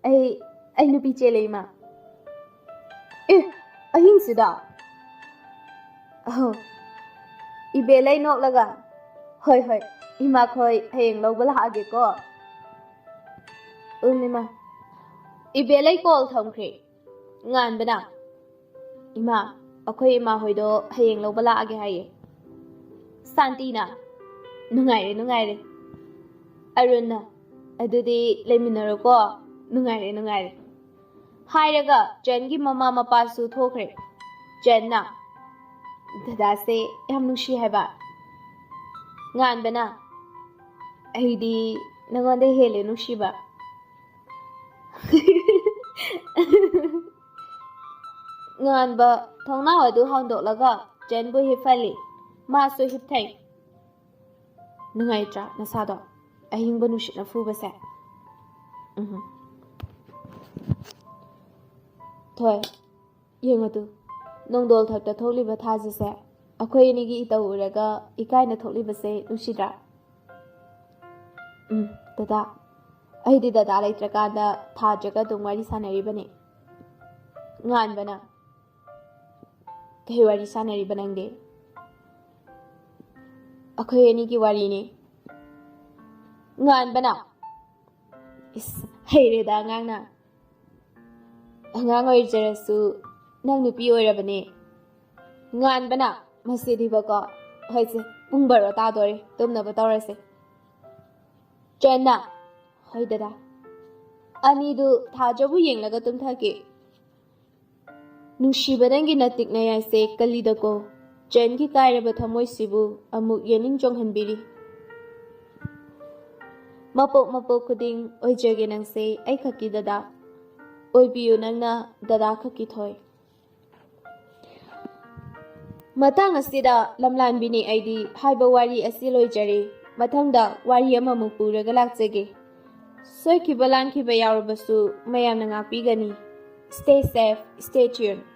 ꯑꯩ, ꯑꯩ ꯅꯨꯄꯤ ꯆꯦꯜꯂꯦ, ꯏꯃꯥ꯫" "ꯑꯦ, ꯑꯍꯤꯡꯁꯤꯗ?" "ꯑꯍꯣ꯫" ꯏꯕꯦꯂꯩ ꯅꯣꯛꯂꯒ, "ꯍꯣꯏ, ꯍꯣꯏ, ꯏꯃꯥꯈꯣꯏ ꯍꯌꯦꯡ ꯂꯧꯕ ꯂꯥꯛꯑꯒꯦꯀꯣ꯫" "ꯎꯝ, ꯏꯃꯥ꯫" ꯏꯕꯦꯂꯩ ꯀꯣꯜ ꯊꯝꯈ꯭ꯔꯦ꯫ ꯉꯥꯟꯕꯅ, "ꯏꯃꯥ, ꯑꯩꯈꯣꯏ ꯏꯃꯥ ꯍꯣꯏꯗꯣ ꯍꯌꯦꯡ ꯂꯧꯕ ꯂꯥꯛꯑꯒꯦ ꯍꯥꯏꯌꯦ꯫" ꯁꯥꯟꯇꯤꯅ, "ꯅꯨꯡꯉꯥꯏꯔꯦ, ꯅꯨꯡꯉꯥꯏꯔꯦ꯫" ꯑꯔꯨꯟꯅ, "ꯑꯗꯨꯗꯤ ꯂꯩꯃꯤꯟꯅꯔꯣꯀꯣ, ꯅꯨꯡꯉꯥꯏꯔꯦ, ꯅꯨꯡꯉꯥꯏꯔꯦ꯫" ꯍꯥꯏꯔꯒ ꯆꯟꯒꯤ ꯃꯃꯥ ꯃꯄꯥꯁꯨ ꯊꯣꯛꯈ꯭ꯔꯦ꯫ ꯆꯟꯅ, "ꯗꯗꯥꯁꯦ ꯌꯥꯝ ꯅꯨꯡꯁꯤ ꯍꯥꯏꯕ꯫" ꯉꯥꯟꯕꯅ, "ꯑꯩꯗꯤ ꯅꯉꯣꯟꯗ ꯍꯦꯜꯂꯦ ꯅꯨꯡꯁꯤꯕ꯫" ꯉꯥꯟꯕ ꯊꯣꯡꯅꯥꯎ ꯑꯗꯨ ꯍꯥꯡꯗꯣꯛꯂꯒ ꯆꯟꯕꯨ ꯍꯤꯞꯍꯜꯂꯤ꯫ ꯃꯥꯁꯨ ꯍꯤꯞꯊꯩ꯫ "ꯅꯨꯡꯉꯥꯏꯇ꯭ꯔꯥ ꯅꯁꯥꯗꯣ? ꯑꯍꯤꯡꯕ ꯅꯨꯡꯁꯤꯠꯅ ꯐꯨꯕꯁꯦ꯫" ꯎꯝ꯫ "ꯊꯣꯏ, ꯌꯦꯡꯉꯨ ꯇꯨ, ꯅꯣꯡꯗꯣꯜ ꯊꯛꯇ ꯊꯣꯛꯂꯤꯕ ꯊꯥꯖꯁꯦ, ꯑꯩꯈꯣꯏ ꯑꯅꯤꯒꯤ ꯏꯇꯧ ꯎꯔꯒ ꯏꯀꯥꯏꯅ ꯊꯣꯛꯂꯤꯕꯁꯦ ꯅꯨꯡꯁꯤꯗ꯭ꯔꯥ?" "ꯎꯝ, ꯗꯗꯥ, ꯑꯩꯗꯤ ꯗꯗꯥ ꯂꯩꯇ꯭ꯔꯀꯥꯟꯗ ꯊꯥꯖꯒ ꯑꯗꯨꯝ ꯋꯥꯔꯤ ꯁꯥꯟꯅꯔꯤꯕꯅꯤ꯫" ꯉꯥꯟꯕꯅ, "ꯀꯩ ꯋꯥꯔꯤ ꯁꯥꯟꯅꯔꯤꯕ ꯅꯪꯗꯤ?" "ꯑꯩꯈꯣꯏ ꯑꯅꯤꯒꯤ ꯋꯥꯔꯤꯅꯤ꯫" ꯉꯥꯟꯕꯅ, "ꯏꯁ, ꯍꯩꯔꯦꯗ ꯑꯉꯥꯡꯅ꯫ ꯑꯉꯥꯡ ꯑꯣꯏꯖꯔꯁꯨ ꯅꯪ ꯅꯨꯄꯤ ꯑꯣꯏꯔꯕꯅꯦ꯫ ꯉꯥꯟꯕꯅ, "ꯃꯁꯤꯗꯤꯕꯀꯣ, ꯍꯣꯏꯁꯦ, ꯄꯨꯡ ꯕꯥꯔꯣ ꯇꯥꯗꯣꯔꯦ, ꯇꯨꯝꯅꯕ ꯇꯧꯔꯁꯦ꯫" ꯆꯦꯟꯅ, "ꯍꯣꯏ ꯗꯗꯥ꯫" ꯑꯅꯤꯗꯨ ꯊꯥꯖꯕꯨ ꯌꯦꯡꯂꯒ ꯇꯨꯝꯊꯈꯤ꯫ ꯅꯨꯡꯁꯤꯕ ꯅꯪꯒꯤ ꯅꯇꯤꯛ ꯅꯌꯥꯏꯁꯦ ꯀꯜꯂꯤꯗꯀꯣ꯫ ꯆꯦꯟꯒꯤ ꯀꯥꯏꯔꯕ ꯊꯃꯣꯏꯁꯤꯕꯨ ꯑꯃꯨꯛ ꯌꯦꯅꯤꯡ ꯆꯣꯡꯍꯟꯕꯤꯔꯤ꯫ ꯃꯄꯣꯛ ꯃꯄꯣꯛ ꯈꯨꯗꯤꯡ ꯑꯣꯏꯖꯒꯦ ꯅꯪꯁꯦ ꯑꯩꯈꯛꯀꯤ ꯗꯗꯥ꯫ ꯑꯣꯏꯕꯤꯌꯨ ꯅꯪꯅ ꯗꯗꯥ ꯈꯛꯀꯤ ꯊꯣꯏ꯫ ꯃꯇꯥꯡ ꯑꯁꯤꯗ ꯂꯝꯂꯥꯟꯕꯤꯅꯤ ꯑꯩꯗꯤ ꯍꯥꯏꯕ ꯋꯥꯔꯤ ꯑꯁꯤ ꯂꯣꯏꯖꯔꯦ꯫ ꯃꯊꯪꯗ ꯋꯥꯔꯤ ꯑꯃꯃꯨꯛ ꯄꯨꯔꯒ ꯂꯥꯛꯆꯒꯦ꯫ ꯁꯣꯏꯈꯤꯕ ꯂꯥꯟꯈꯤꯕ ꯌꯥꯎꯔꯕꯁꯨ ꯃꯌꯥꯝꯅ ꯉꯥꯛꯄꯤꯒꯅꯤ꯫ Stay safe, stay tuned꯫